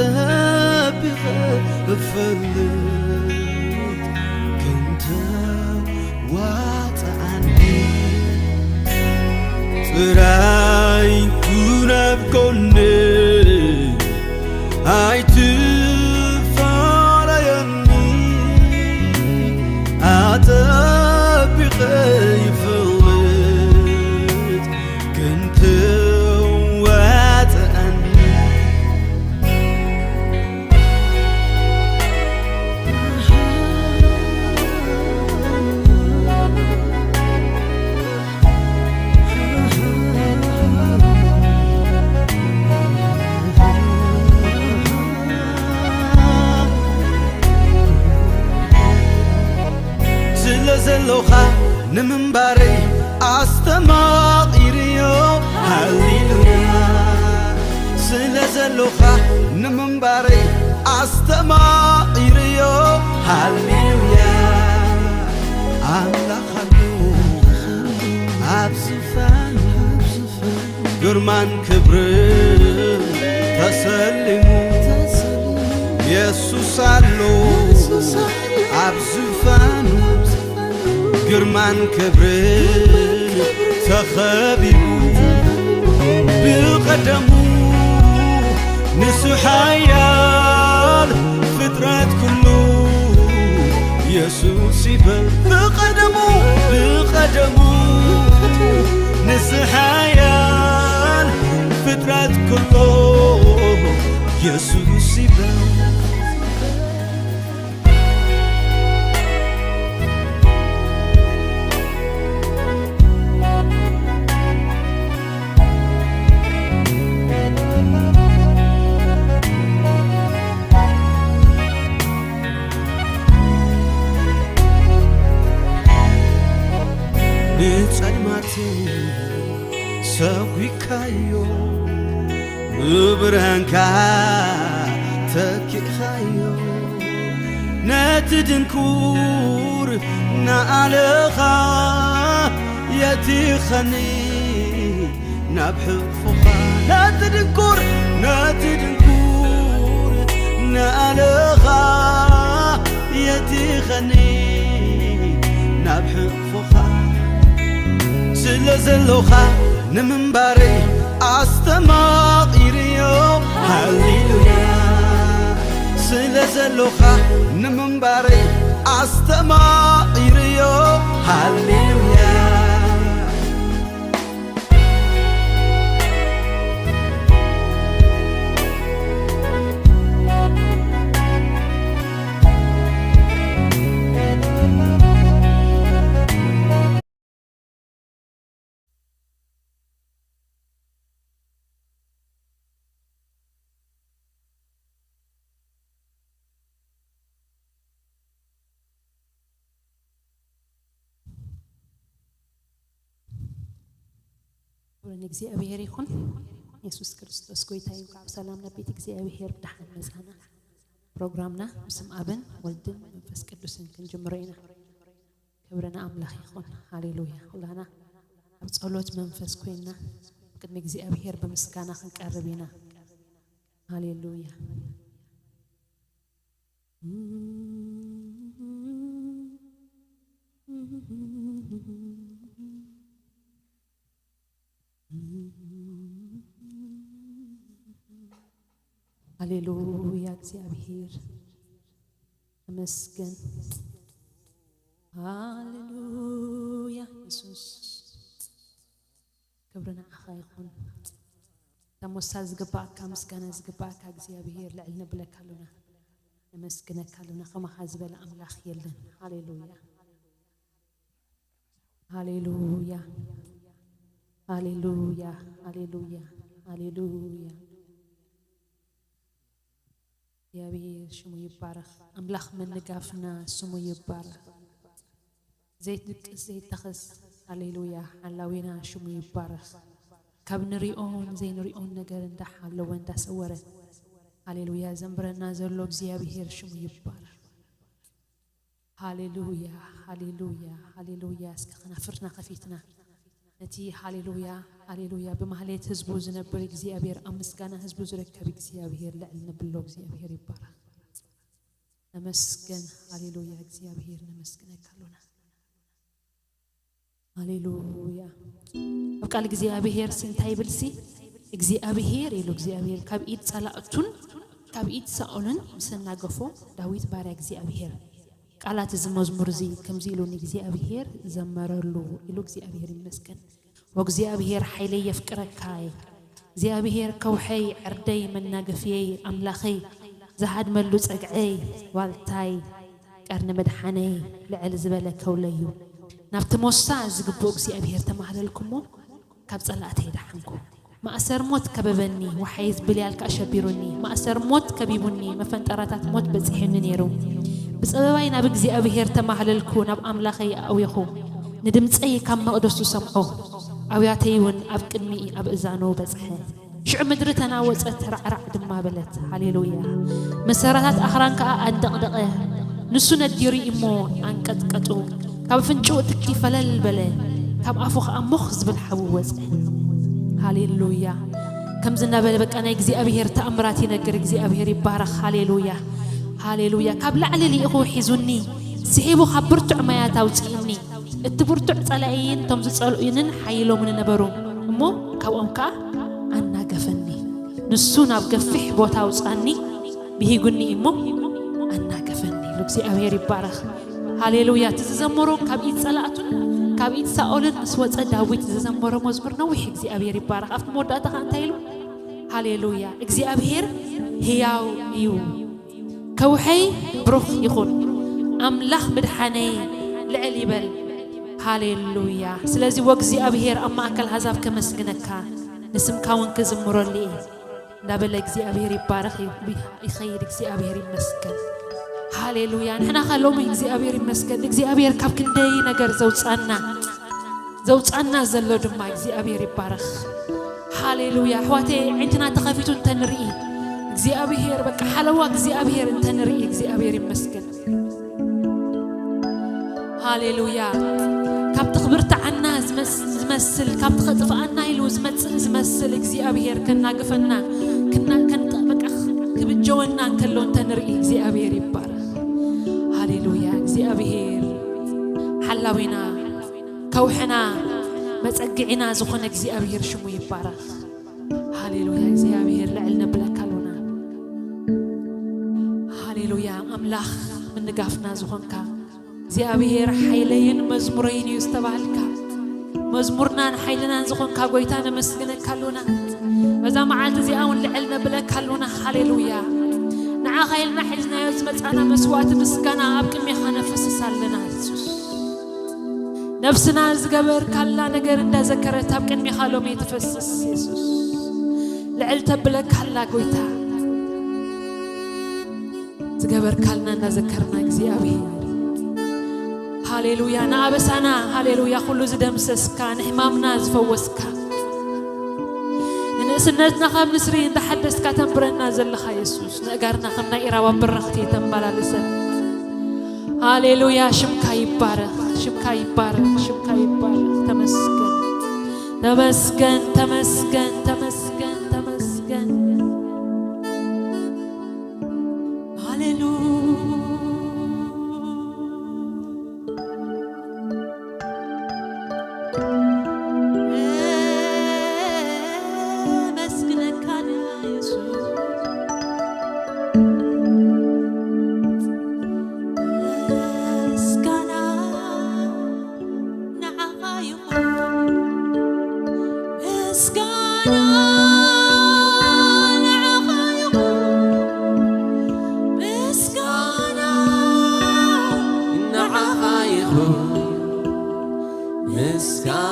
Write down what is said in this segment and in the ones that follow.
ጠቢቐ እፈልጥ ክንተ ዋፅኣኒ ጥራይ ኩን ኣብ ጎነይ ኣይትፋለየኒ ኣጠቢቐ ይፈልጥ ክንተ ዋፅኣኒ ስለ ዘሎኻ ንምንባረይ ኣስተማቒርዮ ሃሌሉያ ስለ ዘሎኻ ንምንባረይ ኣስተማቒርዮ ሃሌሉያ ኣምላኽ ኣሎ ኣብ ዝፋን ግርማን ክብርን ተሰሊሙ የሱስ ኣሎ ኣብ ዝፋኑ ግርማን ክብርን ተኸቢቡ ብቐደሙ ንሱ ሓያል ፍጥረት ኩሉ የሱስ ይበል ብቐደሙ ብቐደሙ ንሱ ሓያል ፍጥረት ኩሉ የሱስ ይበል ንጸልማት ሰጒግካዮ ብብርሃንካ ተኪእኻዮ ነቲ ድንኩር ንኣለኻ የቲኸኒ ናብ ሕቕፎኻ ነቲ ድንኩር ነቲ ድንኩር ንኣለኻ የቲኸኒ ናብ ሕቕፎኻ ስለ ዘሎኻ ንምንባረይ ኣስተማቒርዮ ሃሌሉያ ስለ ዘሎኻ ንምንባረይ ኣስተማቒርዮ ሃሌሉያ ክብሪ ንእግዚኣብሔር ይኹን። የሱስ ክርስቶስ ጎይታ እዩ። ካብ ሰላም ናብ ቤት እግዚኣብሔር ብደሓን መጻና። ፕሮግራምና ብስም ኣብን ወልድን መንፈስ ቅዱስን ክንጅምሮ ኢና። ክብሪ ንኣምላኽ ይኹን። ሃሌሉያ። ኩላና ኣብ ጸሎት መንፈስ ኮይንና ቅድሚ እግዚኣብሔር ብምስጋና ክንቀርብ ኢና። ሃሌሉያ። ሃሌሉያ እግዚኣብሔር ተመስገን። ሃሌሉያ የሱስ ክብሪ ንዓኻ ይኹን። እታ ሞሳ ዝግባኣካ ምስጋና ዝግባኣካ እግዚኣብሔር ልዕል ነብለካ ኣሉና ነመስግነካ ኣሉና ከማኻ ዝበለ ኣምላኽ የለን። ሃሌሉያ ሃሌሉያ ሃሌሉያ ሃሌሉያ ሃሌሉያ እግዚኣብሔር ሽሙ ይባረኽ። ኣምላኽ ምንጋፍና ስሙ ይባረኽ። ዘይድቅስ ዘይተኸስ ሃሌሉያ ሓላዊና ሽሙ ይባረኽ። ካብ ንሪኦን ዘይንሪኦን ነገር እንዳሓለወ እንዳሰወረ ሃሌሉያ ዘንብረና ዘሎ እግዚኣብሔር ሽሙ ይባረኽ። ሃሌሉያ ሃሌሉያ ሃሌሉያ። እስከ ከናፍርና ከፊትና ነቲ ሃሌሉያ፣ ሃሌሉያ ብማህሌት ህዝቡ ዝነብር እግዚኣብሔር፣ ኣብ ምስጋና ህዝቡ ዝርከብ እግዚኣብሔር ልዕል ነብሎ። እግዚኣብሔር ይባረኽ። ነመስገን። ሃሌሉያ እግዚኣብሔር ነመስግነካ ኣሎና። ሃሌሉያ። ኣብ ቃል እግዚኣብሔር ሲ እንታይ ይብል ሲ? እግዚኣብሔር ኢሉ እግዚኣብሔር ካብ ኢድ ጸላእቱን ካብ ኢድ ሳኦልን ምስ ኣናገፎ፣ ዳዊት ባርያ እግዚኣብሔር ቃላት እዚ መዝሙር እዚ ከምዚ ኢሉ ንእግዚኣብሔር ዘመረሉ ኢሉ እግዚኣብሔር ይመስገን። ወእግዚኣብሔር ሓይለይ የፍቅረካ እየ። እግዚኣብሔር ከውሐይ ዕርደይ መናገፍየይ ኣምላኸይ ዝሃድመሉ ጸግዐይ ዋልታይ ቀርኒ መድሓነይ ልዕል ዝበለ ከውለዩ ናብቲ ሞሳ ዝግብኦ እግዚኣብሔር ተማህለልኩሞ ካብ ጸላእተይ ደሓንኩ። ማእሰር ሞት ከበበኒ፣ ወሓይዝ ብልያል ከኣ ሸቢሩኒ። ማእሰር ሞት ከቢቡኒ፣ መፈንጠራታት ሞት በጺሑኒ ነይሩ። ብጸበባይ ናብ እግዚኣብሔር ተማህለልኩ፣ ናብ ኣምላኸይ ኣእዊኹ። ንድምጸይ ካብ መቕደሱ ሰምዖ፣ ኣውያተይ እውን ኣብ ቅድሚኡ ኣብ እዛኑ በጽሐ። ሽዑ ምድሪ ተናወጸት፣ ራዕራዕ ድማ በለት። ሃሌሉያ። መሰረታት ኣኽራን ከኣ ኣንደቕደቐ። ንሱ ነዲሩ እሞ ኣንቀጥቀጡ። ካብ ኣፍንጭኡ ትኪ ፈለል በለ፣ ካብ ኣፉ ኸኣ ሞኽ ዝብል ሓዊ ወጸ። ሃሌሉያ። ከምዚ እናበለ በቃ ናይ እግዚኣብሔር ተኣምራት ይነግር። እግዚኣብሔር ይባረኽ። ሃሌሉያ፣ ሃሌሉያ። ካብ ላዕሊ ልኢኹ ሒዙኒ፣ ስሒቡ ካብ ብርቱዕ ማያት ኣውፅእኒ። እቲ ብርቱዕ ጸላኢን እቶም ዝጸልኡንን ሓይሎምን ነበሩ፣ እሞ ካብኦም ከኣ ኣናገፈኒ። ንሱ ናብ ገፊሕ ቦታ ኣውፅኣኒ፣ ብሂጉኒ እሞ ኣናገፈኒ። እግዚኣብሔር ይባረኽ። ሃሌሉያ። እቲ ዝዘመሮ ካብ ኢድ ጸላእቱን ካብ ኢድ ሳኦልን ምስ ወጸ ዳዊት ዝዘመሮ መዝሙር ነዊሕ። እግዚኣብሔር ይባረኽ። ኣብቲ መወዳእታ ኸዓ እንታይ ኢሉ? ሃሌሉያ። እግዚኣብሔር ህያው እዩ። ከውሐይ ብሩኽ ይኹን። ኣምላኽ ምድሓነይ ልዕል ይበል። ሃሌሉያ። ስለዚ ወእግዚኣብሔር ኣብ ማእከል ኣሕዛብ ከመስግነካ፣ ንስምካ እውን ክዝምረሉ እየ። እንዳበለ እግዚኣብሔር ይባረኽ ይ-፣ ይኸይድ። እግዚኣብሔር ይመስገን። ሃሌሉያ። ንሕና ኸ ሎሚ እግዚኣብሔር ይመስገን። እግዚኣብሔር ካብ ክንደይ ነገር ዘውፃና፣ ዘውፃና ዘሎ ድማ እግዚኣብሔር ይባረኽ። ሃሌሉያ። ኣሕዋተይ፣ ዓይንትና ተኸፊቱ እንተንርኢ እግዚኣብሔር፣ በቃ ሓለዋ እግዚኣብሔር እንተንርኢ እግዚኣብሔር ይመስገን። ሃሌሉያ። ካብቲ ክብርትዓና ዝመስ-፣ ዝመስል፣ ካብቲ ከጥፍኣና ኢሉ ዝመጽእ ዝመስል እግዚኣብሔር ከናግፈና፣ ክና-፣ ከንጠ-፣ በቃ ክብጀወና እንከሎ እንተንርኢ እግዚኣብሔር ይባረኽ። ሃሌሉያ። እግዚኣብሔር ሓላዊና፣ ከውሕና፣ መጸግዒና ዝኾነ እግዚኣብሔር ሽሙ ይባረኽ። ሃሌሉያ። እግዚኣብሔር ልዕል ነብለካ ኣሎና። ሃሌሉያ። ኣምላኽ ምንጋፍና ዝኾንካ እግዚኣብሔር ሓይለይን መዝሙረይን እዩ ዝተባህልካ፣ መዝሙርናን ሓይልናን ዝኾንካ ጎይታ ነመስግነካ ኣሎና። በዛ መዓልቲ እዚኣ እውን ልዕል ነብለካ ኣሎና። ሃሌሉያ። ንዓኻ ኢልና ሒዝናዮ ዝመጻና መስዋዕቲ ምስጋና ኣብ ቅድሜኻ ነፍስስ ኣለና የሱስ። ነፍስና ዝገበርካላ ነገር እንዳዘከረት ኣብ ቅድሜኻ ሎሚ ትፈስስ የሱስ። ልዕል ተብለካ ኣላ ጎይታ። ዝገበርካልና እናዘከርና እግዚኣብሔር። ሃሌሉያ። ንኣበሳና፣ ሃሌሉያ፣ ኩሉ ዝደምሰስካ፣ ንሕማምና ዝፈወስካ፣ ንንእስነትና ካብ ንስሪ እንዳሓደስካ ተንብረና ዘለኻ የሱስ፣ ንእጋርና ከም ናይ ኢራባ ብርኽቲ ተመላልሰን። ሃሌሉያ። ሽምካ ይባረኽ፣ ሽምካ ይባረኽ፣ ሽምካ ይባረኽ። ተመስገን፣ ተመስገን፣ ተመስገን፣ ተመስገን፣ ተመስገን። ሃሌሉያ። እመስግነካ ንየሱስ። ምስጋና ንዓኻ ይኹን። ምስጋና ንዓኻ ይኹን። ምስጋና ንዓኻ ይኹን። ምስጋና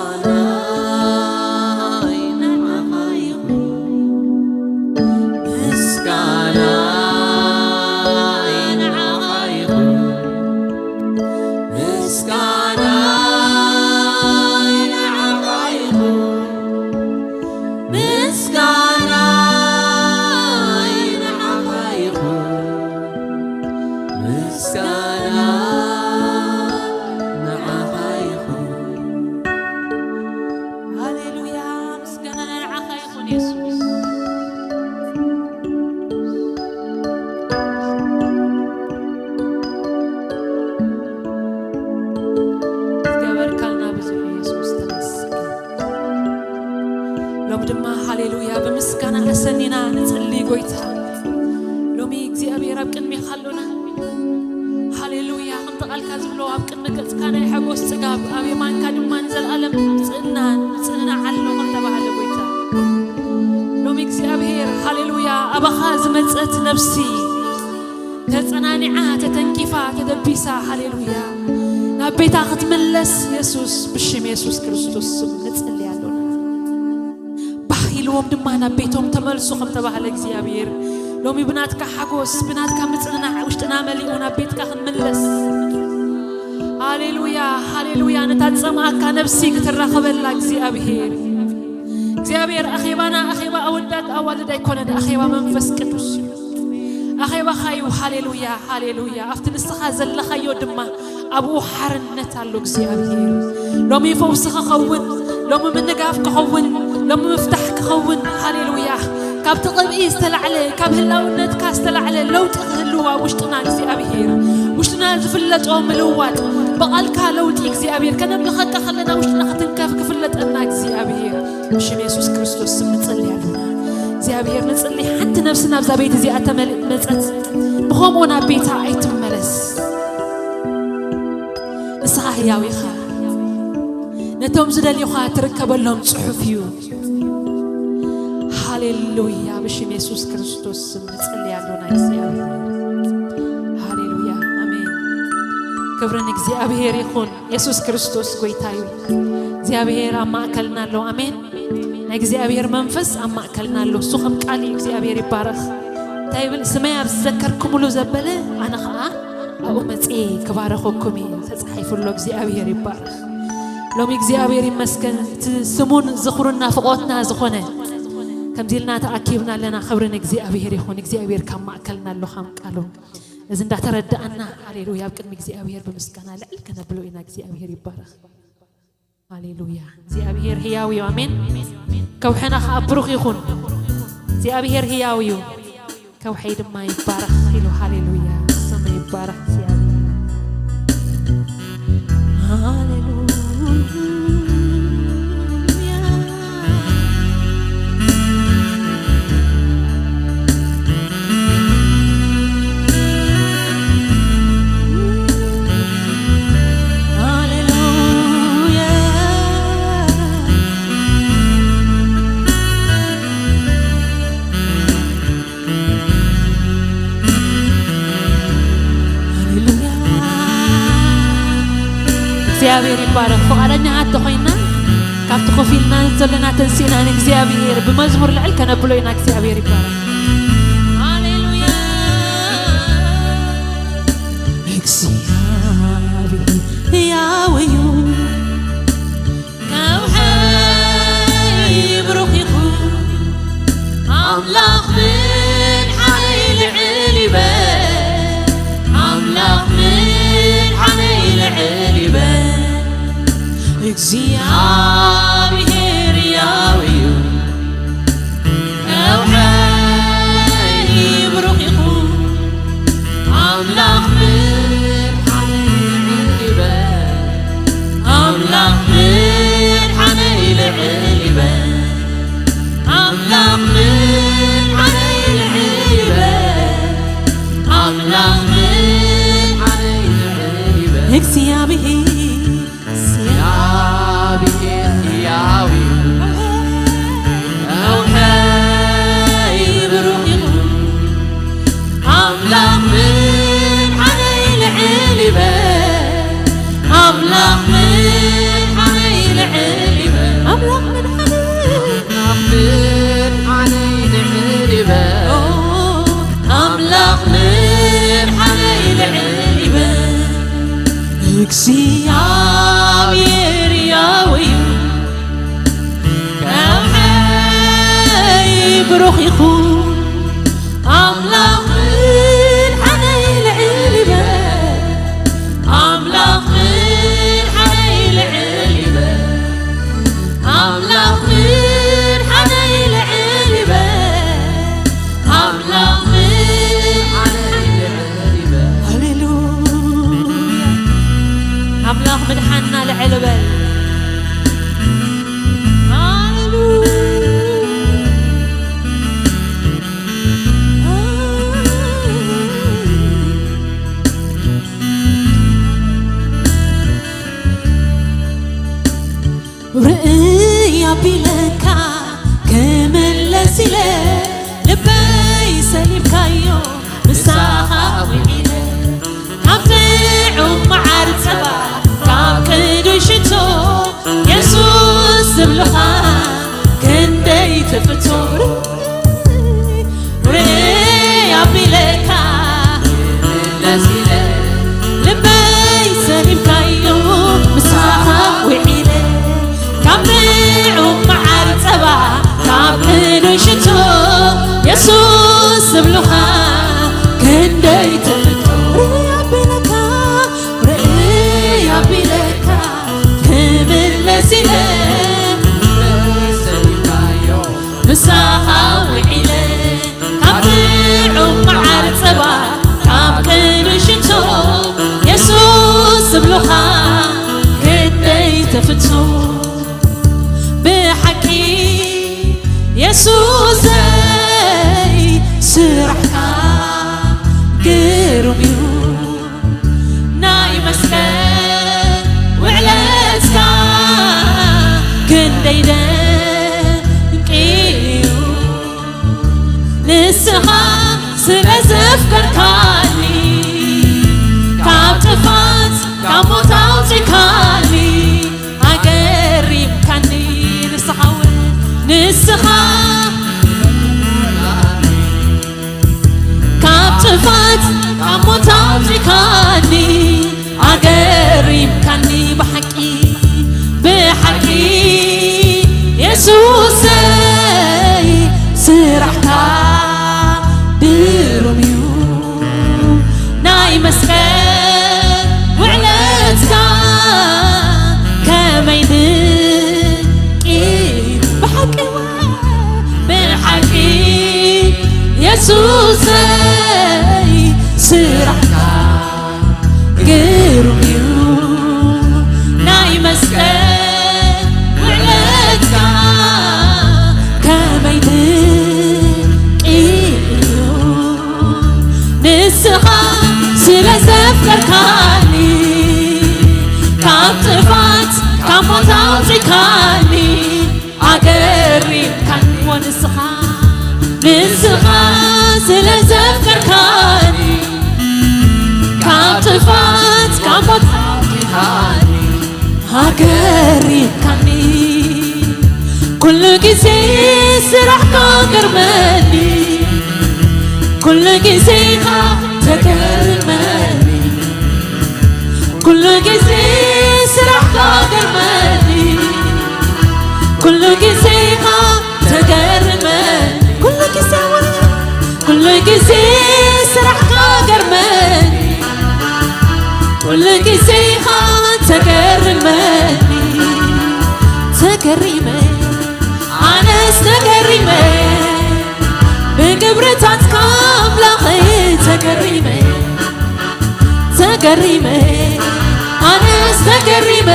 ንዓኻ ይኹን። ምስጋና ንዓኻ ይኹን። ምስጋና ንዓኻ ይኹን። ምስጋና ንዓኻ ይኹን። ምስጋና ንዓኻ ይኹን። ጎይታ፣ ሎሚ እግዚኣብሔር ኣብ ቅድሜኻ ኣሎና። ሃሌሉያ። ከምቲ ቃልካ ዝብሎ ኣብ ቅድሚ ገጽካ ናይ ሓጎስ ጽጋብ፣ ኣብ የማንካ ድማ ንዘለኣለም ጽእና፣ ጽእና ኣሎ ከም ተባህለ ጎይታ፣ ሎሚ እግዚኣብሔር፣ ሃሌሉያ፣ ኣባኻ ዝመጸት ነፍሲ ተጸናኒዓ፣ ተተንኪፋ፣ ተደቢሳ፣ ሃሌሉያ፣ ናብ ቤታ ክትምለስ የሱስ፣ ብሽም የሱስ ክርስቶስ ስም ንጽሊ ኣሎና። ባህ ኢልዎም ድማ ናብ ቤቶም ተመልሱ ከም ተባህለ እግዚኣብሔር፣ ሎሚ ብናትካ ሓጎስ፣ ብናትካ ምጽንናዕ ውሽጥና መሊኡ ናብ ቤትካ ክንምለስ። ሃሌሉያ፣ ሃሌሉያ። ነታ ጸምኣካ ነፍሲ ክትራኸበላ እግዚኣብሔር። እግዚኣብሔር ኣኼባና ኣኼባ ኣወዳት ኣዋልድ ኣይኮነን፣ ኣኼባ መንፈስ ቅዱስ እዩ። ኣኼባኻ እዩ። ሃሌሉያ፣ ሃሌሉያ። ኣብቲ ንስኻ ዘለኻዮ ድማ ኣብኡ ሓርነት ኣሎ እግዚኣብሔር። ሎሚ ፈውሲ ክኸውን፣ ሎሚ ምንጋፍ ክኸውን፣ ሎሚ ምፍታሕ ክኸውን። ሃሌሉያ። ካብቲ ቅብኢ ዝተላዕለ፣ ካብ ህላውነትካ ዝተላዕለ ለውጢ ክህልው ኣብ ውሽጥና እግዚኣብሔር። ውሽጥና ዝፍለጦ ምልዋጥ፣ ብቓልካ ለውጢ እግዚኣብሔር። ከነምልኸካ ከለና ውሽጥና ክትንከፍ ክፍለጠና እግዚኣብሔር። ብሽም የሱስ ክርስቶስ ስም ንጽሊ ኣለና። እግዚኣብሔር ንጽሊ፣ ሓንቲ ነፍሲ ናብዛ ቤት እዚኣ ተመል-፣ መጸት፣ ብኸምኡ ናብ ቤታ ኣይትመለስ። ንስኻ ህያው ኢኻ። ነቶም ዝደልዩኻ ትርከበሎም ጽሑፍ እዩ። ሃሌሉያ፣ ብሽም የሱስ ክርስቶስ ስም ንጽሊ ኣለና እግዚኣብሔር። ሃሌሉያ፣ ኣሜን። ክብሪ ንእግዚኣብሔር ይኹን። የሱስ ክርስቶስ ጎይታ እዩ። እግዚኣብሔር ኣብ ማእከልና ኣሎ። ኣሜን። ናይ እግዚኣብሔር መንፈስ ኣብ ማእከልና ኣሎ። እሱ ከም ቃል እዩ። እግዚኣብሔር ይባረኽ። እንታይ ይብል? ስመይ ኣብ ዝዘከርኩምሉ ዘበለ ኣነ ኸዓ ኣብኡ መጽኤ ክባረኸኩም እየ። ተጻሒፉ ኣሎ። እግዚኣብሔር ይባረኽ። ሎሚ እግዚኣብሔር ይመስገን። እቲ ስሙን ዝኽሩን ናፍቖትና ዝኾነ ከምዚ ኢልና ተኣኪብና ኣለና። ክብሪ ንእግዚኣብሔር ይኹን። እግዚኣብሔር ካብ ማእከልና ኣሎ ከም ቃሉ። እዚ እንዳተረዳእና፣ ሃሌሉያ፣ ኣብ ቅድሚ እግዚኣብሔር ብምስጋና ልዕል ከነብሎ ኢና። እግዚኣብሔር ይባረኽ። ሃሌሉያ። እግዚኣብሔር ህያው እዩ። ኣሜን። ከውሕና ኸዓ ብሩኽ ይኹን። እግዚኣብሔር ህያው እዩ። ከውሐይ ድማ ይባረኽ ኢሉ። ሃሌሉያ። ስሙ ይባረኽ እግዚኣብሔር። ሃሌሉያ። ሃሌሉያ። ሃሌሉያ። እግዚኣብሔር ይባረክ። ፍቓደኛታት ተኾይንና ካብቲ ኮፍ ኢልና ዘለና ተንሲእና ንእግዚኣብሔር ብመዝሙር ልዕል ከነብሎ ኢና። እግዚኣብሔር ይባረክ። ሃሌሉያ። እግዚኣብሔር ሕያው እዩ። ከውሐይ ብሩኽ ይኹን ኣምላኽ ምድሓነይ ልዕል ይበል። ኣምላኽ ምድሓነይ ልዕል ይበል። እግዚኣብሔር ያው እዩ። ከውሐይ ብሩኽ ይኹን ኣምላኽ ምድሓነይ ልዕል ይበል። ኣምላኽ ምድሓነይ ልዕል ይበል። ኣምላኽ ምድሓነይ ልዕል ይበል። ኣምላኽ ምድሓነይ ልዕል ይበል። እግዚኣብሔር እግዚኣብሔር ሕያው እዩ። ከውሐይ ብሩኽ ይኹን ኣምላኽ ምድሓነይ ልዕል ይበል። ኣምላኽ ምድሓነይ ልዕል ይበል። ኣምላኽ ምድሓነይ ኣምላኽ ምድሓነይ ልዕል ይበል። ኣምላኽ ምድሓነይ ልዕል ይበል። እግዚኣብሔር ያው እዩ። ከውሐይ ብሩኽ ይኹን ኣምላኽ ምድሓነይ ልዕል ይበል። ኣምላኽ ምድሓነይ ልዕል ይበል። ኣምላኽ ምድሓነይ ልዕል ይበል። ኣምላኽ ምድሓነይ ልዕል ይበል። ሃሌሉያ። ኣምላኽ ምድሓና ልዕል በል። ሃሌሉያ። ርእይ ኣቢለካ ክምለስ ኢለ ልበይ ሰሊምካዮ ምሳኻ ውዒለ ካብ ጥዑም መዓር ጸባ ካብ ቅዱስ ሽቶ የሱስ ዝብልኻ ክንደይ ትፍቶ ርእ ኣቢለካ ክምለስ ኢለ ልበይ ሰሊምካዮ ምሳኻ ውዒለ ካብ ጥዑም መዓር ጸባ ካብ ቅዱስ ሽቶ የሱስ ዝብሉኻ ክንደይ ትፍቶ ርእ ኣቢለካ ርእ ኣቢለካ ክምለስ ኢለ ምሳኻ ውዒለ ካብ ጥዑም መዓር ጸባ ካብ ቅዱስ ሽቶ የሱስ ዝብሉኻ ክንደይ ትፍቶ ብሓቂ የሱሰይ ስራሕካ ግሩም እዩ ናይ መስቀል ውዕለትካ ክንደይ ደንቂ እዩ ንስኻ ስለ ዘፍቀርካኒ ካብ ጥፋት ካብ ሞት ኣውጺካኒ ኣገሪምካኒ ንስኻ እውን ንስኻ ካብ ጥፋት ካብ ሞት ኣውጺካኒ ኣገሪምካኒ ብሓቂ ብሓቂ የሱሰይ ስራሕካ ድሩም እዩ ናይ መስቀል ውዕለትካ ከመይ ድንቂ ብሓቂ ብሓቂ የሱሰይ ስራሕካ ግሩም እዩ ናይ መስቀል ውዕለትካ ከመይ ድንቂ እዩ ንስኻ ስለ ዘፍቀርካኒ ካብ ጥፋት ካብ ሞት ኣውጺካኒ ኣገሪምካኒ ወንስኻ ንስኻ ስለ ዘፍቀርካኒ ካብ ጥፋት ካብ ሞት ኣውጺኻኒ ኣገሪምካኒ ኩሉ ግዜ ስራሕካ ገርመኒ ኩሉ ግዜ ኢኻ ተገርመኒ ኩሉ ግዜ ስራሕካ ገርመኒ ኩሉ ግዜ ኢኻ ተገርመኒ ኩሉ ግዜ ወረ ኩሉ ግዜ ስራሕካ ገርመኒ ኩሉ ግዜ ኢኻ ተገርመኒ ተገሪመ ኣነስ ተገሪመ ብግብርታትካ ኣምላኸይ ተገሪመ ተገሪመ ኣነስ ተገሪመ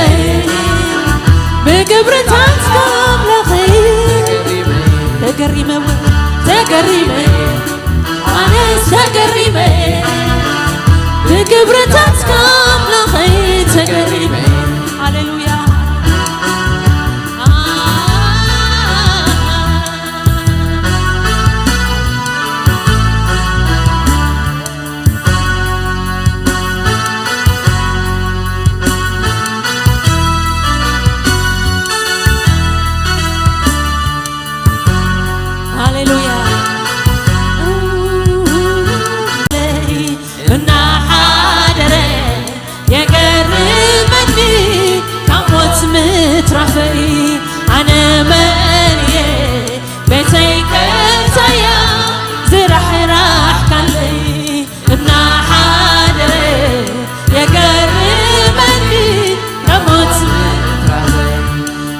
ብግብርታትካ ኣምላኸይ ተገሪመ ተገሪመ ኣነስ ተገሪመ ብግብርታትካ ኣምላኸይ ተገሪመ ሃሌሉያ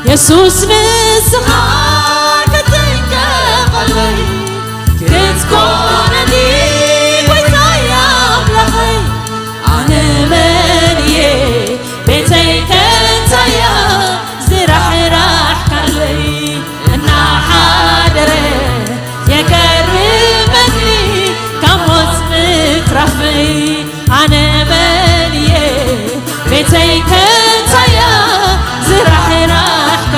የሱስ ንስኻ ክትንቀቐለይ ክትኮነኒ ጎይታየ ኣምላኸይ ኣነ መን እየ ቤተይ ከንታያ ዝራሕራሕካለይ እናሓደረ የገርመኒ ካብ ሞት ምትራፈይ ኣነ መን እየ ቤተይ ከንታያ ዝራሕራሕካ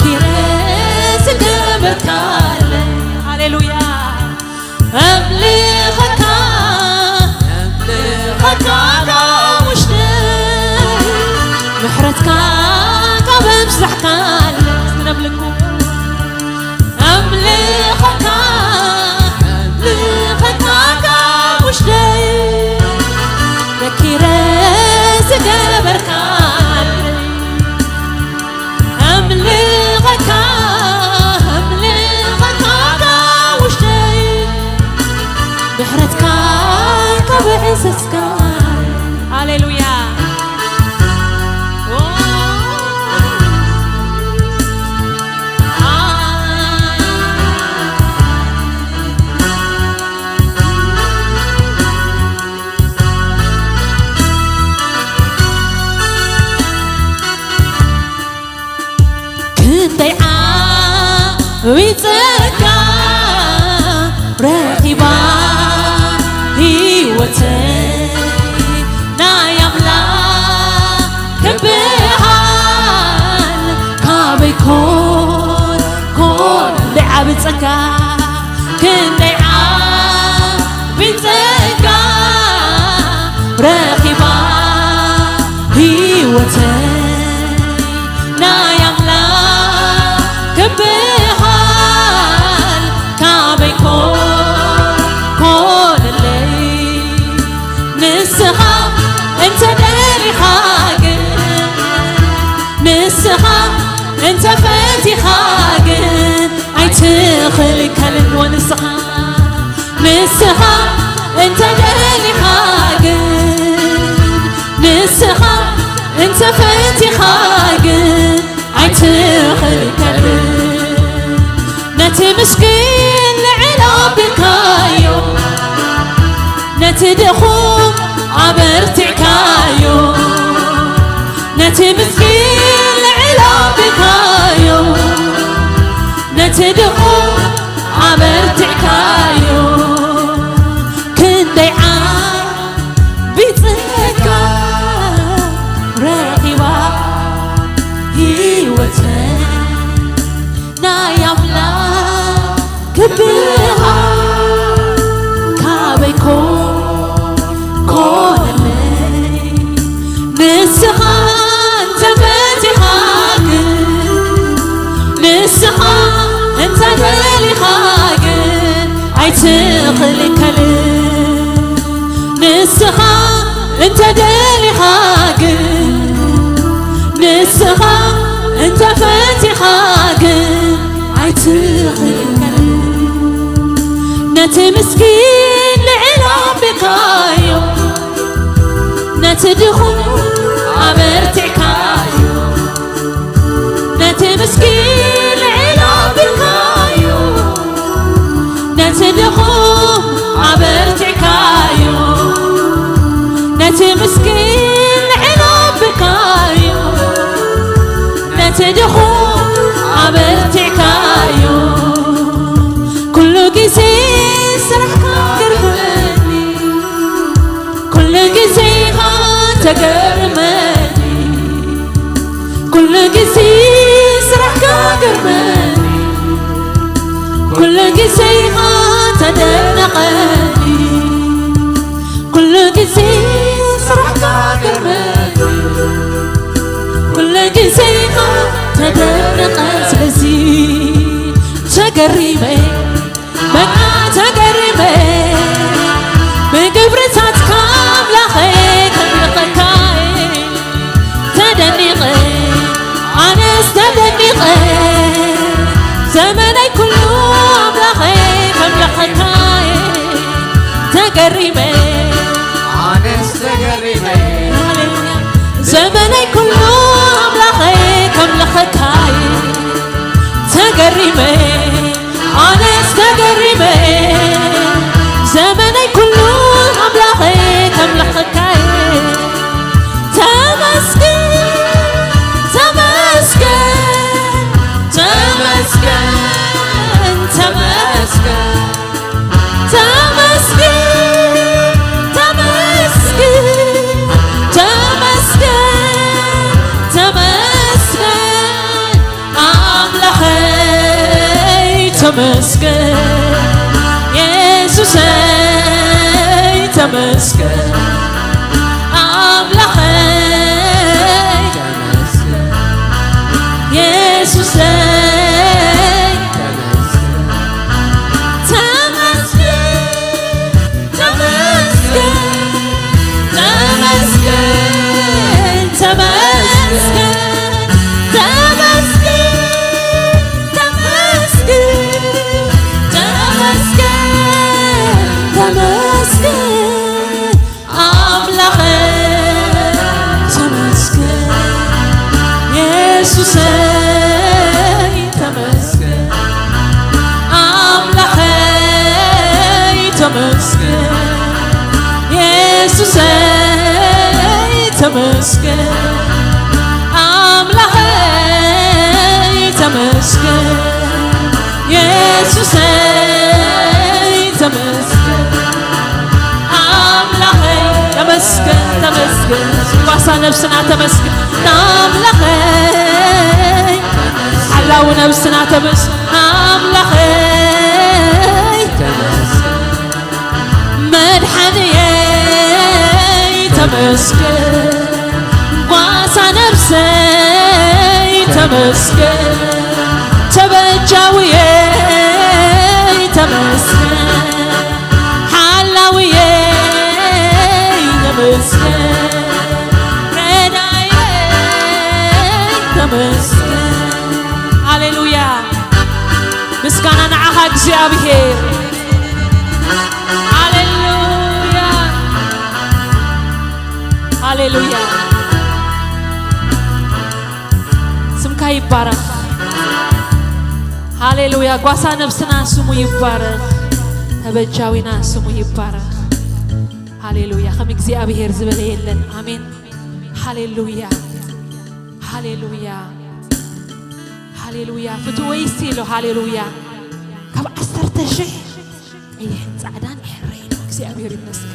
ኪረ ዝገበርካለይ። ሃሌሉያ። ኣምልኸካ፣ ኣምልኸካ ካብ ውሽጠይ፣ ምሕረትካ ካብ ኣብዛሕካለይ። እስኪ ነምልኮ። ኣምልኸካ፣ ኣምልኸካ ካብ ውሽጠይ፣ መኪረ ዝገበርካለይ። ኣምልኸካ፣ ኣምልኸካ ካብ ውሽጠይ፣ ምሕረትካ ካብ ሕሰስካ። ሃሌሉያ። ክንደይ ዓቢ ጸጋ ረኺባ ህይወተይ፣ ናይ ኣምላኽ ክበሃል ካበይ ኮን፣ ኮን ክንደይ ዓቢ ጸጋ፣ ክንደይ ዓቢ ጸጋ ረኺባ ህይወተይ፣ ናይ ኣምላኽ ክበሃል ካበይ ኮን፣ ኮነለይ። ንስኻ እንተ ደሊኻ ግን፣ ንስኻ እንተ ፈቲኻ ግን ኣይትኽልከልን። ወንስኻ ንስኻ እንተ ደሊኻ ግን፣ ንስኻ እንተ ፈቲኻ ግን ኣይትኽልከልን። ነቲ ምስኪን ልዕል ኣቢልካዮ፣ ነቲ ድኹም ኣበርቲዕካዮ፣ ነቲ ምስኪን ልዕል ኣቢልካዮ፣ ነቲ ድኹም ኣበርቲዕካዮ። ክንደይ ዓቢ ጸጋ ረኺባ ህይወተይ፣ ናይ ኣምላኽ ክብርኻ ካበይ ኮን፣ ኮነለይ። ንስኻ እንተ ፈቲኻ ግን፣ ንስኻ እንተ ደሊኻ ግን ኣይትኽልከልን። ንስኻ እንተ ደሊኻ ግን፣ ንስኻ እንተ ፈቲኻ ግን ኣይትኽልከልን። ነቲ ምስኪን ልዕል ኣቢልካዮ፣ ነቲ ድኹም ኣበርቲዕካዮ፣ ነቲ ምስኪን ልዕል ኣቢልካዮ፣ ነቲ ድኹም ኣበርቲዕካዮ፣ ነቲ ምስኪን ልዕል ኣቢልካዮ፣ ነቲ ድኹም ኣበርቲዕካዮ። ኩሉ ግዜ ስራሕካ ገርመኒ፣ ኩሉ ግዜ ኢኻ ተገርመኒ፣ ኩሉ ግዜ ስራሕካ ገርመኒ፣ ኩሉ ግዜ ኢኻ ተደነቐኒ፣ ኩሉ ግዜ ስራሕካ ገርመኒ፣ ኩሉ ግዜ ኢኻ ተደነቐ። ስለዚ ተገሪመ በቃ ተገሪመ ብግብርታትካ ኣምላኸይ ከምልኸካይ ተደኒቐ ኣነስ ተደኒቐ ዘመነይ ኩሉ ኣምላኸይ ከምልኸካይ ተገሪመ ኣነስ ተገሪመ ሃሌሉያ ዘመነይ ኩሉ ኣምላኸይ ከምልኸካይ ተገሪመ ኣነስ ተገሪመ ዘመነይ ኩሉ ኣምላኸይ ከምልኸካይ ተመስገን ተመስገን ተመስገን ተመስገን ተመስገን ተመስገን ተመስገን ተመስገን ተመስገን የሱሰይ ተመስገን ኣምላኸይ የሱሰይ ተመስገን ተመስገን ተመስገን ተመስገን ተመስገን ተመስገን ተመስገን ተመስገን ኣምላኸይ ተመስገን የሱሰይ ተመስገን ኣምላኸይ ተመስገን የሱሰይ ተመስገን ኣምላኸይ ተመስገን የሱሰይ ተመስገን ኣምላኸይ ተመስገን ተመስገን ጓሳ ነብስና ተመስገን ኣምላኸይ ሓላዊ ነብስና ተመስገን ኣምላኸይ መድሓንየይ ተመስገን ጓሳ ነብሰይ ተመስገን ተበጃውየይ ተመስገን ሓላውየይ ተመስገን ረዳየይ ተመስገን ሃሌሉያ ምስጋና ንዓኻ እግዚኣብሔር ሃሌሉያ ሃሌሉያ ስምካ ይባረኽ ሃሌሉያ ጓሳ ነብስና ስሙ ይባረኽ ተበጃዊና ስሙ ይባረኽ ሃሌሉያ ከም እግዚኣብሔር ዝበለ የለን ኣሜን ሃሌሉያ ሃሌሉያ ሃሌሉያ ፍትወይሲ ኢሎ ሃሌሉያ ካብ ዓሰርተ ሽሕ ቀይሕን ጻዕዳን ይሕረይ ነው እግዚኣብሔር ይመስገን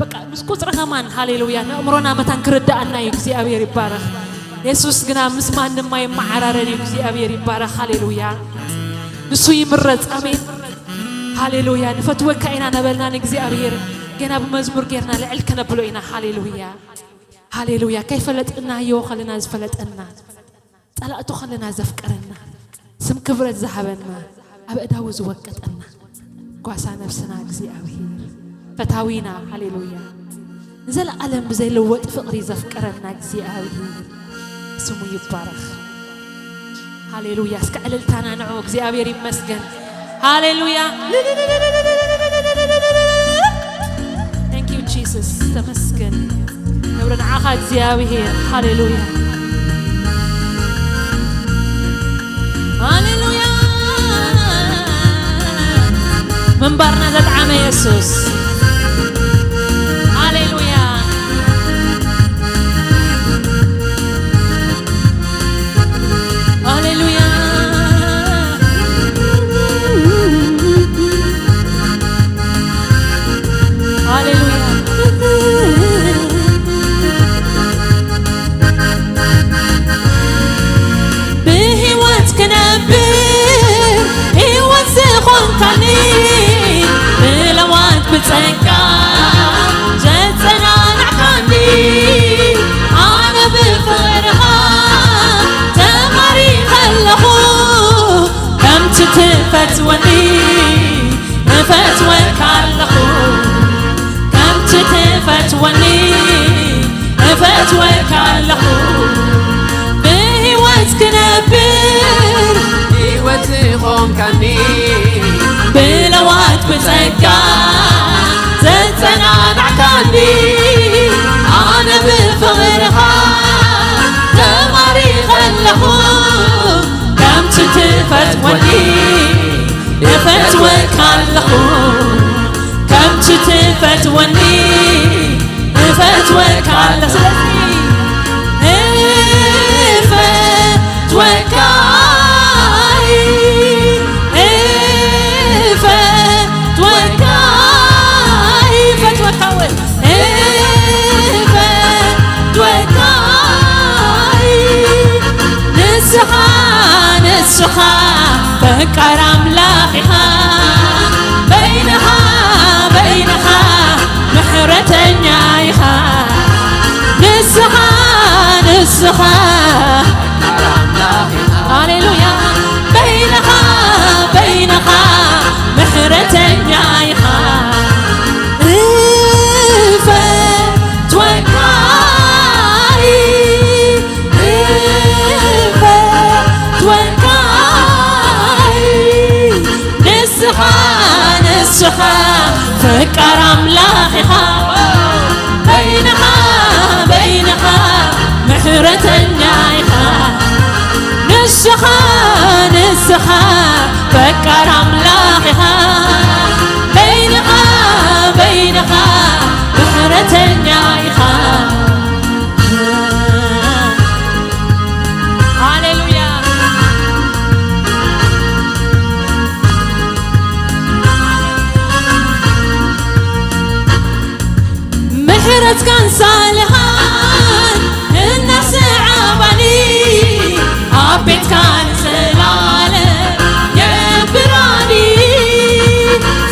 በቃ ምስ ቁጽሪ ከማን ሃሌሉያ ንእምሮና መታን ክርዳኣና እዩ እግዚኣብሔር ይባረኽ የሱስ ግና ምስ ማንም ኣይመዓራረን እዩ እግዚኣብሔር ይባረኽ ሃሌሉያ ንሱ ይምረጽ ኣሜን ሃሌሉያ ንፈትወካ ኢና ነበልና ንእግዚኣብሔር ገና ብመዝሙር ጌርና ልዕል ከነብሎ ኢና ሃሌሉያ ሃሌሉያ ከይፈለጥናዮ ከለና ዝፈለጠና ጸላእቱ ከለና ዘፍቀረና ስም ክብረት ዝሃበና ኣብ እዳዉ ዝወቀጠና ጓሳ ነብስና እግዚኣብሔር ፈታዊና ሃሌሉያ ንዘለዓለም ብዘይልወጥ ፍቕሪ ዘፍቀረና እግዚኣብሔር ስሙ ይባረኽ ሃሌሉያ እስከ ዕልልታና ንዑ እግዚኣብሔር ይመስገን ሃሌሉያ Thank you Jesus ተመስገን ክብሪ ንዓኻ እግዚኣብሔር ሃሌሉያ ሃሌሉያ ምንባርና ዘጥዓመ የሱስ ሃሌሉያ ሃሌሉያ ሃሌሉያ ብህይወት ክነብር ህይወት ዝኾንካኒ ብለዋት ብጸጋ ዘጸናናዕካኒ ኣነ ብፍቕርኻ ተማሪኸ ኣለኹ ከምቲ ትፈትወኒ እፈትወካ ኣለኹ ከምቲ ትፈትወኒ እፈትወካ ኣለኹ ብህይወት ክነብር ህይወት ዝኾንካኒ ብለዋት ብጸጋ ዘጸናናዕካኒ ኣነ ብፍቕርኻ ተማሪኸ ኣለኹ ከምቲ ትፈትወኒ እፈትወካ ኣለኹ ከምቲ ትፈትወኒ እፈትወካ ኣለኹ ስለዚ እፈትወካ እፈትወካ እፈትወካ እወ እፈትወካ ንስኻ ንስኻ ፈቃር ኣምላኽ ኢኻ፣ በይንኻ፣ በይንኻ ምሕረተኛ ኢኻ። ንስኻ፣ ንስኻ፣ ሃሌሉያ፣ በይንኻ፣ በይንኻ ምሕረተኛ ኢኻ። እፈትወካ፣ እፈትወካ፣ ንስኻ፣ ንስኻ ፈቃር ኣምላኽ ኢኻ። በይንኻ፣ በይንኻ ምሕረተኛ ኢኻ። ንስኻ፣ ንስኻ ፈቃር ኣምላኽ ኢኻ። በይንኻ፣ በይንኻ ምሕረተኛ ኢኻ። ሃሌሉያ። ምሕረትካን ሳልኻን እናሰዓባኒ፣ ኣብ ቤትካ ንዘለኣለም የንብራኒ።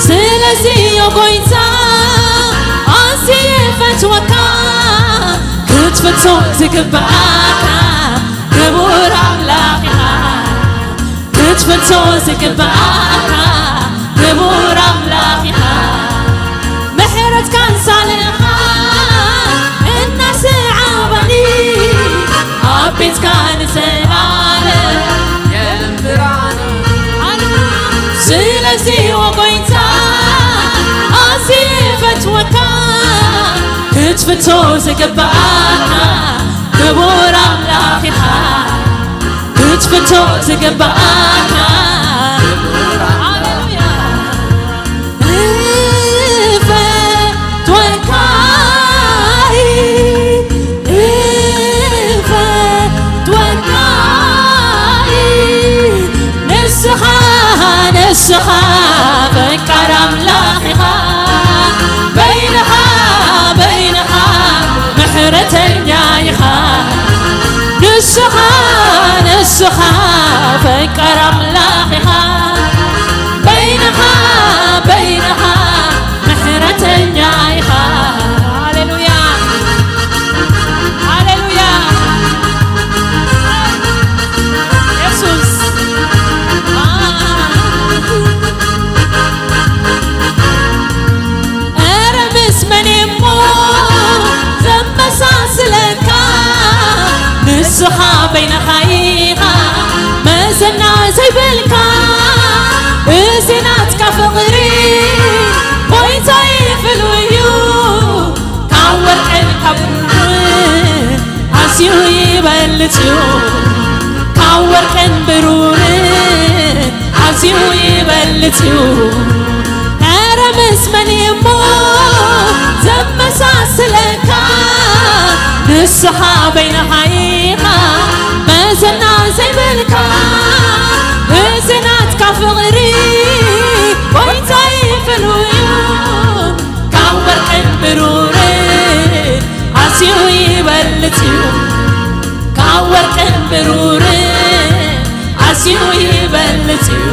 ስለዚ ኦ ጎይታ፣ ኣዝየ እፈትወካ፣ ክትፍቶ ዝግብኣካ ክቡር ኣምላኽ ኢኻ። ክትፍቶ ዝግብኣካ ክቡር ኣምላኽ ኢኻ። ምሕረትካን ሳልኻ እናሰዓባኒ፣ ኣብ ቤትካ ንዘለኣለም የንብራኒ። ስለዚ ኦ ጎይታ፣ ኣዝየ እፈትወካ፣ ክትፍቶ ዝግብኣካ ክቡር ኣምላኽ ኢኻ። ክትፍቶ ዝግብኣካ። ሃሌሉያ። እፈትወካ፣ እፈትወካ፣ ንስኻ፣ ንስኻ ፈቃር ኣምላኽ ኢኻ። በይንኻ፣ በይንኻ ምሕረተኛ ኢኻ። ንስኻ፣ ንስኻ ፈቃር ኣምላኽ ኢኻ። በይንኻ፣ በይንኻ ምሕረተኛ ኢኻ። ሃሌሉያ፣ ሃሌሉያ። የሱስ። ኧረ ምስ መን እሞ ዘመሳስለካ? ንስኻ በይንኻ ኢኻ መዘና ዘይብልካ። እዚ ናትካ ፍቕሪ ጎይታይ ፍሉይ እዩ፣ ካብ ወርቅን ካብ ብሩርን ኣዝዩ ይበልጽ እዩ፣ ካብ ወርቅን ብሩርን ኣዝዩ ይበልጽ እዩ። ኧረ ምስ መን እሞ ዘመሳስለካ? ንስኻ በይንኻ ኢኻ መዘና ዘይብልካ። እዚ ናትካ ፍቕሪ ጎይታይ ፍሉይ እዩ፣ ካብ ወርቅን ብሩርን ኣዝዩ ይበልጽ እዩ፣ ካብ ወርቅን ብሩርን ኣዝዩ ይበልጽ እዩ።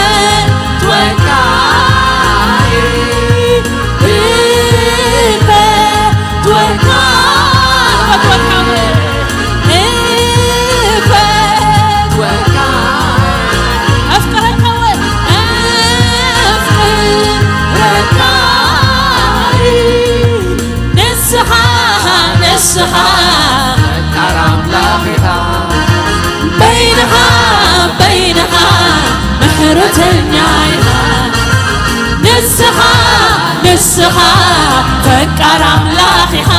እፈትወካ፣ እፈትወካ፣ እፈትወካ፣ እፈትወካ፣ ኣፍቅረካ፣ ኣፍቅረካ። ንስኻ፣ ንስኻ ፈቃር ኣምላኽ ኢኻ። በይንኻ፣ በይንኻ ምሕረተኛ ኢኻ። ንስኻ፣ ንስኻ ፈቃር ኣምላኽ ኢኻ።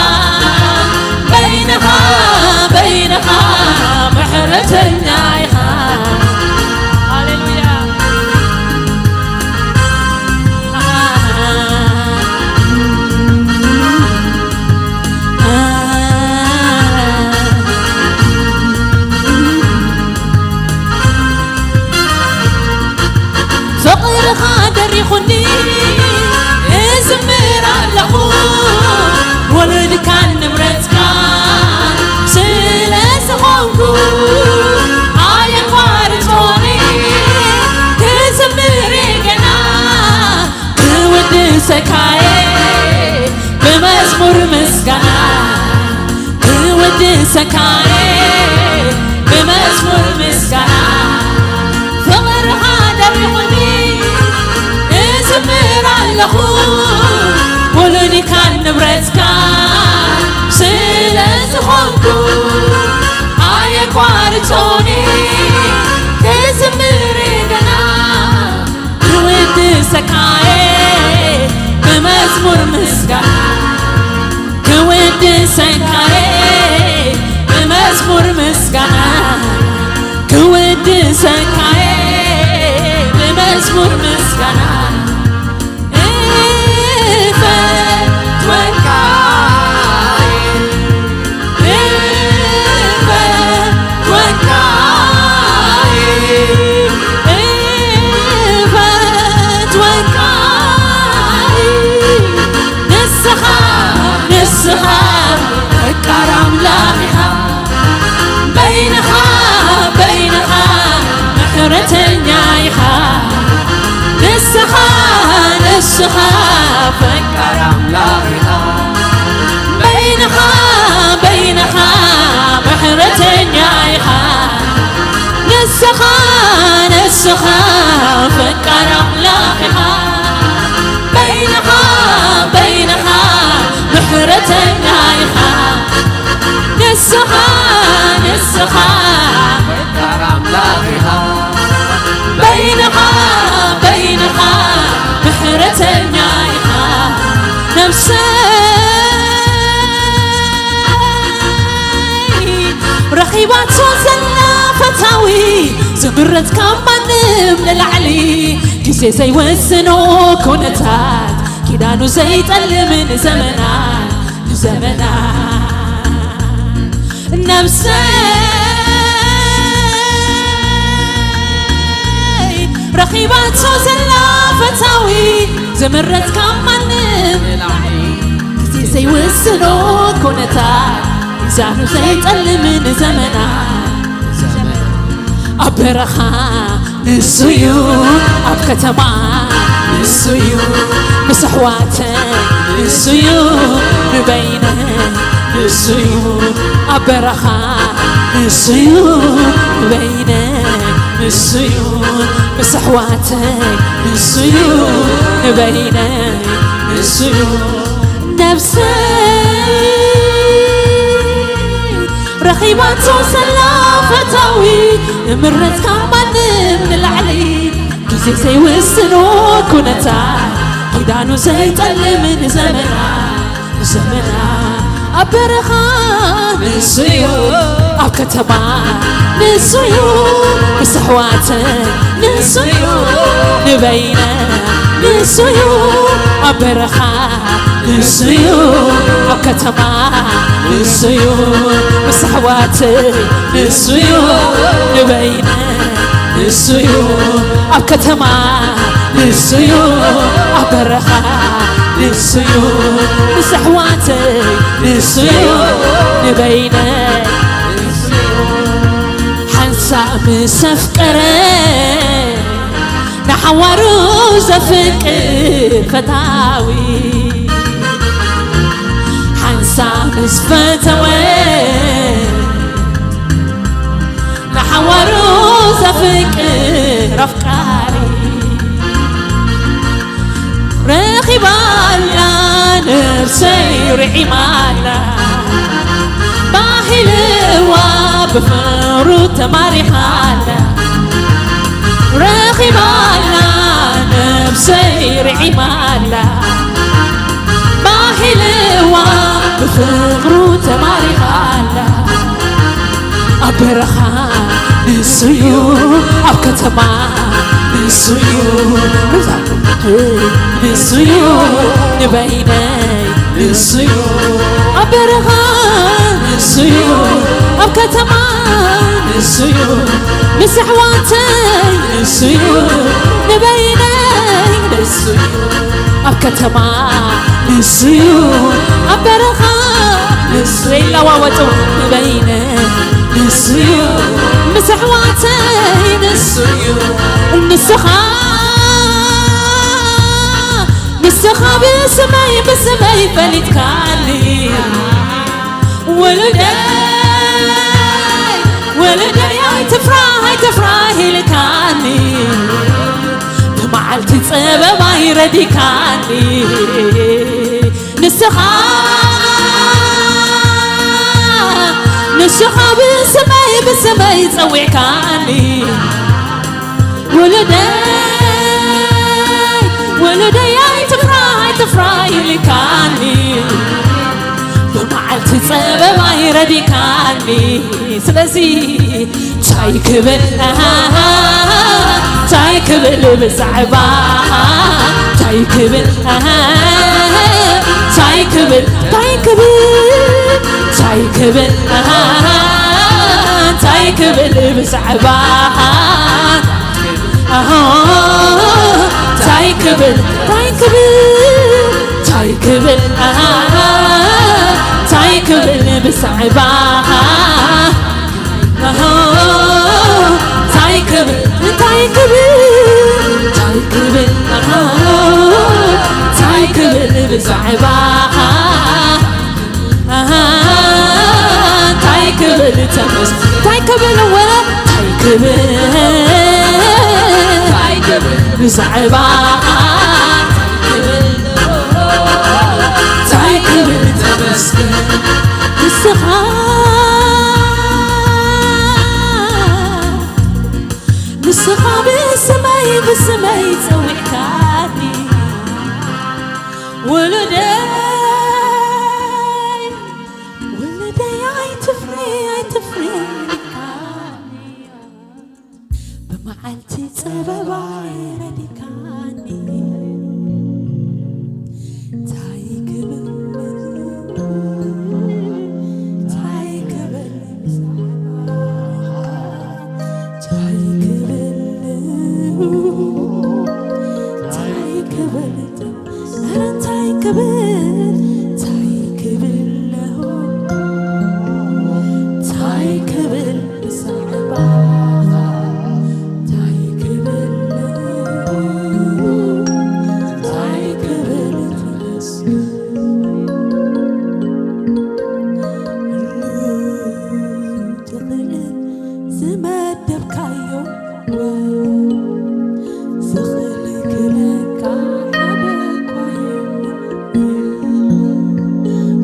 በይንኻ፣ በይንኻ ምሕረተኛ ኢኻ። ሃሌሉያ። ፍቕርኻ ደሪኹኒ እዝምር ኣለኹ፣ ወለድካን ንብረትካን ስለ ዝኾንኩ ኣየ ክዝምር ገና ክውድሰካየ ብመዝሙር ምስጋና ክውድሰካየ ብመዝሙር ምስጋና ክውድሰካየ ብመዝሙር ምስጋና እፈትወካየ ንስኻ ፈቃር ኣምላኽ ኢኻ በይንኻ በይንኻ ምሕረተኛ ኢኻ ንስኻ ንስኻ ፈቃር ኣምላኽ ኢኻ በይንኻ በይንኻ ምሕረተኛ ኢኻ ንስኻ ንስኻ ፈቃር ኣምላኽ ኢኻ በይንኻ በይንኻ ምሕረተኛ ኢኻ ነብሰይ ረኺባቶ ዘላ ፈታዊ ዝምረት ካብ ማንም ንላዕሊ ግዜ ዘይወስኖ ኩነታት ኪዳኑ ዘይጠልም ንዘመናት ንዘመናት ነብሰይ ረኺባቶ ዘላ ፈታዊ ዝምረት ካብ ማንም ግዜ ዘይውስኖ ኩነታት ሚዛኑ ዘይጠልም ንዘመና ኣብ በረኻ ንሱዩ ኣብ ከተማ ንሱዩ ምስ ኣሕዋተ ንሱዩ ንበይነ ንሱዩ ኣብ በረኻ ንሱዩ ንበይነ ንሱዩ ምስ ኣሕዋተይ ንሱዩ ንበይነ ንሱዩ ነብሰይ ረኺባቶ ዘላ ፈታዊ እምረት ካብ ማንም ንላዕሊ ግዜ ዘይውስኖ ኩነታ ኪዳኑ ዘይጠልም ንዘመና ዘመና ኣብ በረኻ ንሱዩ ኣብ ከተማ ንሱዩ ምስ ኣሕዋተ ንሱዩ ንበይነ ንሱዩ ኣብ በረኻ ንሱዩ ኣብ ከተማ ንሱዩ ምስ ኣሕዋተ ንሱዩ ንበይነ ንሱዩ ኣብ ከተማ ንሱዩ ኣብ በረኻ ንሱዩ ምስ ኣሕዋተይ ንሱዩ ንበይነ ሓንሳእ ምስ ኣፍቀረ ንሓዋሩ ዘፍቅር ፈታዊ ሓንሳእ ምስ ፈተወ ንሓዋሩ ዘፍቅር ኣፍቃሪ ረኺባላ ነብሰይ ርዒማላ ባሂልዋ ብፍቕሩ ተማሪኻላ ረኺባላ ነብሰይ ርዒማላ ባሂልዋ ብፍቕሩ ተማሪኻላ ኣብ በረኻ ንሱዩ ኣብ ከተማ ንሱዩ ንሱዩ ንበይነይ ንሱዩ ኣብ በረኻ ንሱዩ ኣብ ከተማ ንሱዩ ምስ ኣሕዋተይ ንሱዩ ንበይነይ ንሱዩ ኣብ ከተማ ንሱዩ ኣብ በረኻ ንሱ ዘይለዋወጡ ንበይነ ንሱዩ ምስ ኣሕዋተይ ንሱዩ ንስኻ ንስኻ ብስመይ ብስመይ ፈሊጥካኒ ወለደይ ወለደይ ኣይትፍራ ኣይትፍራ ኢልካኒ ብመዓልቲ ጸበባይ ረዲካኒ ንስኻ ንስኻ ብስመይ ብስ መይ ጸዊዕካኒ ውሉደይ ውሉደይ ኣይትፍራ ኣይትፍራ ኢልካኒ ብመዓልቲ ጸበባ ይረዲካኒ ስለዚ ታይ ክብል ታይ ክብል ብዛዕባ ታይ ክብል ታይ ክብል ታይ ክብል ታይ ክብል ታይ ክብል ብዛዕባ ታይ ክብል ታይ ክብል ታይ ክብል ታይ ክብል ብዛዕባ ታይ ክብል ታይ ክብል ታይ ክብል ታይ ክብል ብዛዕባ እንታይ ክብል ተመስ እንታይ ክብል ወ እንታይ ክብል እንታይ ክብል ብዛዕባ እንታይ ክብል ተመስገን ንስኻ ንስኻ ብስመይ ብስመይ ጸዊዕካኒ ውሉደይ ውሉደይ ኣይትፍሪ ኣይትፍሪ ኢልካኒ ብመዓልቲ ጸበባ ረዲካኒ እንታይ ክብል እንታይ ክብል እንታይ ክብል እንታይ ክብል ኧረ እንታይ ክብል እንታይ ክብል እንታይ ክብል ብዛዕባኻ እንታይ ክብል እንታይ ክብል ተመስገን ትኽእል ዝመደብካዮ ዝኽልክለካ ሓደ እኳ የለን።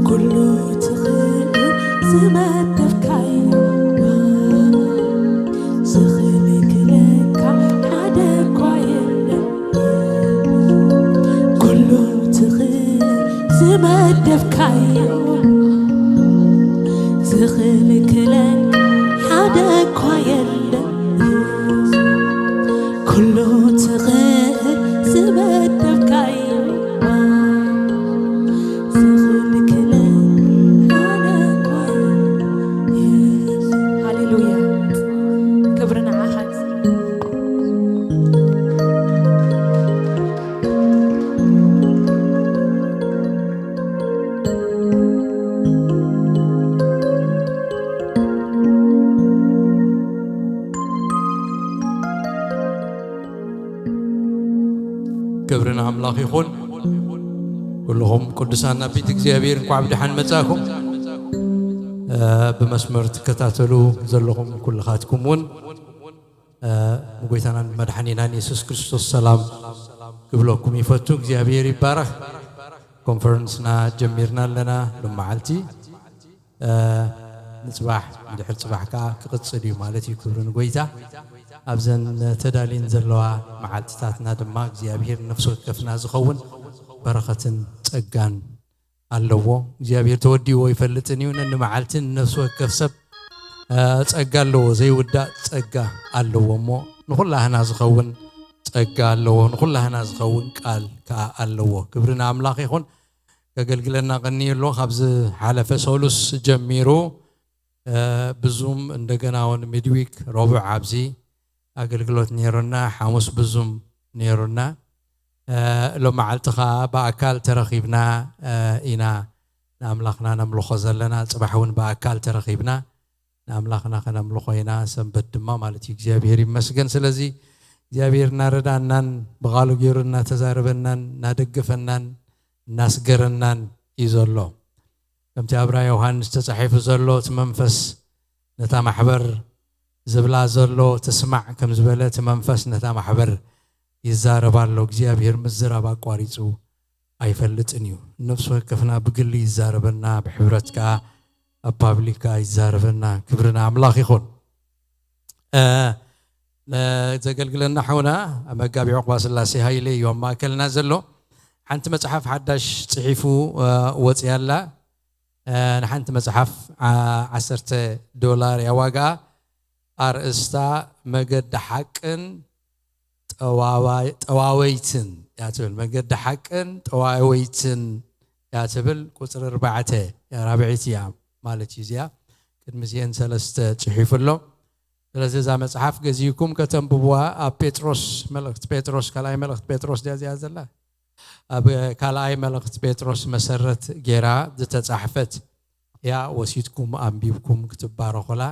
ኩሉ ትኽእል ዝመደብካዮ ዝኽልክለካ ሓደ እኳ የለን። ኩሉ ትኽእል ዝመደብካዮ ዝኽልክለካ ሓደ እኳ የለን። ኩሉ ትኽእል ዝመደብካዮ ዝኽልክለካ ሓደ እኳ የለን። ሃሌሉያ ክብሪ ንዓኻ ክብሪ ንኣምላኽ ይኹን። ኩልኹም ቅዱሳን ናብ ቤት እግዚኣብሔር እንኳዕ ብደሓን መጻእኩም። እ፣ ብመስመር ትከታተሉ ዘለኹም ኩልኻትኩም እውን፣ እ፣ ንጎይታናን መድሓኒናን የሱስ ክርስቶስ ሰላም ክብለኩም ይፈቱ። እግዚኣብሔር ይባረኽ። ኮንፈረንስና ጀሚርና ኣለና ሎመዓልቲ። እ፣ ንጽባሕ፣ ንድሕር ጽባሕ ከኣ ክቕጽል እዩ ማለት እዩ። ክብሪ ንጎይታ። ኣብዘን ተዳልየን ዘለዋ መዓልትታትና ድማ እግዚኣብሔር ንነፍሲ ወከፍና ዝኸውን በረኸትን ጸጋን ኣለዎ። እግዚኣብሔር ተወዲእዎ ኣይፈልጥን እዩ። ነንመዓልቲ ንነፍሲ ወከፍ ሰብ፣ እ፣ ጸጋ ኣለዎ፣ ዘይውዳእ ጸጋ ኣለዎ። እሞ ንኹላህና ዝኸውን ጸጋ ኣለዎ፣ ንኹላህና ዝኸውን ቃል ከኣ ኣለዎ። ክብሪ ንኣምላኽ ይኹን። ከገልግለና ቀንዩ ኣሎ። ካብ ዝሓለፈ ሰሉስ ጀሚሩ፣ እ፣ ብዙም እንደገና እውን ሚድዊክ ረቡዕ ኣብዚ ኣገልግሎት ነይሩና፣ ሓሙስ ብዙም ነይሩና። እ፣ ሎም መዓልቲ ኸኣ ብኣካል ተረኺብና፣ እ፣ ኢና ንኣምላኽና ነምልኾ ዘለና። ጽባሕ እውን ብኣካል ተረኺብና ንኣምላኽና ከነምልኾ ኢና። ሰንበት ድማ ማለት እዩ። እግዚኣብሔር ይመስገን። ስለዚ እግዚኣብሔር እናረዳእናን ብቓሉ ገይሩ እናተዛረበናን እናደገፈናን እናስገረናን እዩ ዘሎ። ከምቲ ኣብ ራእይ ዮሃንስ ተጻሒፉ ዘሎ፣ እቲ መንፈስ ነታ ማሕበር ዝብላ ዘሎ ትስማዕ ከም ዝበለ፣ እቲ መንፈስ ነታ ማሕበር ይዛረብ ኣሎ። እግዚኣብሔር ምዝራብ ኣቋሪጹ ኣይፈልጥን እዩ። ነፍሲ ወከፍና ብግሊ ይዛረበና፣ ብሕብረት ከኣ ኣብ ፓብሊክ ከኣ ይዛረበና። ክብሪ ንኣምላኽ ይኹን። እ፣ ነ-፣ ዘገልግለና ሓውና መጋቢ ዕቑባ ስላሴ ሃይለ እዩ ኣብ ማእከልና ዘሎ። ሓንቲ መጽሓፍ ሓዳሽ ጽሒፉ፣ እ፣ ወጽያ ኣላ። እ፣ ንሓንቲ መጽሓፍ ዓ-፣ ዓሰርተ ዶላር እያ ዋጋኣ። ኣርእስታ መገዲ ሓቅን ጠዋዋይ-፣ ጠዋወይትን እያ ትብል። መገዲ ሓቅን ጠዋወይትን እያ ትብል። ቁጽሪ ኣርባዕተ እያ፣ ራብዐይቲ እያ ማለት እዩ እዚኣ። ቅድሚ እዚአን ሰለስተ ጽሒፉ ኣሎ። ስለዚ እዛ መጽሓፍ ገዚእኩም ከተንብብዋ፣ ኣብ ጴጥሮስ፣ መልእኽቲ ጴጥሮስ፣ ካልኣይ መልእኽቲ ጴጥሮስ ድያ እዚኣ ዘላ? ኣብ ካልኣይ መልእኽቲ ጴጥሮስ መሰረት ጌራ ዝተጻሕፈት እያ። ወሲድኩም ኣንቢብኩም ክትባረኹላ፣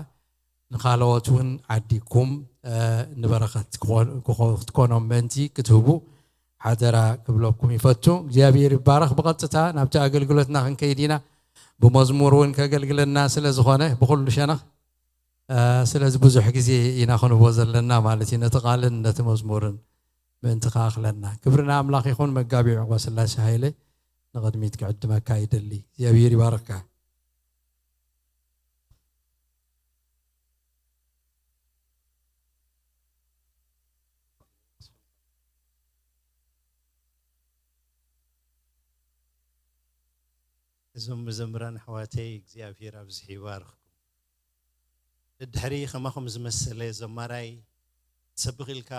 ንኻልኦት እውን ዓዲግኩም፣ እ፣ ንበረኸት ክኾ-፣ ክኾ-፣ ክትኮኖም ምእንቲ ክትህቡ ሓደራ ክብለኩም ይፈቱ። እግዚኣብሔር ይባረኽ። ብቐጥታ ናብቲ ኣገልግሎትና ክንከይድ ኢና። ብመዝሙር እውን ከገልግለና ስለ ዝኾነ ብኹሉ ሸነኽ፣ እ፣ ስለዚ ብዙሕ ግዜ ኢና ክንቦ ዘለና ማለት እዩ፣ ነቲ ቃልን ነቲ መዝሙርን ምእንቲ ከኣኽለና። ክብሪ ንኣምላኽ ይኹን። መጋቢ ዕቑባ ስላሴ ሃይለ ንቕድሚት ክዕድመካ ይደሊ። እግዚኣብሔር ይባርካ። እዞም መዘምራን ኣሕዋተይ እግዚኣብሔር ኣብዚሑ ይባርኽኩም። ድሕሪ ከማኹም ዝመሰለ ዘማራይ ሰብኽ ኢልካ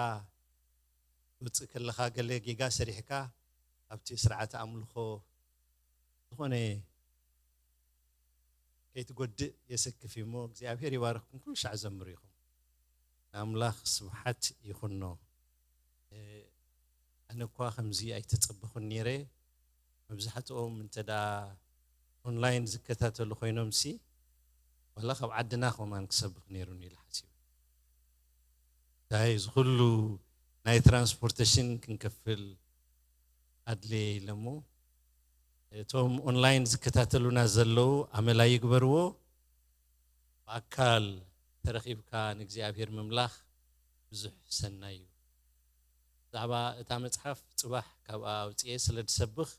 ውፅእ ከለኻ ገለ ጌጋ ሰሪሕካ ኣብቲ ስርዓተ ኣምልኾ ዝኾነ ከይትጎድእ የሰክፍ እዩ እሞ እግዚኣብሔር ይባርኽኩም። ኩሉ ሻዕ ዘምሩ ኢኹም። ንኣምላኽ ስብሓት ይኹኖ። እ፣ ኣነ እኳ ከምዚ ኣይተጸበኹን ነይረ። መብዛሕትኦም እንተ ደኣ ኦንላይን ዝከታተሉ ኮይኖምሲ፣ ዋላ ካብ ዓድና ከማን ክሰብኽ ነይሩኒ ኢለ ሓሲበ። እንታይ እዚ ኩሉ ናይ ትራንስፖርቴሽን ክንከፍል ኣድልየ ኢለ እሞ፣ እቶም ኦንላይን ዝከታተሉና ዘለዉ ኣመል ኣይግበርዎ። ብኣካል ተረኺብካ ንእግዚኣብሔር ምምላኽ ብዙሕ ሰናይ እዩ። ብዛዕባ እታ መጽሓፍ ጽባሕ ካብኣ ኣውጽኤ ስለ ዝሰብኽ፣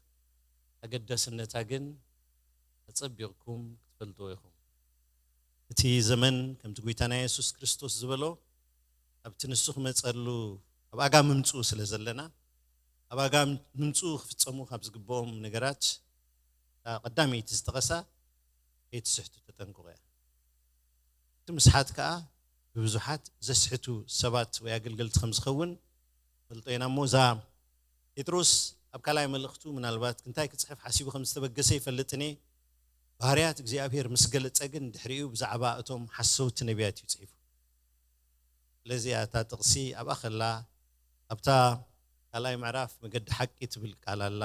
ኣገዳስነታ ግን ኣጸቢቕኩም ክትፈልጥዎ ኢኹም። እቲ ዘመን ከምቲ ጐይታና የሱስ ክርስቶስ ዝበሎ፣ ኣብቲ ንሱ ክመጸሉ ኣብ ኣጋ ምምጽኡ ስለ ዘለና፣ ኣብ ኣጋ ምምጽኡ ክፍጸሙ ካብ ዝግብኦም ነገራት እታ ቀዳመይቲ ዝጠቐሳ ከይትስሕቱ ተጠንቅቑ እያ። እቲ ምስሓት ከኣ ብብዙሓት ዘስሕቱ ሰባት ወይ ኣገልገልቲ ከም ዝኸውን ፈልጦ ኢና እሞ፣ እዛ ጴጥሮስ ኣብ ካልኣይ መልእኽቱ ምናልባት እንታይ ክጽሕፍ ሓሲቡ ከም ዝተበገሰ ይፈልጥን እየ። ባህርያት እግዚኣብሔር ምስ ገለጸ ግን ድሕሪኡ ብዛዕባ እቶም ሓሰውቲ ነቢያት እዩ ጽሒፉ። ስለዚ እያ እታ ጥቕሲ ኣብኣ ከላ፣ ኣብታ ካልኣይ ምዕራፍ መገዲ ሓቂ ትብል ቃል ኣላ፣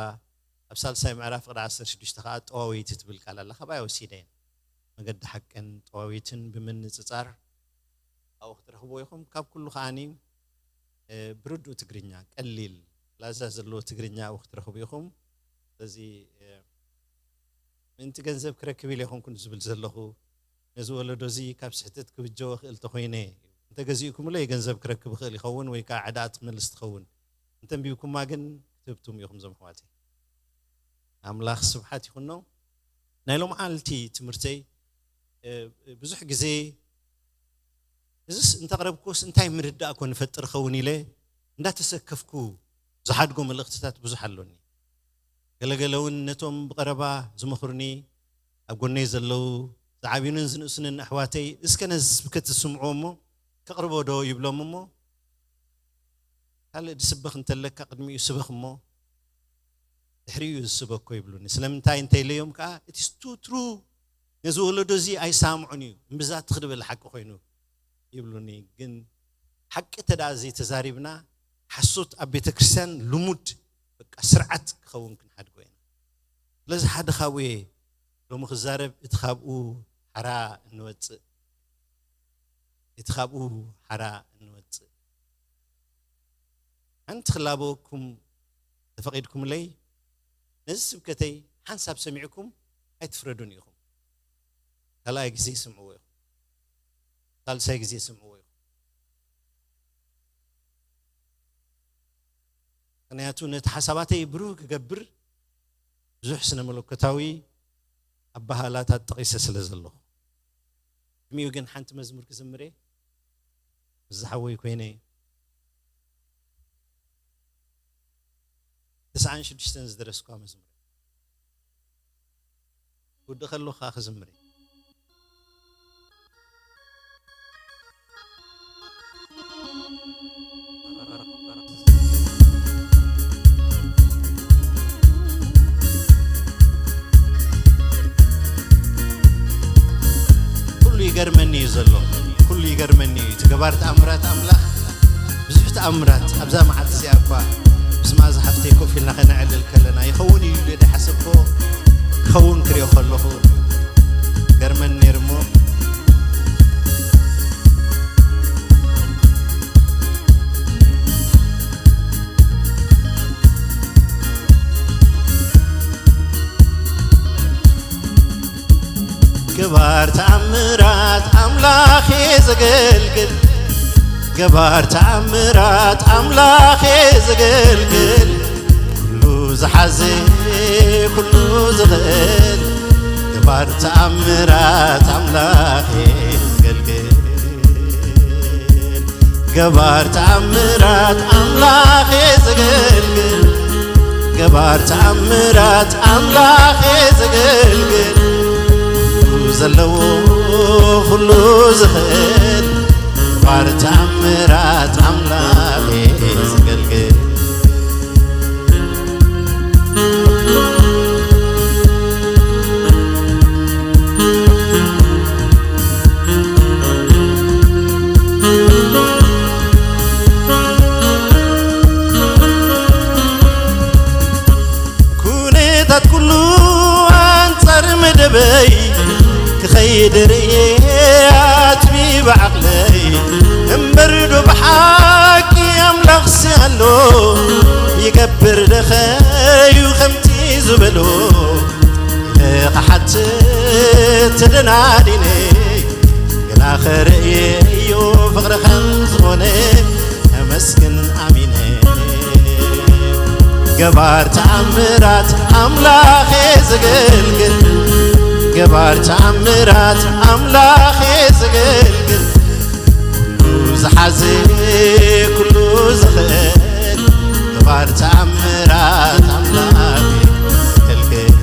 ኣብ ሳልሳይ ምዕራፍ ቅዲ ዓሰርተ ሽዱሽተ ከኣ ጠዋወይቲ ትብል ቃል ኣላ። ካብኣ ወሲደ እየ። መገዲ ሓቅን ጠዋወይትን ብምንጽጻር ኣብኡ ክትረኽብዎ ኢኹም። ካብ ኩሉ ከኣኒ፣ እ፣ ብርዱእ ትግርኛ፣ ቀሊል ላዛ ዘለዎ ትግርኛ ኣብኡ ክትረኽቡ ኢኹም። ስለዚ፣ እ፣ ምእንቲ ገንዘብ ክረክብ ኢለ ኣይኮንኩን ዝብል ዘለኹ። ነዚ ወለዶ እዚ ካብ ስሕተት ክብጀዎ ክእል ተኾይነ፣ እንተገዚእኩምለይ ገንዘብ ክረክብ ይኽእል ይኸውን ወይ ከዓ ዕዳ ትመልስ ትኸውን። እንተንቢብኩማ ግን ክትህብቱም ኢኹም እዞም ኣሕዋተይ። ኣምላኽ ስብሓት ይኹኖ። ናይ ሎምዓልቲ ትምህርተይ፣ እ፣ ብዙሕ ግዜ እዝስ እንተቕረብኩስ እንታይ ምርዳእ ኮን እፈጥር ኸውን ኢለ እንዳተሰከፍኩ ዝሓድጎ መልእኽትታት ብዙሕ ኣሎኒ። ገለገለ እውን ነቶም ብቐረባ ዝመኽሩኒ፣ ኣብ ጎነይ ዘለዉ፣ ዝዓብዩንን ዝንእሱንን ኣሕዋተይ፣ እስከ ነዚ ስብከት ዝስምዕዎ እሞ ከቕርቦ ዶ ይብሎም እሞ፣ ካልእ ዝስበኽ እንተለካ ቅድሚኡ ስበኽ እሞ፣ ድሕሪኡ ዝስበኮ ይብሉኒ። ስለምንታይ እንተኢለዮም ከኣ፣ እቲ ቱ ትሩ ነዚ ወለዶ እዚ ኣይሳምዖን እዩ፣ እምብዛ ትኽ ዝበለ ሓቂ ኮይኑ ይብሉኒ። ግን ሓቂ እንተ ደኣ ዘይተዛሪብና፣ ሓሶት ኣብ ቤተ ክርስቲያን ልሙድ በቃ ስርዓት ክኸውን ክንሓድጎ ኢና። ስለዚ ሓደ ካብኡ እየ ሎሚ ክዛረብ፣ እቲ ካብኡ ሓራ እንወጽእ፣ እቲ ካብኡ ሓራ እንወጽእ። ሓንቲ ክላበወኩም ተፈቒድኩምለይ፣ ነዚ ስብከተይ ሓንሳብ ሰሚዕኩም ኣይትፍረዱን ኢኹም። ካልኣይ ግዜ ስምዕዎ ኢኹም። ሳልሳይ ግዜ ስምዕዎ ኢኹም። ምኽንያቱ ነቲ ሓሳባተይ ብሩህ ክገብር ብዙሕ ስነ መለኮታዊ ኣበሃህላታት ጠቒሰ ስለ ዘለኹ። ቅድሚኡ ግን ሓንቲ መዝሙር ክዝምር እየ። ዝሓወይ ኮይነ እዩ። ተስዓን ሽዱሽተን ዝደረስኳ መዝሙር። ክውድእ ከለኹ ከዓ ክዝምር እየ። ኩሉ ይገርመኒ እዩ ዘሎ። ኩሉ ይገርመኒ እዩ። እቲ ገባር ተኣምራት ኣምላኽ ብዙሕ ተኣምራት ኣብዛ መዓልቲ እዚኣ እኳ ምስ መኣዛ ሓፍተይ ኮፍ ኢልና ከነዕልል ከለና ይኸውን እዩ ኢለ ዝሓሰብክዎ ክኸውን ክሪኦ ከለኹ ገርመኒ ነይሩ እሞ ገባር ተኣምራት ኣምላኽ እየ ዘገልግል፣ ገባር ተኣምራት ኣምላኽ እየ ዘገልግል፣ ኩሉ ዝሓዘ ኩሉ ዝኽእል፣ ገባር ተኣምራት ኣምላኽ እየ ዘገልግል። ገባር ተኣምራት ኣምላኽ እየ ዘገልግል፣ ገባር ተኣምራት ኣምላኽ እየ ዘገልግል፣ ኩሉ ዘለዎ ኩሉ ዝኽእል፣ ገባር ተኣምራት ኣምላኽ እየ ዘገልግል። ኩነታት ኩሉ ኣንጻር መደበይ ክኸይድ ርእየ ኣትቢበ ዓቕለይ፣ እምበር ዶ ብሓቂ ኣምላኽሲ ኣሎ፣ ይገብር ደኸዩ ከምቲ ዝበሎ ኢለ ክሓትት ተደናዲነ፣ ገና ኸርእየዮ ፍቕሪ ከም ዝኾነ ከመስግን ኣሚነ። ገባር ተኣምራት ኣምላኽ እየ ዘገልግል፣ ገባር ተኣምራት ኣምላኽ እየ ዘገልግል፣ ኩሉ ዝሓዘ ኩሉ ዝኽእል፣ ገባር ተኣምራት ኣምላኽ እየ ዘገልግል።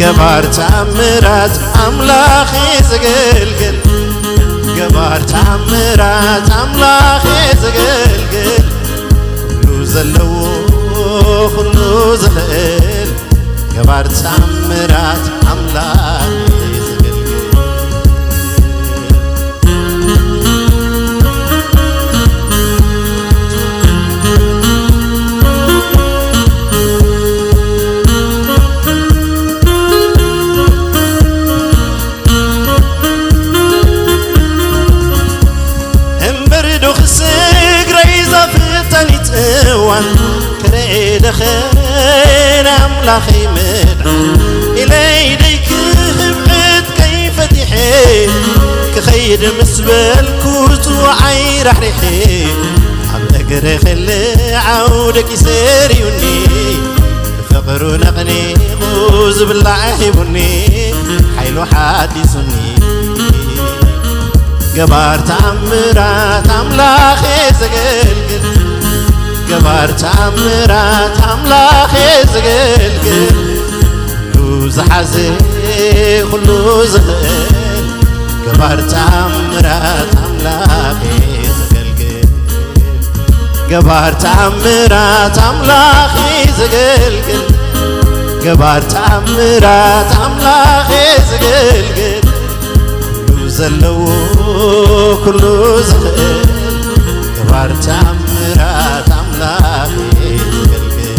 ገባር ተኣምራት ኣምላኽ እየ ዘገልግል፣ ገባር ተኣምራት ኣምላኽ እየ ዘገልግል፣ ኩሉ ዘለዎ ኩሉ ዝኽእል፣ ገባር ተኣምራት ኣምላኽ እየ ዘገልግል። እምበር ዶ ክስግረይ ዛፍታኒት እዋን ክርኢ ደኸ ናይ ኣምላኸይ ምድሓን ኢለይ ደይ ክህብ ዕጥቀይ ፈቲሐ ክኸይድ ምስ በልኩ ጽዋዓይ ራሕሪሐ ኣብ እግሪ ክልዓው ደቂሰ ርእዩኒ ፍቕሩ ነቕኒቑ ዝብላዕ ሂቡኒ ሓይሉ ሓዲሱኒ ገባር ተኣምራት ኣምላኽ እየ ዘገልግል ገባር ተኣምራት ኣምላኽ እየ ዘገልግል ኩሉ ዝሓዘ ኩሉ ዝኽእል ገባር ተኣምራት ኣምላኽ እየ ዘገልግል ገባር ተኣምራት ኣምላኽ እየ ዘገልግል ገባር ተኣምራት ኣምላኽ እየ ዘገልግል ኩሉ ዘለዎ ኩሉ ዝኽእል ገባር ተኣምራት ኣምላኽ እየ ዘገልግል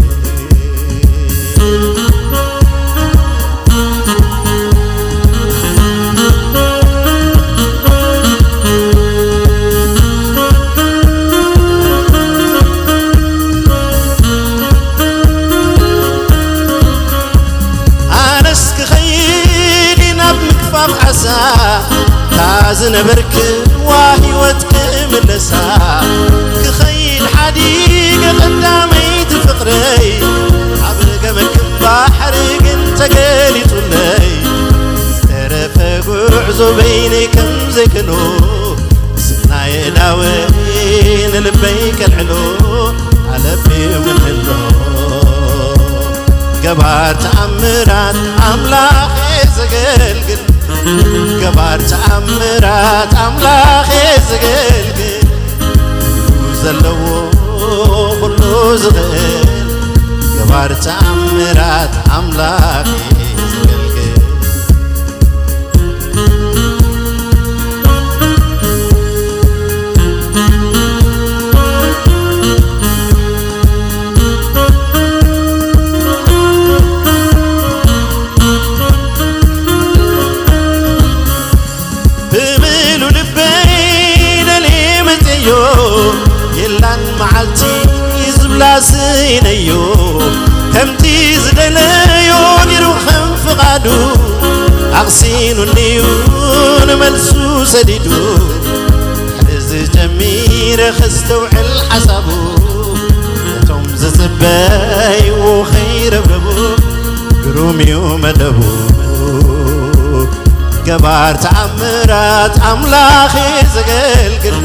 ኣነስ ክኸይድ ናብ ምግፋፍ ዓሳ እታ ዝነበርክዋ ህይወት ክምለሳ ክኸይድ ሓዲገ ቀዳመይቲ ፍቕረይ ኣብ ገመክም ባሕሪ ግን ተገሊጹለይ ዝተረፈ ጉዕዞ በይነይ ከም ዘይክኖ ስናይ ልበይ ከልዕሎ ኣለቢ ምንሎ ገባር ተኣምራት ኣምላኽ ዘገልግል ገባር ተኣምራት ኣምላኽ ዘገልግል ኩሉ ዘለዎ ኩሉ ዝኽእል ገባር ተኣምራት ኣምላኽ ዘገልግል ብምሉ ልበይ ደልየ መፅዮ የላን መዓልቲ ዝብላ ስኢነዮ ከምቲ ዝደለዮ ገይሩ ከም ፍቓዱ ኣቕሲኑኒዩ ንመልሱ ሰዲዱ ድሕሪ ዝጀሚረ ከስተውዕል ሓሳቡ ነቶም ዝፅበይዎ ከይረብረቡ ግሩም እዩ መደቡ ገባር ተኣምራት ኣምላኽ ዘገልግል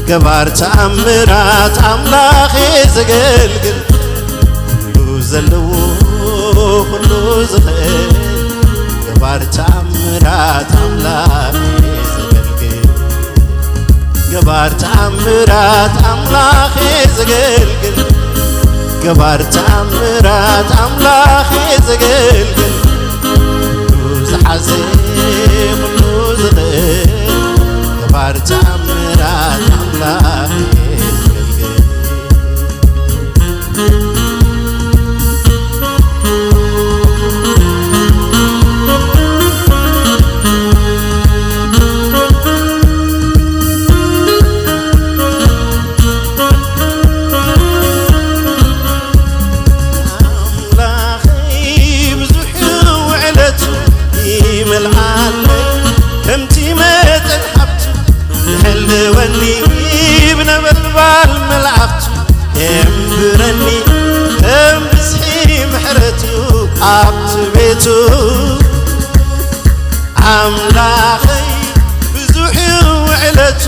ገባር ተኣምራት ኣምላኽ ዘገልግል ኩሉ ዘለዎ ኩሉ ዝኽእል ገባር ተኣምራት ኣምላኽ ዘገልግል ገባር ተኣምራት ኣምላኽ ዘገልግል ገባር ተኣምራት ኣምላኽ ዘገልግል ኩሉ ዝሓዘ ኩሉ ዝኽእል ገባር ተኣምራት ኣምላኽ ዘገልግል ኣምላኸይ ብዙሕ ውዕለቱ ይመልኣለይ ከምቲ መጠን ሃብቱ ይሕልወኒ ብነበልባል መላእኽቱ የንብረኒ ከም ብዝሒ ምሕረቱ ኣብቲ ቤቱ ኣምላኸይ ብዙሕ ውዕለቱ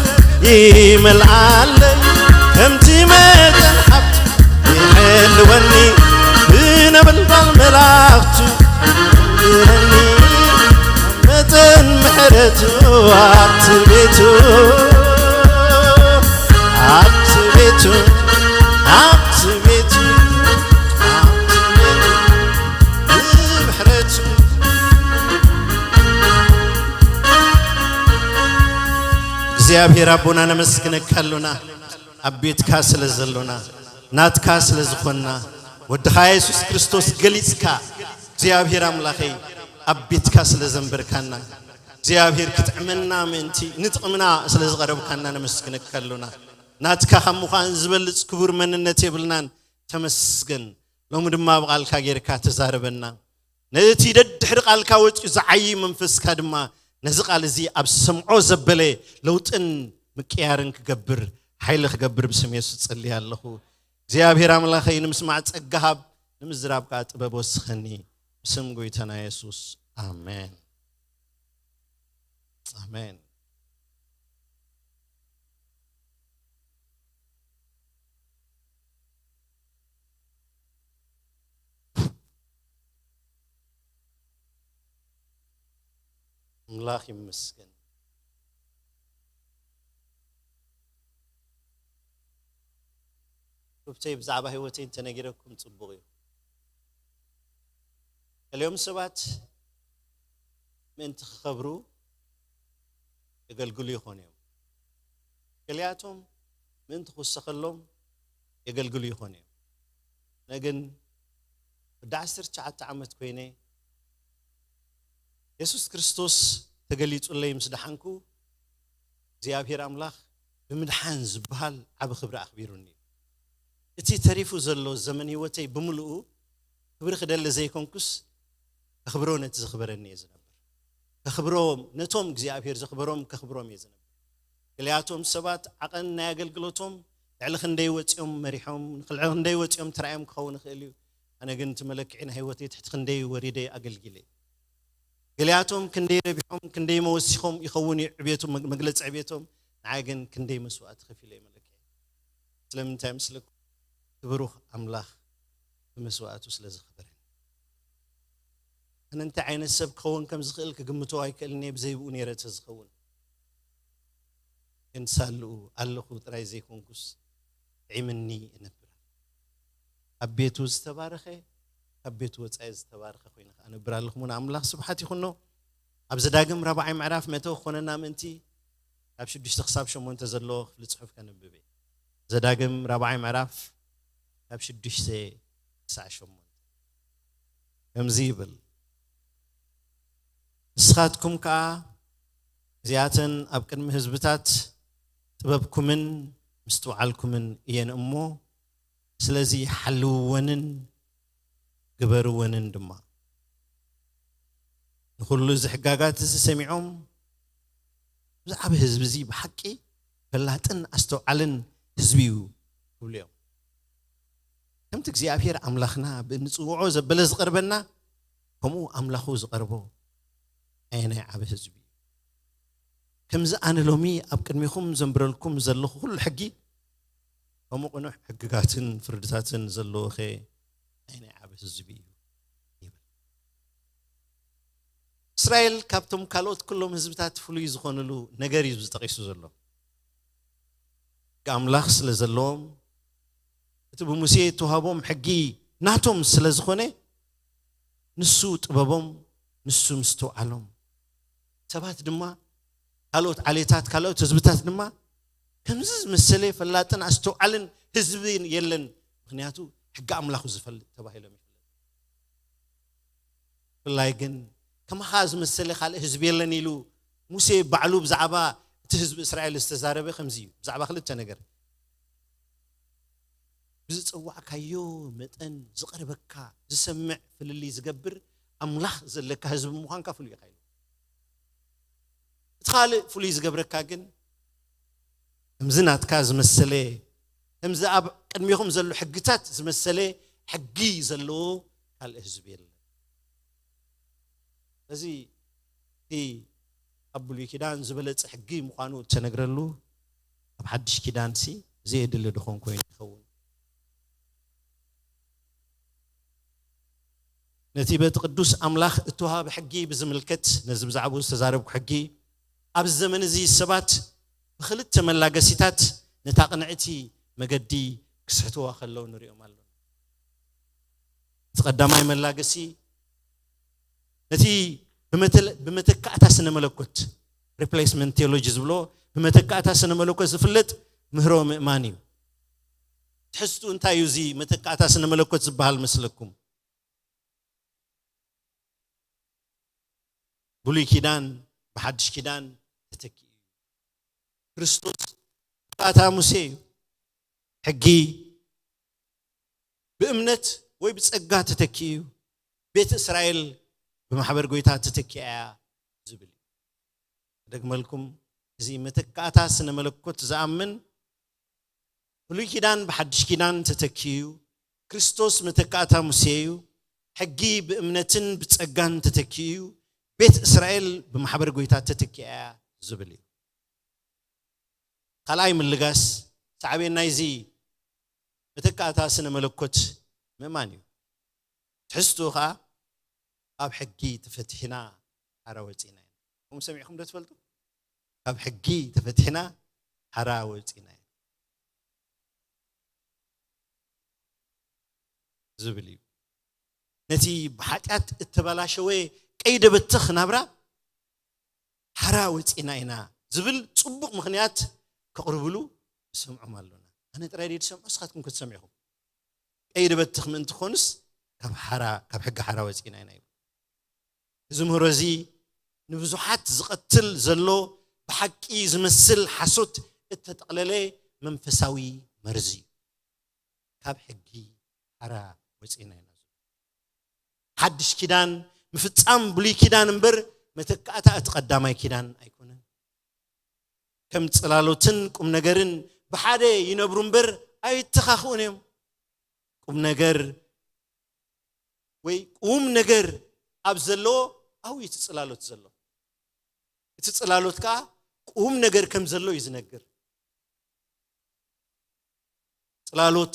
ይመልኣለይ ከምቲ መጠን ሃብቱ ይሕልወኒ ብነበልባል መላእኽቱ ይረኒ መጠን ምሕረቱ ኣብቲ ቤቱ ኣብቲ ቤቱ ኣብቲ ቤቱ ኣብቲ ቤቱ ብምሕረቱ እግዚኣብሔር ኣቦና ነመስግነካ ኣሎና ኣብ ቤትካ ስለ ዘሎና ናትካ ስለ ዝኾንና ወድኻ የሱስ ክርስቶስ ገሊጽካ እግዚኣብሔር ኣምላኸይ ኣብ ቤትካ ስለ ዘንበርካና እግዚኣብሔር ክጥዕመና ምእንቲ ንጥቕምና ስለ ዝቐረብካና ነመስግነካ ኣሎና ናትካ ካብ ምዃን ዝበልጽ ክቡር መንነት የብልናን ተመስገን ሎሚ ድማ ብቓልካ ጌርካ ተዛረበና ነቲ ደድሕሪ ቃልካ ወፂኡ ዝዓዪ መንፈስካ ድማ ነዚ ቃል እዚ ኣብ ሰምዖ ዘበለ ለውጥን ምቅያርን ክገብር ሓይሊ ክገብር ብስም የሱስ ጸልየ ኣለኹ እግዚኣብሔር ኣምላኸይ ንምስማዕ ጸጋ ሃብ ንምዝራብ ከዓ ጥበብ ወስኸኒ ብስም ጎይታና የሱስ ኣሜን ኣሜን ኣምላኽ ይመስገን ሩብተይ ብዛዕባ ህይወተይ እንተነጊረኩም ፅቡቕ እዩ ገሊኦም ሰባት ምእንቲ ክኸብሩ የገልግሉ ይኾኑ እዮም ገሊኣቶም ምእንቲ ክውሰኸሎም የገልግሉ ይኾኑ እዮም ኣነ ግን ወዲ ዓሰርተ ትሽዓተ ዓመት ኮይነ የሱስ ክርስቶስ ተገሊጹለይ ምስ ደሓንኩ እግዚኣብሔር ኣምላኽ ብምድሓን ዝበሃል ዓቢ ክብሪ ኣኽቢሩኒ እዩ እቲ ተሪፉ ዘሎ ዘመን ህይወተይ ብምልኡ ክብሪ ክደሊ ዘይኮንኩስ ከኽብሮ ነቲ ዘኽበረኒ እየ ዝነብር ከኽብሮም ነቶም እግዚኣብሔር ዘኽበሮም ከኽብሮም እየ ዝነብር ገሊኣቶም ሰባት ዓቐን ናይ ኣገልግሎቶም ልዕሊ ክንደይ ወፂኦም መሪሖም ልዕሊ ክንደይ ወፂኦም ተራእዮም ክኸውን ይኽእል እዩ ኣነ ግን እቲ መለክዒ ናይ ህይወተይ ትሕቲ ክንደይ ወሪደ ኣገልጊለ ገሊኣቶም ክንደይ ረቢሖም ክንደይ መወሲኾም ይኸውን እዩ ዕቤቶም መግለፂ ዕቤቶም ንዓይ ግን ክንደይ መስዋእቲ ከፊለ እዩ መለክዒ ስለምንታይ ምስለኩም? እቲ ብሩኽ ኣምላኽ ብመስዋእቱ ስለ ዘኽበረኒ። ኣነ እንታይ ዓይነት ሰብ ክኸውን ከም ዝኽእል ክግምቶ ኣይክእልን እየ፣ ብዘይብኡ ነይረ ተዝኸውን። ግን ሳልኡ ኣለኹ ጥራይ ዘይኮንኩስ፣ ጥዒምኒ እነብር። ኣብ ቤቱ ዝተባረኸ፣ ካብ ቤቱ ወጻኢ ዝተባረኸ ኮይነ ከኣ እነብር ኣለኹ። ንኣምላኽ ስብሓት ይኹኖ። ኣብ ዘዳግም ራብዓይ ምዕራፍ መእተዊ ክኾነና ምእንቲ፣ ካብ ሽዱሽተ ክሳብ ሸሞንተ ዘሎ ክፍሊ ጽሑፍ ከንብብ እየ። ዘዳግም ራብዓይ ምዕራፍ፣ ካብ ሽዱሽተ ክሳዕ ሸሞንተ። ከምዚ ይብል፣ ንስኻትኩም ከኣ እዚኣተን ኣብ ቅድሚ ህዝብታት ጥበብኩምን ምስትውዓልኩምን እየን እሞ፣ ስለዚ ሓልውወንን ግበርወንን ድማ። ንኹሉ እዚ ሕጋጋት እዚ ሰሚዖም፣ ብዛዕባ ህዝቢ እዚ ብሓቂ ፈላጥን ኣስተውዓልን ህዝቢ እዩ ክብሉ እዮም። ከምቲ እግዚኣብሔር ኣምላኽና ብንጽውዖ ዘበለ ዝቐርበና፣ ከምኡ ኣምላኹ ዝቐርቦ ኣየናይ ዓቢ ህዝቢ እዩ። ከምዚ ኣነ ሎሚ ኣብ ቅድሚኹም ዘንብረልኩም ዘለኹ ኩሉ ሕጊ፣ ከምኡ ቅኑዕ ሕግጋትን ፍርድታትን ዘለዎኸ ኣየናይ ዓቢ ህዝቢ እዩ ይብል። እስራኤል ካብቶም ካልኦት ኩሎም ህዝብታት ፍሉይ ዝኾኑሉ ነገር እዩ ዝጠቒሱ ዘሎ። ሕጊ ኣምላኽ ስለ ዘለዎም፣ እቲ ብሙሴ እተዋህቦም ሕጊ ናቶም ስለ ዝኾነ፣ ንሱ ጥበቦም፣ ንሱ ምስትውዓሎም። ሰባት ድማ፣ ካልኦት ዓሌታት፣ ካልኦት ህዝብታት ድማ፣ ከምዚ ዝመሰለ ፈላጥን ኣስተውዓልን ህዝቢ የለን፣ ምኽንያቱ ሕጊ ኣምላኹ ዝፈልጥ ተባሂሎም ይፍለጡ። ብፍላይ ግን ከማኻ ዝመሰለ ካልእ ህዝቢ የለን ኢሉ ሙሴ ባዕሉ ብዛዕባ እቲ ህዝቢ እስራኤል ዝተዛረበ ከምዚ እዩ። ብዛዕባ ክልተ ነገር፣ ብዝጸዋዕካዮ መጠን ዝቐርበካ፣ ዝሰምዕ፣ ፍልልይ ዝገብር ኣምላኽ ዘለካ ህዝቢ ምዃንካ ፍሉይ ኢኻ ኢሉ። እቲ ካልእ ፍሉይ ዝገብረካ ግን፣ ከምዚ ናትካ ዝመሰለ፣ ከምዚ ኣብ ቅድሚኹም ዘሎ ሕግታት ዝመሰለ ሕጊ ዘለዎ ካልእ ህዝቢ የለን። እዚ እቲ ኣብ ብሉይ ኪዳን ዝበለጸ ሕጊ ምዃኑ እተነግረሉ፣ ኣብ ሓድሽ ኪዳንሲ ዘየድሊ ድኾን ኮይኑ ይኸውን? ነቲ በቲ ቅዱስ ኣምላኽ እተዋህበ ሕጊ ብዝምልከት፣ ነዚ ብዛዕባኡ ዝተዛረብኩ ሕጊ፣ ኣብዚ ዘመን እዚ ሰባት ብኽልተ መላገሲታት ነታ ቅንዕቲ መገዲ ክስሕትዋ ከለዉ ንሪኦም ኣለና። እቲ ቀዳማይ መላገሲ፣ ነቲ ብመተል-፣ ብመተካእታ ስነ መለኮት፣ ሪፕሌስመንት ቴዎሎጂ ዝብሎ፣ ብመተካእታ ስነ መለኮት ዝፍለጥ ምህሮ ምእማን እዩ። ትሕዝትኡ እንታይ እዩ እዚ መተካእታ ስነ መለኮት ዝበሃል መስለኩም? ብሉይ ኪዳን ብሓድሽ ኪዳን ተተኪኡ እዩ። ክርስቶስ መተካእታ ሙሴ እዩ። ሕጊ ብእምነት ወይ ብጸጋ ተተኪኡ እዩ። ቤት እስራኤል ብማሕበር ጎይታ ተተኪኣ እያ ዝብል እዩ። ክደግመልኩም፣ እዚ መተካእታ ስነ መለኮት ዝኣምን፣ ብሉይ ኪዳን ብሓድሽ ኪዳን ተተኪኡ፣ ክርስቶስ መተካእታ ሙሴ እዩ፣ ሕጊ ብእምነትን ብጸጋን ተተኪኡ እዩ፣ ቤት እስራኤል ብማሕበር ጎይታ ተተኪኣ እያ ዝብል እዩ። ካልኣይ ምልጋስ፣ ሳዕቤን ናይዚ መተካእታ ስነ መለኮት ምእማን እዩ። ትሕዝትኡ ኸኣ፣ ካብ ሕጊ ተፈቲሕና ሓራ ወጺእና ኢና። ከምኡ ሰሚዕኩም ዶ ትፈልጡ? ካብ ሕጊ ተፈቲሕና ሓራ ወጺእና ኢና ዝብል እዩ። ነቲ ብሓጢኣት እተበላሸወ ቀይደ በትኽ ናብራ ሓራ ወጺእና ኢና ዝብል ጽቡቕ ምኽንያት ከቕርብሉ ንሰምዖም ኣሎና። ኣነ ጥራይ ድየ ዝሰምዖ? ንስኻትኩም ከ ትሰምዑ ኢኹም። ቀይዲ በትኽ ምእንቲ ክኾንስ ካብ ሓራ፣ ካብ ሕጊ ሓራ ወጺእና ኢና ይብሉ። እዚ ምህሮ እዚ ንብዙሓት ዝቐትል ዘሎ ብሓቂ ዝመስል ሓሶት እተጠቕለለ መንፈሳዊ መርዚ እዩ። ካብ ሕጊ ሓራ ወጺእና ኢና ዝብሉ። ሓድሽ ኪዳን ምፍጻም ብሉይ ኪዳን እምበር መተካእታ እቲ ቀዳማይ ኪዳን ኣይኮነን። ከም ጽላሎትን ቁም ነገርን ብሓደ ይነብሩ እምበር ኣይተኻኽኡን እዮም። ቁም ነገር ወይ ቁም ነገር ኣብ ዘለዎ ኣብኡ እዩ እቲ ጽላሎት ዘሎ። እቲ ጽላሎት ከኣ ቁም ነገር ከም ዘሎ እዩ ዝነግር። ጽላሎት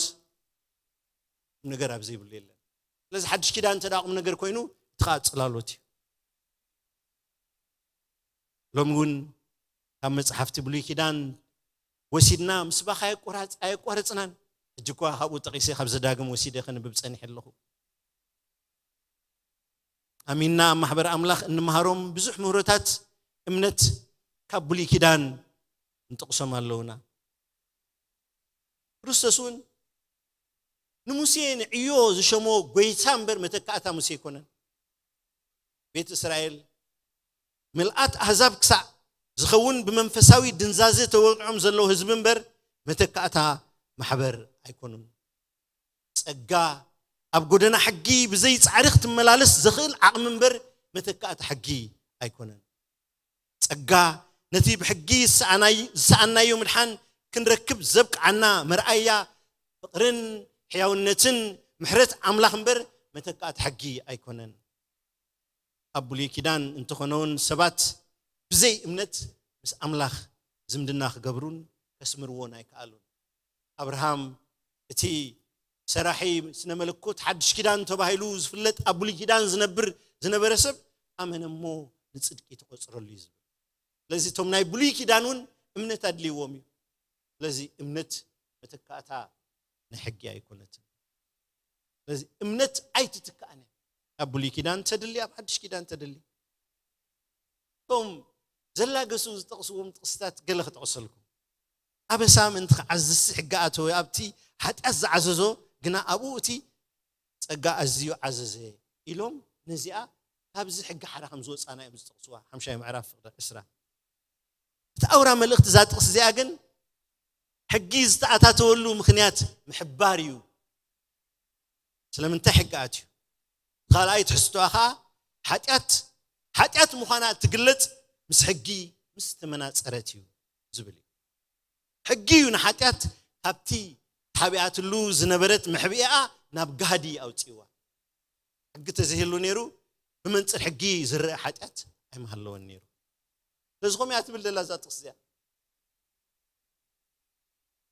ቁም ነገር ኣብ ዘይብሉ የለን። ስለዚ ሓድሽ ኪዳን እንተ ደኣ ቁም ነገር ኮይኑ፣ እቲ ኸኣ ጽላሎት እዩ። ሎሚ እውን ካብ መጽሓፍቲ ብሉይ ኪዳን ወሲድና ምስባኽ ኣየቆራጽ-፣ ኣየቋረጽናን። ሕጂ እኳ ካብኡ ጠቒሰ ካብ ዘዳግም ወሲደ ከንብብ ጸኒሐ ኣለኹ። ኣሚንና ኣብ ማሕበር ኣምላኽ እንመሃሮም ብዙሕ ምህሮታት እምነት ካብ ብሉይ ኪዳን ንጠቕሶም ኣለውና። ክርስቶስ እውን ንሙሴ ንዕዮ ዝሸሞ ጎይታ እምበር መተካእታ ሙሴ ኣይኮነን። ቤት እስራኤል ምልኣት ኣህዛብ ክሳዕ ዝኸውን ብመንፈሳዊ ድንዛዘ ተወቂዖም ዘለዉ ህዝቢ እምበር መተካእታ ማሕበር ኣይኮኑን። ጸጋ ኣብ ጎደና ሕጊ ብዘይ ጻዕሪ ክትመላለስ ዘኽእል ዓቕሚ እምበር መተካእታ ሕጊ ኣይኮነን። ጸጋ ነቲ ብሕጊ ዝሰኣናይ-፣ ዝሰኣናዮ ምድሓን ክንረክብ ዘብቅዓና መርኣያ ፍቕርን ሕያውነትን ምሕረት ኣምላኽ እምበር መተካእታ ሕጊ ኣይኮነን። ኣብ ብሉይ ኪዳን እንተኾነ እውን ሰባት ብዘይ እምነት ምስ ኣምላኽ ዝምድና ክገብሩን ከስምርዎን ኣይከኣሉን። ኣብርሃም እቲ ሰራሒ ስነ መለኮት ሓድሽ ኪዳን ተባሂሉ ዝፍለጥ ኣብ ብሉይ ኪዳን ዝነብር ዝነበረ ሰብ ኣመነ እሞ ንጽድቂ ተቖጽረሉ እዩ ዝብል። ስለዚ እቶም ናይ ብሉይ ኪዳን እውን እምነት ኣድልይዎም እዩ። ስለዚ እምነት መተካእታ ናይ ሕጊ ኣይኮነትን። ስለዚ እምነት ኣይትትካእን እያ። ኣብ ብሉይ ኪዳን ተድሊ፣ ኣብ ሓድሽ ኪዳን ተድሊ። እቶም ዘላገሱ ዝጠቕስዎም ጥቕስታት ገለ ክጠቕሰልኩም። ኣበሳ ምእንቲ ክዓዝዝሲ ሕጊ ኣተወ፣ ኣብቲ ሓጢኣት ዝዓዘዞ ግና ኣብኡ እቲ ጸጋ ኣዝዩ ዓዘዘ ኢሎም ነዚኣ ካብዚ ሕጊ ሓራ ከም ዝወጻና እዮም ዝጠቕስዋ። ሓምሻይ ምዕራፍ ፍቕዲ ዕስራ። እቲ ኣውራ መልእኽቲ እዛ ጥቕሲ እዚኣ ግን ሕጊ ዝተኣታተወሉ ምኽንያት ምሕባር እዩ። ስለምንታይ ሕጊ ኣትዩ? ካልኣይ ትሕዝቶኣ ኸኣ ሓጢኣት፣ ሓጢኣት ምዃና እትግለጽ ምስ ሕጊ ምስ ተመናጸረት እዩ ዝብል እዩ። ሕጊ እዩ ንሓጢኣት ካብቲ ተሓቢኣትሉ ዝነበረት መሕብኢኣ ናብ ጋህዲ ኣውጺእዋ። ሕጊ ተዘይህሉ ነይሩ፣ ብመንጽር ሕጊ ዝረአ ሓጢኣት ኣይምሃለወን ነይሩ። ስለዚ ከምኡ እያ ትብል ዘላ እዛ ጥቕሲ እዚኣ።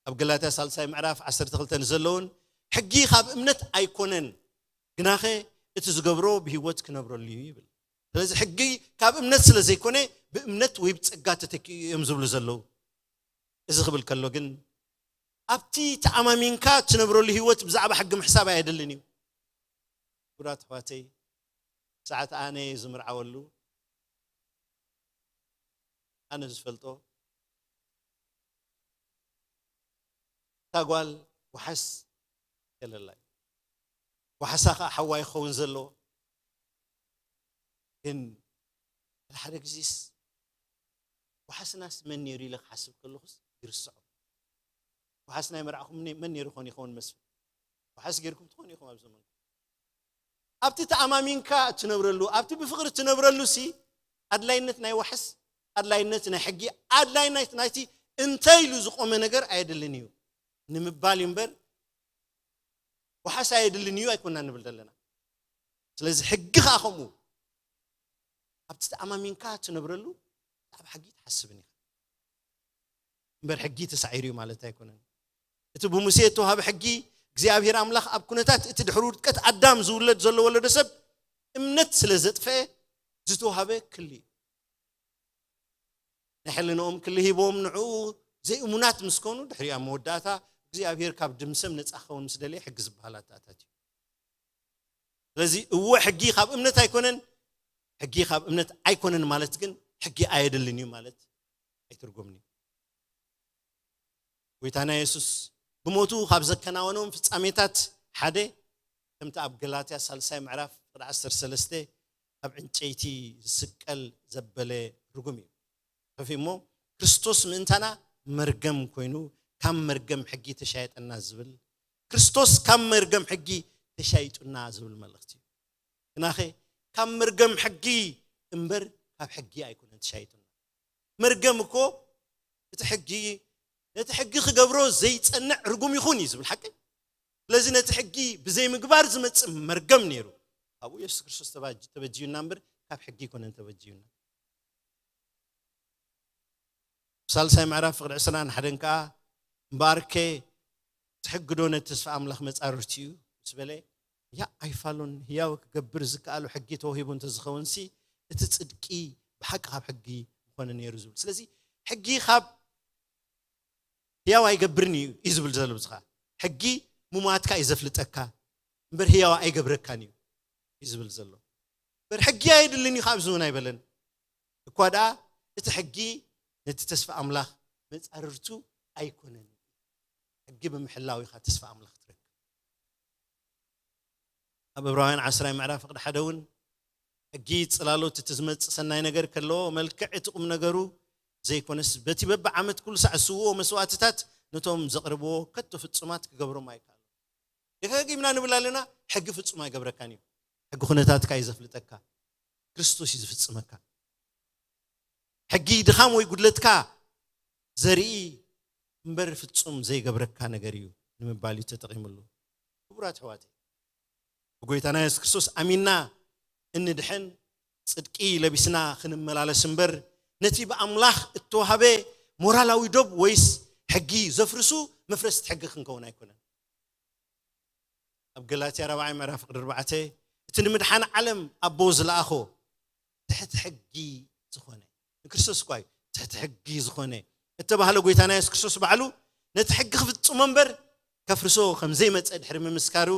ኣብ ገላትያ ሳልሳይ ምዕራፍ ዓሰርተ ክልተ ንዘለውን ሕጊ ካብ እምነት ኣይኮነን፣ ግናኸ እቲ ዝገብሮ ብህይወት ክነብረሉ እዩ ይብል። ስለዚ ሕጊ ካብ እምነት ስለ ዘይኮነ ብእምነት ወይ ብጸጋ ተተኪኡ እዮም ዝብሉ ዘለዉ። እዚ ክብል ከሎ ግን ኣብቲ ተኣማሚንካ ትነብረሉ ህይወት ብዛዕባ ሕጊ ምሕሳብ ኣየድልን እዩ። ክቡራት ኣሕዋተይ፣ ሰዓት ኣነ ዝምርዓወሉ ኣነ ዝፈልጦ እታ ጓል ወሓስ የለላ እዩ። ወሓሳ ከዓ ሓዋ ይኸውን ዘለዎ። ግን ሓደ ግዜስ ወሓስናስ መን ነይሩ ኢለ ክሓስብ ከለኹስ ይርስዖ። ወሓስ ናይ መርዓኹም ነ-፣ መን ነይሩ ኾን ይኸውን መስፍን? ወሓስ ጌርኩም ትኾኑ ኢኹም ኣብ ዘመንኩም። ኣብቲ ተኣማሚንካ እትነብረሉ፣ ኣብቲ ብፍቕሪ እትነብረሉ ሲ ኣድላይነት ናይ ዋሕስ፣ ኣድላይነት ናይ ሕጊ፣ ኣድላይነት ናይቲ እንተ ኢሉ ዝቆመ ነገር ኣየድልን እዩ ንምባል እዩ እምበር፣ ዋሕስ ኣየድልን እዩ ኣይኮና ንብል ዘለና። ስለዚ ሕጊ ኸኣ ከምኡ ኣብቲ ተኣማሚንካ እትነብረሉ ብዛዕባ ሕጊ ትሓስብን ኢኻ። እምበር ሕጊ ተሳዒሩ እዩ ማለት ኣይኮነን። እቲ ብሙሴ እተዋህበ ሕጊ እግዚኣብሔር ኣምላኽ ኣብ ኩነታት እቲ ድሕሪ ውድቀት ኣዳም ዝውለድ ዘሎ ወለዶ ሰብ እምነት ስለ ዘጥፈአ ዝተዋህበ ክሊ እዩ። ናይ ሕልንኦም ክሊ ሂቦም ንዕኡ ዘይእሙናት ምስ ኮኑ ድሕሪኡ ኣብ መወዳእታ እግዚኣብሔር ካብ ድምሰም ነጻ ክኸውን ምስ ደለየ ሕጊ ዝበሃል ኣተኣታት እዩ። ስለዚ እወ ሕጊ ካብ እምነት ኣይኮነን፣ ሕጊ ካብ እምነት ኣይኮነን ማለት ግን ሕጊ ኣየድልን እዩ ማለት ኣይትርጎምን እዩ። ጎይታና የሱስ ብሞቱ ካብ ዘከናወኖም ፍጻሜታት ሓደ ከምቲ ኣብ ገላትያ ሳልሳይ ምዕራፍ ፍቕዲ ዓሰርተ ሰለስተ ኣብ ዕንጨይቲ ዝስቀል ዘበለ ርጉም እዩ። ከፊ እሞ ክርስቶስ ምእንታና መርገም ኮይኑ ካብ መርገም ሕጊ ተሻየጠና ዝብል፣ ክርስቶስ ካብ መርገም ሕጊ ተሻይጡና ዝብል መልእኽቲ እዩ። ግናኸ ካብ መርገም ሕጊ እምበር ካብ ሕጊ ኣይኮነን ተሻይጡና። መርገም እኮ እቲ ሕጊ፣ ነቲ ሕጊ ክገብሮ ዘይጸንዕ ርጉም ይኹን እዩ ዝብል ሓቂ። ስለዚ ነቲ ሕጊ ብዘይምግባር ዝመጽእ መርገም ነይሩ። ካብኡ የሱስ ክርስቶስ ተባጅ-፣ ተበጅዩና እምበር ካብ ሕጊ ኣይኮነን ተበጅዩና። ሳልሳይ ምዕራፍ ፍቕዲ ዕስራን ሓደን ከኣ እምበኣርከ እቲ ሕጊ ዶ ነቲ ተስፋ ኣምላኽ መጻርርቲ እዩ ምስ በለ፣ ያ ኣይፋሉን፣ ህያው ክገብር ዝከኣሉ ሕጊ ተዋሂቡ እንተዝኸውንሲ፣ እቲ ጽድቂ ብሓቂ ካብ ሕጊ ምኾነ ነይሩ ዝብል። ስለዚ ሕጊ ካብ ህያው ኣይገብርን እዩ እዩ ዝብል ዘሎ ብዝኻ። ሕጊ ሙማትካ እዩ ዘፍልጠካ እምበር ህያው ኣይገብረካን እዩ እዩ ዝብል ዘሎ። እምበር ሕጊ ኣየድልን እዩ ካብዚ እውን ኣይበለን። እኳ ደኣ እቲ ሕጊ ነቲ ተስፋ ኣምላኽ መጻርርቱ ኣይኮነን። ሕጊ ብምሕላው ኢኻ ተስፋ ኣምላኽ ትረክብ። ኣብ ዕብራውያን ዓስራይ ምዕራፍ ፍቕዲ ሓደ እውን ሕጊ ጽላሎት እቲ ዝመጽእ ሰናይ ነገር ከለዎ፣ መልክዕ እቲ ቁም ነገሩ ዘይኮነስ፣ በቲ በብዓመት ኩሉ ሳዕ ዝስውኦ መስዋእትታት ነቶም ዘቕርብዎ ከቶ ፍጹማት ክገብሮም ኣይከኣሎ። ደጋጊምና ንብል ኣለና፣ ሕጊ ፍጹም ኣይገብረካን እዩ። ሕጊ ኩነታትካ እዩ ዘፍልጠካ። ክርስቶስ እዩ ዝፍጽመካ። ሕጊ ድኻም ወይ ጉድለትካ ዘርኢ እምበር ፍጹም ዘይገብረካ ነገር እዩ ንምባል እዩ ተጠቒምሉ። ክቡራት ኣሕዋተይ፣ ብጎይታና የሱስ ክርስቶስ ኣሚንና እንድሕን ጽድቂ ለቢስና ክንመላለስ እምበር፣ ነቲ ብኣምላኽ እተዋህበ ሞራላዊ ዶብ ወይስ ሕጊ ዘፍርሱ መፍረስቲ ሕጊ ክንከውን ኣይኮነን። ኣብ ገላትያ ራብዓይ ምዕራፍ ፍቕዲ ኣርባዕተ፣ እቲ ንምድሓን ዓለም ኣቦ ዝለኣኾ ትሕቲ ሕጊ ዝኾነ፣ ንክርስቶስ እኳ እዩ ትሕቲ ሕጊ ዝኾነ እተባህለ ጎይታና የሱስ ክርስቶስ ባዕሉ ነቲ ሕጊ ክፍጽሞ እምበር ከፍርሶ ከም ዘይመጸ ድሕሪ ምምስካሩ፣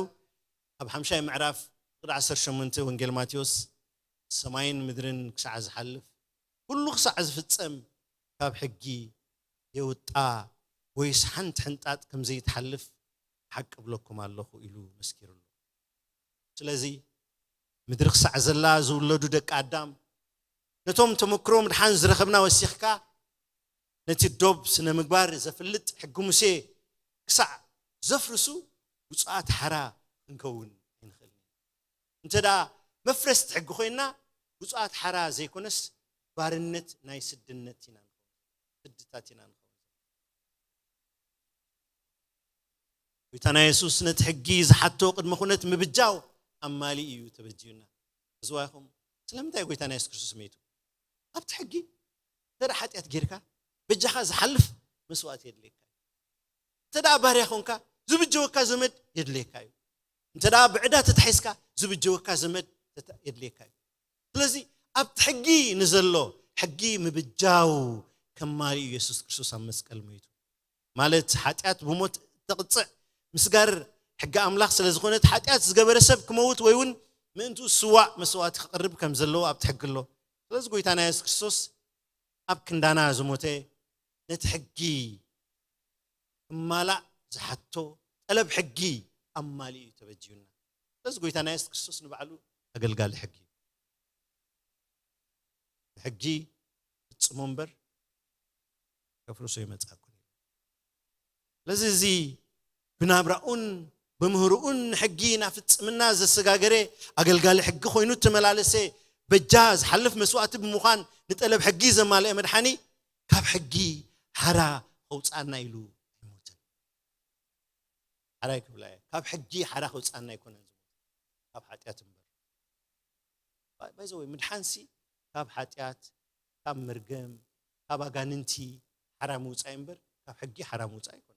ኣብ ሓምሻይ ምዕራፍ ፍቕዲ ዓሰርተ ሸሞንተ ወንጌል ማቴዎስ፣ ሰማይን ምድርን ክሳዕ ዝሓልፍ፣ ኩሉ ክሳዕ ዝፍጸም ካብ ሕጊ የውጣ ወይስ ሓንቲ ሕንጣጥ ከም ዘይትሓልፍ ሓቂ እብለኩም ኣለኹ ኢሉ መስኪሩሉ። ስለዚ ምድሪ ክሳዕ ዘላ ዝውለዱ ደቂ ኣዳም፣ ነቶም ተመክሮ ምድሓን ዝረኸብና ወሲኽካ፣ ነቲ ዶብ ስነ ምግባር ዘፍልጥ ሕጊ ሙሴ ክሳዕ ዘፍርሱ ብፁዓት ሓራ ክንከውን ኣይንኽእልን ኢና። እንተ ደኣ መፍረስቲ ሕጊ ኮይንና፣ ብፁዓት ሓራ ዘይኮነስ ባርነት ናይ ስድነት ኢና ንኸውን፣ ስድታት ኢና ንኸውን። ጎይታና የሱስ ነቲ ሕጊ ዝሓቶ ቅድመ ኩነት ምብጃው ኣማሊ እዩ ተበጅዩና። እዝዋ ኢኹም፣ ስለምንታይ ጎይታና የሱስ ክርስቶስ መይቱ? ኣብቲ ሕጊ እንተ ደኣ ሓጢኣት ጌርካ፣ በጃኻ ዝሓልፍ መስዋእቲ የድልየካ እዩ። እንተ ደኣ ባርያ ኾንካ፣ ዝብጀወካ ዘመድ የድልየካ እዩ። እንተ ደኣ ብዕዳ ተታሒዝካ፣ ዝብጀወካ ዘመድ ተታ-፣ የድልየካ እዩ። ስለዚ ኣብቲ ሕጊ ንዘሎ ሕጊ ምብጃው ከማልእ እዩ የሱስ ክርስቶስ ኣብ መስቀል ሞይቱ። ማለት ሓጢኣት ብሞት እተቕጽዕ ምስጋር ሕጊ ኣምላኽ ስለ ዝኾነት፣ ሓጢኣት ዝገበረ ሰብ ክመውት ወይ እውን ምእንትኡ ስዋእ መስዋእቲ ክቕርብ ከም ዘለዎ ኣብቲ ሕጊ ኣሎ። ስለዚ ጎይታና የሱስ ክርስቶስ ኣብ ክንዳና ዝሞተ ነቲ ሕጊ ክማላእ ዝሓቶ ጠለብ ሕጊ ኣማሊኡ እዩ ተበጅዩና። ስለዚ ጎይታና የሱስ ክርስቶስ ንባዕሉ ኣገልጋሊ ሕጊ እዩ። ብሕጊ ፍጽሞ እምበር ከፍርሶ ይመጻእኩን እዩ። ስለዚ እዚ ብናብራኡን ብምህርኡን ንሕጊ ናብ ፍጽምና ዘሰጋገረ ኣገልጋሊ ሕጊ ኮይኑ እተመላለሰ በጃ ዝሓልፍ መስዋእቲ ብምዃን ንጠለብ ሕጊ ዘማልአ መድሓኒ ካብ ሕጊ ሓራ ከውጽኣና ኢሉ ኣይሞተን። ሓራይ ክብላ እየ። ካብ ሕጊ ሓራ ከውጽኣና ኣይኮነን ዝሞተ፣ ካብ ሓጢኣት እምበር። ባይ ዘ ወይ ምድሓንሲ ካብ ሓጢኣት፣ ካብ መርገም፣ ካብ ኣጋንንቲ ሓራ ምውጻእ እምበር ካብ ሕጊ ሓራ ምውጻእ ኣይኮነን።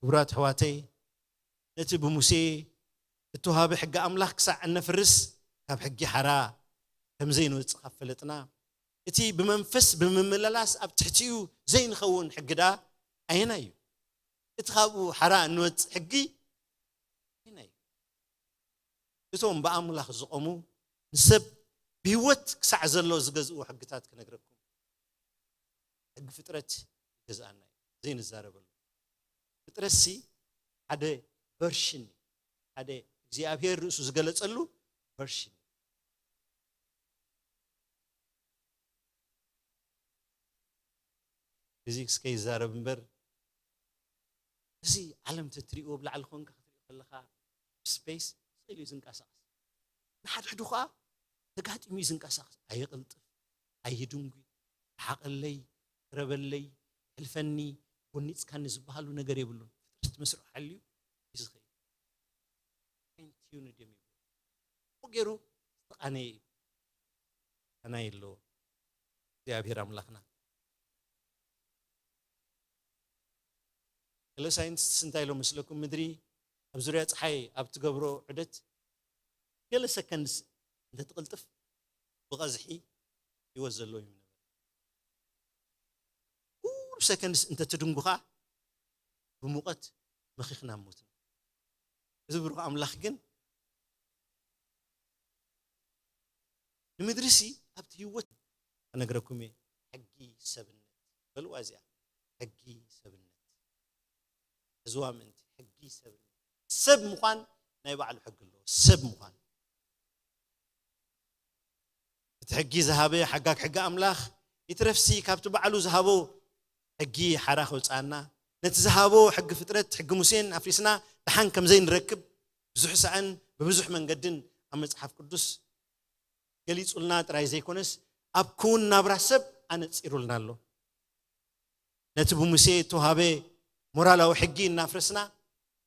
ክቡራት ኣሕዋተይ፣ ነቲ ብሙሴ እተዋህበ ሕጊ ኣምላኽ ክሳዕ እነፍርስ ካብ ሕጊ ሓራ ከም ዘይንወጽእ ካብ ፈለጥና፣ እቲ ብመንፈስ ብምምልላስ ኣብ ትሕቲኡ ዘይንኸውን ሕጊ ደኣ ኣየናይ እዩ? እቲ ካብኡ ሓራ እንወጽእ ሕጊ ኣየናይ እዩ? እቶም ብኣምላኽ ዝቖሙ ንሰብ ብህይወት ክሳዕ ዘሎ ዝገዝእዎ ሕግታት ክነግረኩም። ሕጊ ፍጥረት ይገዝኣና እዩ፣ ዘይንዛረበሉ። ፍጥረትሲ ሓደ ቨርሽን እዩ፣ ሓደ እግዚኣብሔር ርእሱ ዝገለጸሉ ቨርሽን እዩ። ፊዚክስ ከይዛረብ እምበር፣ እዚ ዓለም ተትሪእዎ ብላዕሊ ኮንካ ክትሪኦ ከለኻ፣ ስፔስ ስእል እዩ ዝንቀሳቐስ። ንሓድሕዱ ኸኣ ተጋጢሙ እዩ ዝንቀሳቐስ። ኣይቕልጥፍ፣ ኣይድንጉይ፣ ረሓቐለይ፣ ቅረበለይ፣ ሕልፈኒ፣ ጎኒጽካኒ ዝበሃሉ ነገር የብሉን። ፍጥረት መስርዑ ሓልዩ እዩ ዝኸይድ። ፋይን ቲዩንድ እዮም ይብሉ። ጽቡቕ ገይሩ ዝተቓነየ እዩ። ኣና የለዎ እግዚኣብሔር ኣምላኽና። ገለ ሳይንቲስትስ እንታይ ኢሎም መስለኩም? ምድሪ ኣብ ዙርያ ፀሓይ ኣብ ትገብሮ ዑደት ገለ ሰከንድስ እንተትቕልጥፍ ብቐዝሒ ህይወት ዘለዎ እዩ። ቁሩብ ሰከንድስ እንተትድንጉኻ ብሙቐት መኺኽና ሞትና። እዚ ብሩኽ ኣምላኽ ግን ንምድሪሲ ኣብቲ ህይወት እነግረኩም እየ። ሕጊ ሰብነት በልዋ እዚኣ፣ ሕጊ ሰብነት። እዝዋ ምእንቲ ሕጊ ሰብነት፣ ሰብ ምዃን ናይ ባዕሉ ሕጊ ኣለዎ። ሰብ ምዃን እቲ ሕጊ ዝሃበ ሓጋግ ሕጊ ኣምላኽ ይትረፍሲ ካብቲ ባዕሉ ዝሃቦ ሕጊ ሓራ ከውፅኣና፣ ነቲ ዝሃቦ ሕጊ ፍጥረት፣ ሕጊ ሙሴን ኣፍሪስና ደሓን ከም ዘይንረክብ ብዙሕ ሳዕን ብብዙሕ መንገድን ኣብ መጽሓፍ ቅዱስ ገሊጹልና ጥራይ ዘይኮነስ፣ ኣብ ክውን ናብራ ሰብ ኣነጺሩልና ኣሎ። ነቲ ብሙሴ እተዋሃበ ሞራላዊ ሕጊ እናፍረስና፣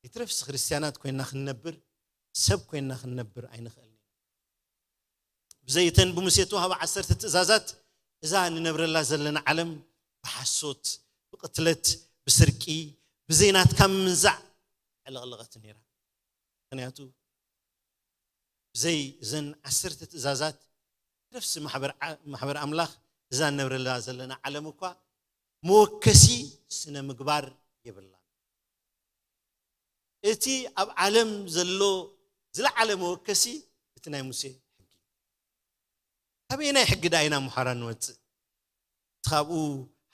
ይትረፍሲ ክርስትያናት ኮይንና ክንነብር፣ ሰብ ኮይንና ክንነብር ኣይንኽእልን ኢና። ብዘይ እተን ብሙሴ እተዋህባ ዓሰርተ ትእዛዛት፣ እዛ ንነብረላ ዘለና ዓለም ብሓሶት፣ ብቕትለት፣ ብስርቂ፣ ብዘይ ናትካ ምምንዛዕ ዕለቕለቐት ነይራ። ምኽንያቱ ብዘይ እዘን ዓሰርተ ትእዛዛት፣ ነፍሲ ማሕበር ዓ-፣ ማሕበር ኣምላኽ እዛ ንነብረላ ዘለና ዓለም እኳ መወከሲ ስነ ምግባር የብላን። እቲ ኣብ ዓለም ዘሎ ዝለዓለ መወከሲ እቲ ናይ ሙሴ ሕጊ። ካበየናይ ሕጊ ደኣ ኢና ምሓራ እንወጽእ? እቲ ካብኡ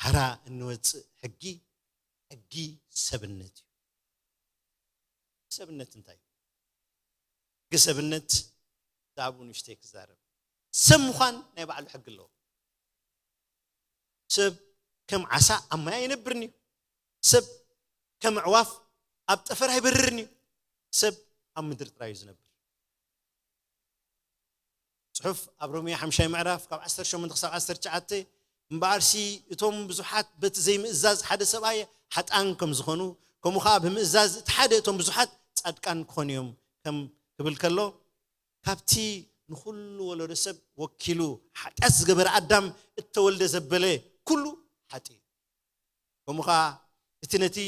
ሓራ እንወጽእ ሕጊ፣ ሕጊ ሰብነት እዩ። ሰብነት እንታይ እዩ? ሕጊ ሰብነት ብዛዕባኡ ንእሽተይ ክዛረብ። ሰብ ምዃን ናይ ባዕሉ ሕጊ ኣለዎ። ሰብ ከም ዓሳ ኣብ ማይ ኣይነብርን እዩ። ሰብ ከም ኣዕዋፍ ኣብ ጠፈር ኣይበርርን እዩ። ሰብ ኣብ ምድሪ ጥራይ እዩ ዝነብር። ጽሑፍ ኣብ ሮሜ ሓምሻይ ምዕራፍ ካብ ዓሰርተ ሸሞንተ ክሳብ ዓሰርተ ትሽዓተ፣ እምበኣርሲ እቶም ብዙሓት በቲ ዘይምእዛዝ ሓደ ሰብኣይ ሓጥኣን ከም ዝኾኑ፣ ከምኡ ኸኣ ብምእዛዝ እቲ ሓደ እቶም ብዙሓት ጻድቃን ክኾኑ እዮም ከም ክብል ከሎ፣ ካብቲ ንኹሉ ወለዶ ሰብ ወኪሉ ሓጢኣት ዝገበረ ኣዳም እተወልደ ዘበለ ኩሉ ሓጢ እዩ። ከምኡ ኸዓ እቲ ነቲ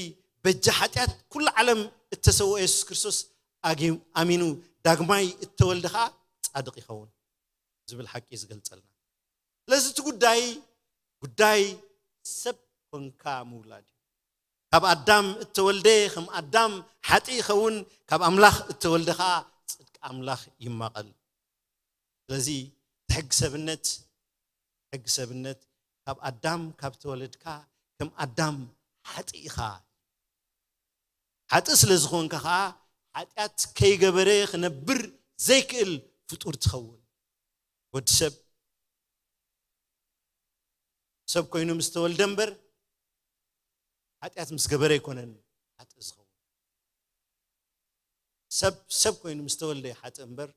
በጃ ሓጢኣት ኩሉ ዓለም እተሰውአ የሱስ ክርስቶስ ኣጊ-፣ ኣሚኑ ዳግማይ እተወልደ ኸዓ ጻድቕ ይኸውን ዝብል ሓቂ እዩ ዝገልጸልና። ስለዚ እቲ ጉዳይ፣ ጉዳይ ሰብ ኮንካ ምውላድ እዩ። ካብ ኣዳም እተወልደ ከም ኣዳም ሓጢ ይኸውን፣ ካብ ኣምላኽ እተወልደ ኸዓ ጽድቂ ኣምላኽ ይማቐል። ስለዚ እቲ ሕጊ ሰብነት፣ ሕጊ ሰብነት ካብ ኣዳም ካብ ተወለድካ ከም ኣዳም ሓጢ ኢኻ። ሓጢ ስለ ዝኾንካ ኸዓ ሓጢኣት ከይገበረ ክነብር ዘይክእል ፍጡር ትኸውን። ወዲ ሰብ ሰብ ኮይኑ ምስ ተወልደ እምበር ሓጢኣት ምስ ገበረ ኣይኮነን ሓጢ ዝኸውን። ሰብ ሰብ ኮይኑ ምስ ተወልደ እዩ ሓጢ እምበር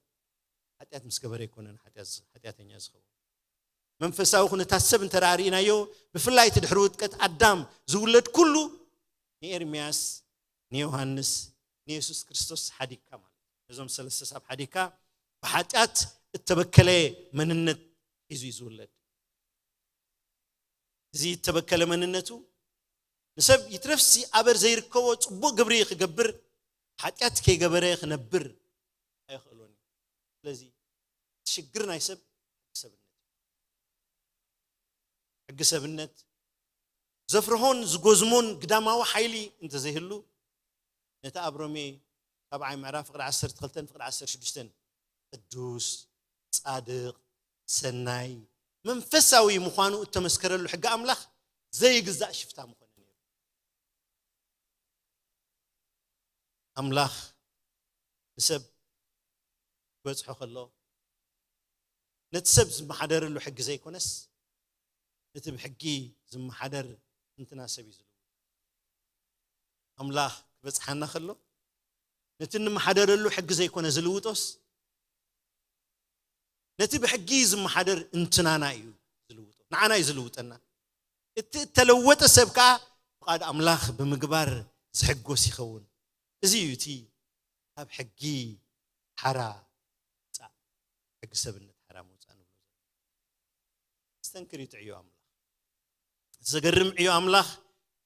ሓጢኣት ምስ ገበረ ኣይኮነን ሓጢኣት ዝ-፣ ሓጢኣተኛ ዝኸውን። መንፈሳዊ ኩነታት ሰብ እንተ ደኣ ርኢናዮ፣ ብፍላይ እቲ ድሕሪ ውድቀት ኣዳም ዝውለድ ኩሉ ንኤርምያስ፣ ንዮሃንስ፣ ንየሱስ ክርስቶስ ሓዲግካ ማለት እዩ። ነዞም ሰለስተ ሰብ ሓዲግካ ብሓጢኣት እተበከለ መንነት ሒዙ እዩ ዝውለድ። እዚ እተበከለ መንነቱ ንሰብ ይትረፍሲ ኣበር ዘይርከቦ ጽቡቕ ግብሪ ክገብር፣ ሓጢኣት ከይገበረ ክነብር ኣይኽእሎን እዩ። ስለዚ እቲ ሽግር ናይ ሰብ ሕጊ ሰብነት እዩ። ሕጊ ሰብነት ዘፍርሆን ዝጎዝሞን ግዳማዊ ሓይሊ እንተዘይህሉ፣ ነቲ ኣብ ሮሜ ራብዓይ ምዕራፍ ፍቕዲ ዓሰርተ ክልተን ፍቕዲ ዓሰርተ ሽዱሽተን ቅዱስ፣ ጻድቕ፣ ሰናይ፣ መንፈሳዊ ምዃኑ እተመስከረሉ ሕጊ ኣምላኽ ዘይግዛእ ሽፍታ ምኾነ ነይሩ። ኣምላኽ ንሰብ ክበጽሖ ከሎ፣ ነቲ ሰብ ዝመሓደረሉ ሕጊ ዘይኮነስ፣ ነቲ ብሕጊ ዝመሓደር እንትና ሰብ እዩ ዝልውጥ። ኣምላኽ ክበጽሓና ከሎ፣ ነቲ እንመሓደረሉ ሕጊ ዘይኮነ ዝልውጦስ፣ ነቲ ብሕጊ ዝመሓደር እንትናና እዩ ዝልውጦ፣ ንዓና እዩ ዝልውጠና። እቲ እተለወጠ ሰብ ከኣ ፍቓድ ኣምላኽ ብምግባር ዝሕጎስ ይኸውን። እዚ እዩ እቲ ካብ ሕጊ ሓራ ምውጻእ፣ ሕጊ ሰብነት ሓራ ምውጻእ ንብሎ ዘለና። ኣስተንክር እዩ እቲ ዕዮ ኣምላኽ። እቲ ዘገርም ዕዮ ኣምላኽ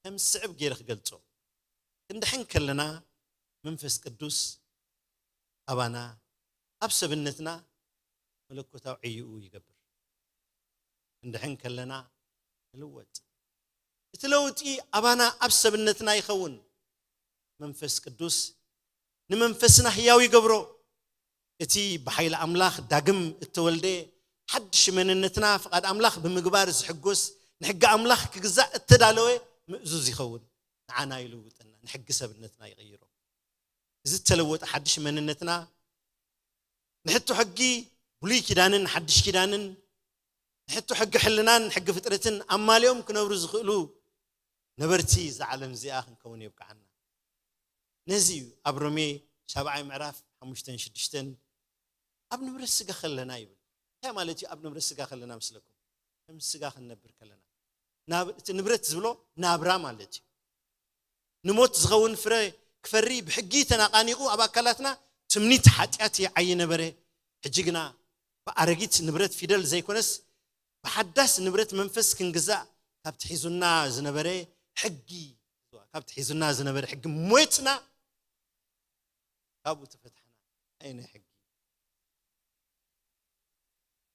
ከም ዝስዕብ ገይረ ክገልጾ። እንድሕን ከለና መንፈስ ቅዱስ ኣባና ኣብ ሰብነትና መለኮታዊ ዕይኡ ይገብር። እንድሕን ከለና ንልወጥ። እቲ ለውጢ ኣባና ኣብ ሰብነትና ይኸውን። መንፈስ ቅዱስ ንመንፈስና ህያው ይገብሮ። እቲ ብሓይሊ ኣምላኽ ዳግም እተወልደ ሓድሽ መንነትና ፍቓድ ኣምላኽ ብምግባር ዝሕጎስ ንሕጊ ኣምላኽ ክግዛእ እተዳለወ ምእዙዝ ይኸውን። ንዓና ይልውጠና፣ ንሕጊ ሰብነትና ይቕይሮ። እዚ እተለወጠ ሓድሽ መንነትና ንሕቶ ሕጊ ብሉይ ኪዳንን ሓድሽ ኪዳንን ንሕቶ ሕጊ ሕልናን ሕጊ ፍጥረትን ኣማሊኦም ክነብሩ ዝኽእሉ ነበርቲ እዛ ዓለም እዚኣ ክንከውን የብቅዓና። ነዚ እዩ ኣብ ሮሜ ሻብዓይ ምዕራፍ ሓሙሽተን ሽዱሽተን ኣብ ንብረት ስጋ ከለና ይብል። እንታይ ማለት እዩ? ኣብ ንብረት ስጋ ከለና ምስለኩም ከም ስጋ ክንነብር ከለና ናብ እቲ ንብረት ዝብሎ ናብራ ማለት እዩ። ንሞት ዝኸውን ፍረ ክፈሪ ብሕጊ ተናቓኒቑ ኣብ ኣካላትና ትምኒት ሓጢኣት ይዓይ ነበረ። ሕጂ ግና ብኣረጊት ንብረት ፊደል ዘይኮነስ ብሓዳስ ንብረት መንፈስ ክንግዛእ ካብቲ ሒዙና ዝነበረ ሕጊ ካብቲ ሒዙና ዝነበረ ሕጊ ሞትና ካብኡ ተፈታሕና። ኣይነ ሕጊ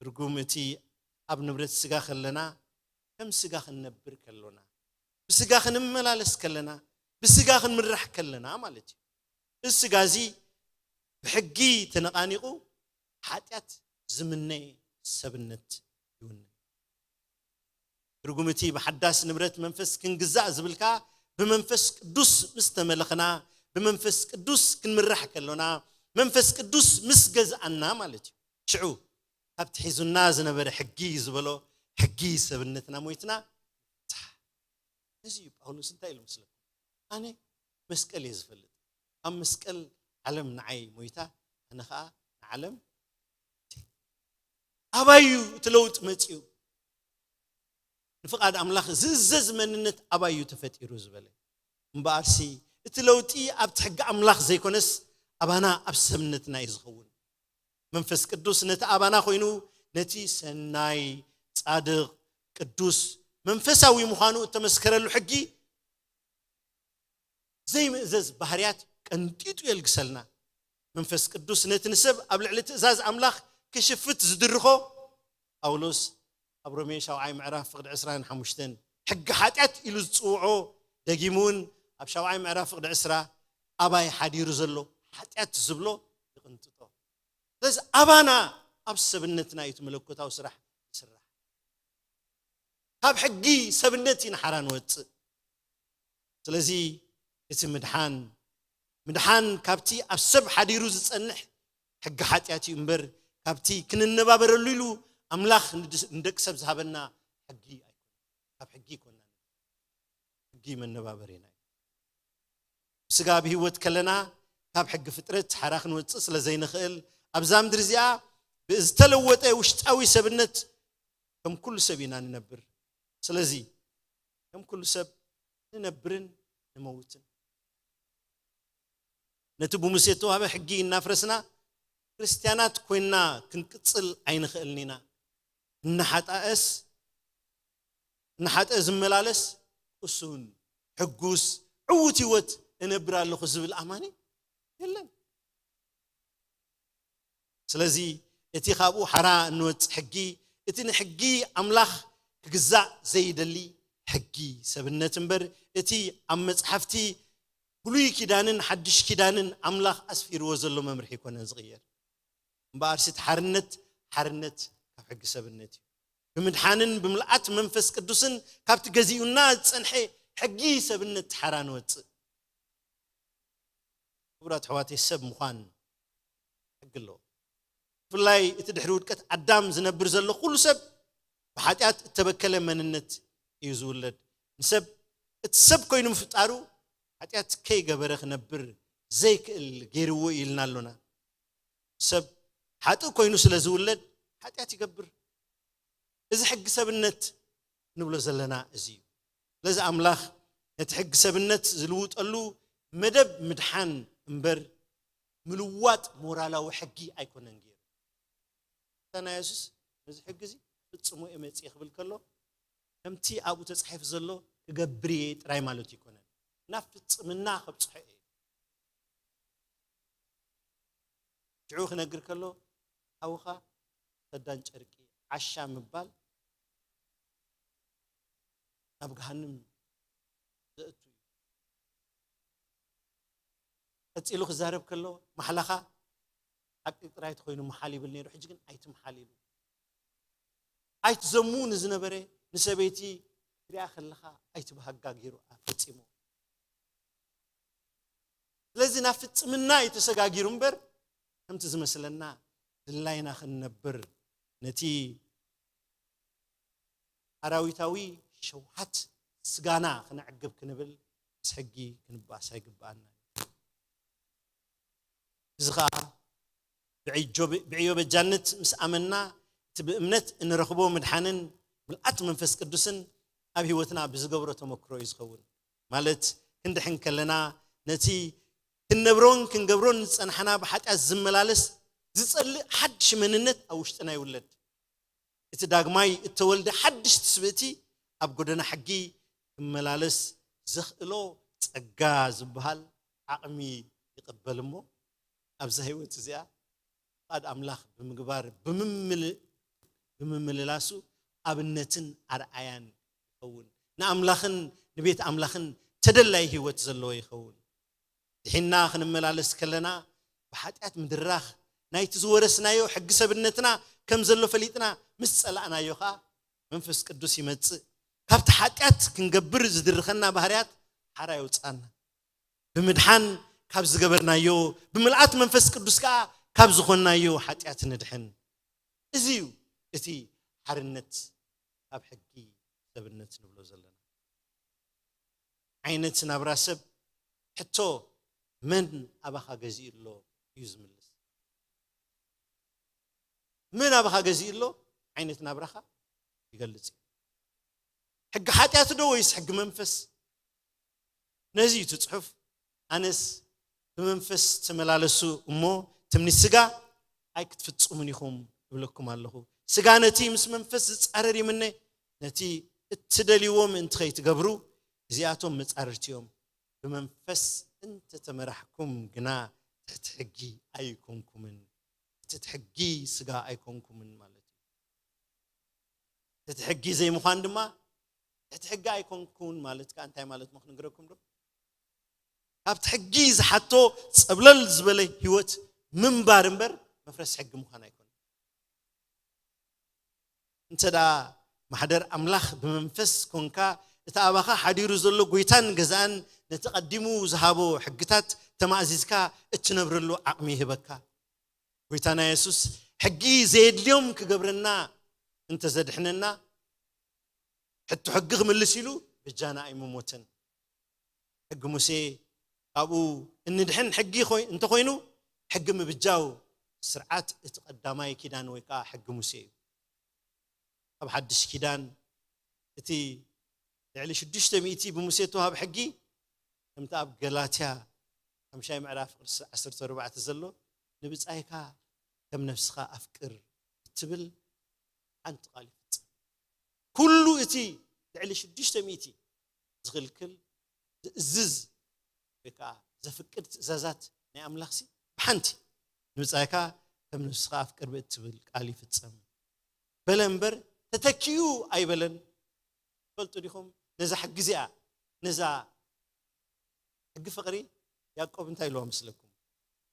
ትርጉም እቲ ኣብ ንብረት ስጋ ከለና ከም ስጋ ክንነብር ከሎና ብስጋ ክንመላለስ ከለና ብስጋ ክንምራሕ ከለና ማለት እዩ። እዚ ስጋ እዚ ብሕጊ ተነቓኒቑ ሓጢኣት ዝምነ ሰብነት ይውነ። ትርጉም እቲ ብሓዳስ ንብረት መንፈስ ክንግዛእ ዝብልካ ብመንፈስ ቅዱስ ምስ ተመለኽና ብመንፈስ ቅዱስ ክንምራሕ ከሎና መንፈስ ቅዱስ ምስ ገዝኣና ማለት እዩ። ሽዑ ካብቲ ሒዙና ዝነበረ ሕጊ ዝበሎ ሕጊ ሰብነትና ሞይትና። እዚ እዩ ጳውሎስ እንታይ ኢሉ መስለኩም? ኣነ መስቀል እየ ዝፈልጥ። ኣብ መስቀል ዓለም ንዓይ ሞይታ፣ ኣነ ኸዓ ንዓለም። ኣባዩ እቲ ለውጢ መፂኡ። ንፍቓድ ኣምላኽ ዝእዘዝ መንነት ኣባዩ ተፈጢሩ ዝበለ እምበኣርሲ እቲ ለውጢ ኣብቲ ሕጊ ኣምላኽ ዘይኮነስ ኣባና ኣብ ሰብነትና እዩ ዝኸውን። መንፈስ ቅዱስ ነቲ ኣባና ኮይኑ ነቲ ሰናይ፣ ጻድቕ፣ ቅዱስ፣ መንፈሳዊ ምዃኑ እተመስከረሉ ሕጊ ዘይምእዘዝ ባህርያት ቀንጢጡ የልግሰልና። መንፈስ ቅዱስ ነቲ ንሰብ ኣብ ልዕሊ ትእዛዝ ኣምላኽ ክሽፍት ዝድርኾ ጳውሎስ ኣብ ሮሜ ሻውዓይ ምዕራፍ ፍቕዲ ዕስራን ሓሙሽተን ሕጊ ሓጢኣት ኢሉ ዝጽውዖ ደጊሙ እውን ኣብ ሻውዓይ ምዕራፍ ፍቕዲ ዕስራ ኣባይ ሓዲሩ ዘሎ ሓጢኣት ዝብሎ ይቕንጥጦ። ስለዚ ኣባና ኣብ ሰብነትና እዩ እቲ መለኮታዊ ስራሕ ዝስራሕ። ካብ ሕጊ ሰብነት ኢና ሓራ ንወፅእ። ስለዚ እቲ ምድሓን ምድሓን ካብቲ ኣብ ሰብ ሓዲሩ ዝፀንሕ ሕጊ ሓጢኣት እዩ እምበር ካብቲ ክንነባበረሉ ኢሉ ኣምላኽ ንድስ- ንደቂ ሰብ ዝሃበና ሕጊ ኣይኮነን። ካብ ሕጊ ይኮና ሕጊ መነባበሪና እዩ። ብስጋ ብህይወት ከለና ካብ ሕጊ ፍጥረት ሓራ ክንወፅእ ስለ ዘይንኽእል ኣብዛ ምድሪ እዚኣ ብዝተለወጠ ውሽጣዊ ሰብነት ከም ኩሉ ሰብ ኢና ንነብር። ስለዚ ከም ኩሉ ሰብ ንነብርን ንመውትን። ነቲ ብሙሴ እተዋህበ ሕጊ እናፍረስና ክርስትያናት ኮይንና ክንቅጽል ኣይንኽእልን ኢና። እናሓጣእስ እናሓጠ ዝመላለስ ቅሱን ሕጉስ ዕዉት ህይወት እነብር ኣለኹ ዝብል ኣማኒ የለን። ስለዚ እቲ ካብኡ ሓራ እንወጽእ ሕጊ እቲ ንሕጊ ኣምላኽ ክግዛእ ዘይደሊ ሕጊ ሰብነት እምበር እቲ ኣብ መጽሓፍቲ ብሉይ ኪዳንን ሓድሽ ኪዳንን ኣምላኽ ኣስፊርዎ ዘሎ መምርሒ ኣይኮነን ዝቕየር። እምበኣርሲ እቲ ሓርነት ሓርነት ካብ ሕጊ ሰብነት እዩ። ብምድሓንን ብምልኣት መንፈስ ቅዱስን ካብቲ ገዚኡና ዝጸንሐ ሕጊ ሰብነት ሓራ ንወጽእ። ክቡራት ኣሕዋተይ ሰብ ምዃን ሕጊ ኣለዎ። ብፍላይ እቲ ድሕሪ ውድቀት ኣዳም ዝነብር ዘሎ ኩሉ ሰብ ብሓጢኣት እተበከለ መንነት እዩ ዝውለድ። ንሰብ እቲ ሰብ ኮይኑ ምፍጣሩ ሓጢኣት ከይገበረ ክነብር ዘይክእል ገይርዎ እዩ ኢልና ኣሎና። ሰብ ሓጥእ ኮይኑ ስለ ዝውለድ ሓጢኣት ይገብር። እዚ ሕጊ ሰብነት ንብሎ ዘለና እዚ እዩ። ስለዚ ኣምላኽ ነቲ ሕጊ ሰብነት ዝልውጠሉ መደብ ምድሓን እምበር ምልዋጥ ሞራላዊ ሕጊ ኣይኮነን ገይሩ። ጎይታና የሱስ ነዚ ሕጊ እዚ ፍጽሞ እየ መጽእ ክብል ከሎ ከምቲ ኣብኡ ተጻሒፉ ዘሎ ክገብር እየ ጥራይ ማለት ኣይኮነን። ናብ ፍጽምና ከብጽሖ እየ። ሽዑ ክነግር ከሎ፣ ሓውኻ ከዳን ጨርቂ ዓሻ ምባል ናብ ገሃንም ዘእቱ እዩ። ቀጺሉ ክዛረብ ከሎ፣ ማሕላኻ ሓቂ ጥራይ ተኾይኑ መሓል ይብል ነይሩ፣ ሕጂ ግን ኣይትምሓል ኢሉ። ኣይትዘሙ ንዝነበረ ንሰበይቲ ክትሪኣ ከለኻ ኣይትብሃጋ ገይሩ ፈጺሙ። ስለዚ ናብ ፍጽምና እዩ ተሰጋጊሩ እምበር፣ ከምቲ ዝመስለና ድላይና ክንነብር፣ ነቲ ኣራዊታዊ ሸውሃት ስጋና ክነዕግብ ክንብል ምስ ሕጊ ክንባኣስ ኣይግብኣና። እዚ ኸኣ ብዕዮ በጃነት ምስ ኣመንና፣ እቲ ብእምነት እንረኽቦ ምድሓንን ምልኣት መንፈስ ቅዱስን ኣብ ህይወትና ብዝገብሮ ተመክሮ እዩ ዝኸውን። ማለት ክንድሕን ከለና ነቲ ክንነብሮን ክንገብሮን ዝጸናሕና ብሓጢኣት ዝመላለስ ዝጸልእ ሓድሽ መንነት ኣብ ውሽጥና ይውለድ። እቲ ዳግማይ እተወልደ ሓድሽ ትስብእቲ ኣብ ጎደና ሕጊ ክመላለስ ዘኽእሎ ጸጋ ዝበሃል ዓቕሚ ይቕበል እሞ፣ ኣብዛ ህይወት እዚኣ ፍቓድ ኣምላኽ ብምግባር ብምምል-፣ ብምምልላሱ ኣብነትን ኣርኣያን ይኸውን። ንኣምላኽን ንቤት ኣምላኽን ተደላይ ህይወት ዘለዎ ይኸውን። ድሒና ክንመላለስ ከለና ብሓጢኣት ምድራኽ ናይቲ ዝወረስናዮ ሕጊ ሰብነትና ከም ዘሎ ፈሊጥና ምስ ጸላእናዮ ኸኣ መንፈስ ቅዱስ ይመጽእ። ካብቲ ሓጢኣት ክንገብር ዝድርኸና ባህርያት ሓራ የውጽኣና። ብምድሓን ካብ ዝገበርናዮ፣ ብምልኣት መንፈስ ቅዱስ ከኣ ካብ ዝኾንናዮ ሓጢኣት ንድሕን። እዚ እዩ እቲ ሓርነት ካብ ሕጊ ሰብነት ንብሎ ዘለና። ዓይነት ናብራ ሰብ ሕቶ መን ኣባኻ ገዚኡ ኣሎ እዩ ዝምልስ። መን ኣባኻ ገዚኡ ኣሎ ዓይነት ናብራኻ ይገልጽ እዩ። ሕጊ ሓጢኣት ዶ ወይስ ሕጊ መንፈስ? ነዚ እዩ እቲ ጽሑፍ፣ ኣነስ ብመንፈስ ተመላለሱ እሞ ትምኒት ስጋ ኣይክትፍጽሙን ኢኹም እብለኩም ኣለኹ። ስጋ ነቲ ምስ መንፈስ ዝጻረር ይምነ፣ ነቲ እትደልይዎ ምእንቲ ከይትገብሩ እዚኣቶም መጻርርቲ እዮም። ብመንፈስ እንተተመራሕኩም ግና ትሕቲ ሕጊ ኣይኮንኩምን፣ ትሕቲ ሕጊ ስጋ ኣይኮንኩምን ማለት እዩ። ትሕቲ ሕጊ ዘይምዃን ድማ ትሕቲ ሕጊ ኣይኮንኩን ማለት ከኣ እንታይ ማለት ምኽ ንግረኩም ዶ? ካብቲ ሕጊ ዝሓቶ ጸብለል ዝበለ ህይወት ምንባር እምበር መፍረስ ሕጊ ምዃን ኣይኮነን። እንተ ደኣ ማሕደር ኣምላኽ ብመንፈስ ኮንካ፣ እቲ ኣባኻ ሓዲሩ ዘሎ ጎይታን ገዛእን ነቲ ቀዲሙ ዝሃቦ ሕግታት ተማእዚዝካ እትነብረሉ ዓቕሚ ይህበካ። ጎይታና የሱስ ሕጊ ዘየድልዮም ክገብረና እንተ ዘድሕነና፣ ሕቶ ሕጊ ክምልስ ኢሉ በጃና ኣይምሞተን። ሕጊ ሙሴ ካብኡ እንድሕን ሕጊ ኾይ-፣ እንተኾይኑ፣ ሕጊ ምብጃው ስርዓት እቲ ቀዳማይ ኪዳን ወይ ከኣ ሕጊ ሙሴ እዩ። ኣብ ሓድሽ ኪዳን እቲ ልዕሊ ሽዱሽተ ሚእቲ ብሙሴ እተዋህብ ሕጊ፣ ከምቲ ኣብ ገላትያ ሓምሻይ ምዕራፍ ቅርሲ ዓሰርተ ኣርባዕተ ዘሎ፣ "ንብጻይካ ከም ነፍስኻ ኣፍቅር" እትብል ሓንቲ ቃል ይፍጸም። ኩሉ እቲ ልዕሊ ሽዱሽተ ሚእቲ ዝኽልክል፣ ዝእዝዝ ወይ ከኣ ዘፍቅድ ትእዛዛት ናይ ኣምላኽሲ ብሓንቲ፣ "ንብጻይካ ከም ነፍስኻ ኣፍቅር" ብእትብል ቃል ይፍጸም በለ እምበር፣ ተተኪኡ ኣይበለን። ትፈልጡ ዲኹም? ነዛ ሕጊ እዚኣ፣ ነዛ ሕጊ ፍቕሪ ያዕቆብ እንታይ ኢልዋ መስለኩም?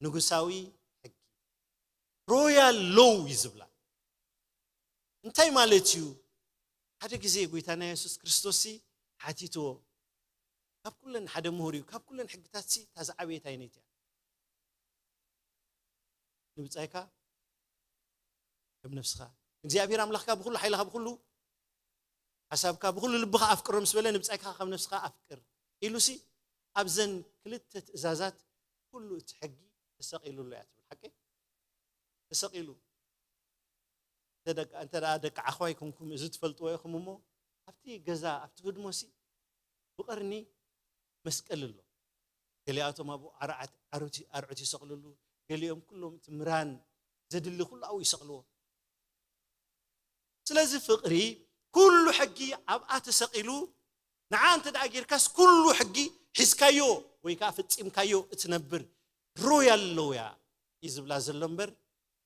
ንጉሳዊ ሕጊ፣ ሮያል ሎው እዩ ዝብላ። እንታይ ማለት እዩ? ሓደ ግዜ ጎይታና የሱስ ክርስቶስሲ ሓቲትዎ፣ ካብ ኩለን፣ ሓደ ምሁር እዩ፣ ካብ ኩለን ሕግታትሲ እታ ዝዓበየት ኣይነይቲ እያ? ንብጻይካ ከም ነፍስኻ፣ ንእግዚኣብሔር ኣምላኽካ ብኹሉ ሓይልኻ፣ ብኹሉ ሓሳብካ፣ ብኹሉ ልብኻ ኣፍቅሮ ምስ በለ፣ "ንብጻይካ ከም ነፍስኻ ኣፍቅር" ኢሉሲ፣ ኣብዘን ክልተ ትእዛዛት ኩሉ እቲ ሕጊ ተሰቒሉ ኣሎ እያ ትብል። ሓቂ? ተሰቒሉ። እንተ ደቂ፣ እንተ ደኣ ደቂ ዓኹባ ኣይኮንኩም፣ እዚ ትፈልጥዎ ኢኹም እሞ፣ ኣብቲ ገዛ፣ ኣብቲ ህድሞሲ ብቐርኒ መስቀል ኣሎ። ገሊኣቶም ኣብኡ ኣርዓት-፣ ኣርዑት፣ ኣርዑት ይሰቕልሉ፣ ገሊኦም ኩሎም እቲ ምራን ዘድሊ ኩሉ ኣብኡ ይሰቕልዎ። ስለዚ ፍቕሪ ኩሉ ሕጊ ኣብኣ ተሰቒሉ፣ ንዓ እንተ ደኣ ጌርካስ ኩሉ ሕጊ ሒዝካዮ ወይ ከዓ ፈፂምካዮ እትነብር ሮያል ሎያ እዩ ዝብላ ዘሎ እምበር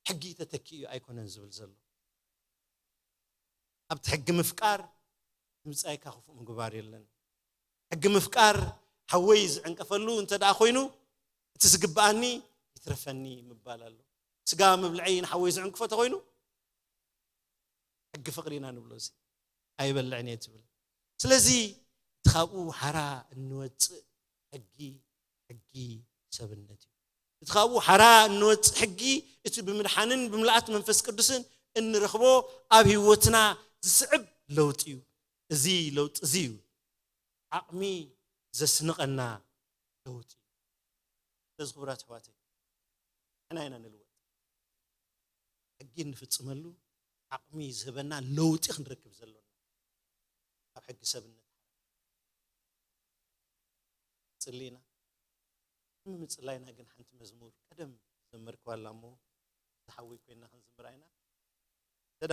ሕጊ ተተኪኡ ኣይኮነን ዝብል ዘሎ። ኣብቲ ሕጊ ምፍቃር ምብፃይካ ክፉእ ምግባር የለን። ሕጊ ምፍቃር ሓወይ ዝዕንቀፈሉ እንተ ደኣ ኮይኑ እቲ ዝግብኣኒ ይትረፈኒ ምባል ኣሎ። ስጋ ምብልዐይ ንሓወይ ዝዕንቅፎ ተኮይኑ ሕጊ ፍቅሪ ኢና ንብሎ። እዚ ኣይበልዕን እየ ትብል። ስለዚ እቲ ካብኡ ሓራ እንወፅእ ሕጊ፣ ሕጊ ሰብነት እዩ። እቲ ካብኡ ሓራ እንወፅእ ሕጊ እቲ ብምድሓንን ብምልኣት መንፈስ ቅዱስን እንረኽቦ ኣብ ህይወትና ዝስዕብ ለውጢ እዩ። እዚ ለውጢ እዚ እዩ ዓቕሚ ዘስንቐና ለውጢ እዩ። ስለዚ ክቡራት ኣሕዋተይ፣ ንሕና ኢና ንልወጥ። ሕጊ እንፍፅመሉ ዓቕሚ ዝህበና ለውጢ ክንረክብ ዘሎና ኣብ ሕጊ ሰብነት ጽሊና። ምጽላይና ግን ሓንቲ መዝሙር ቀደም ዘመርክዋ ኣላ እሞ ዝሓወይ ኮይና ክንዝምራ ኢና። ተዳ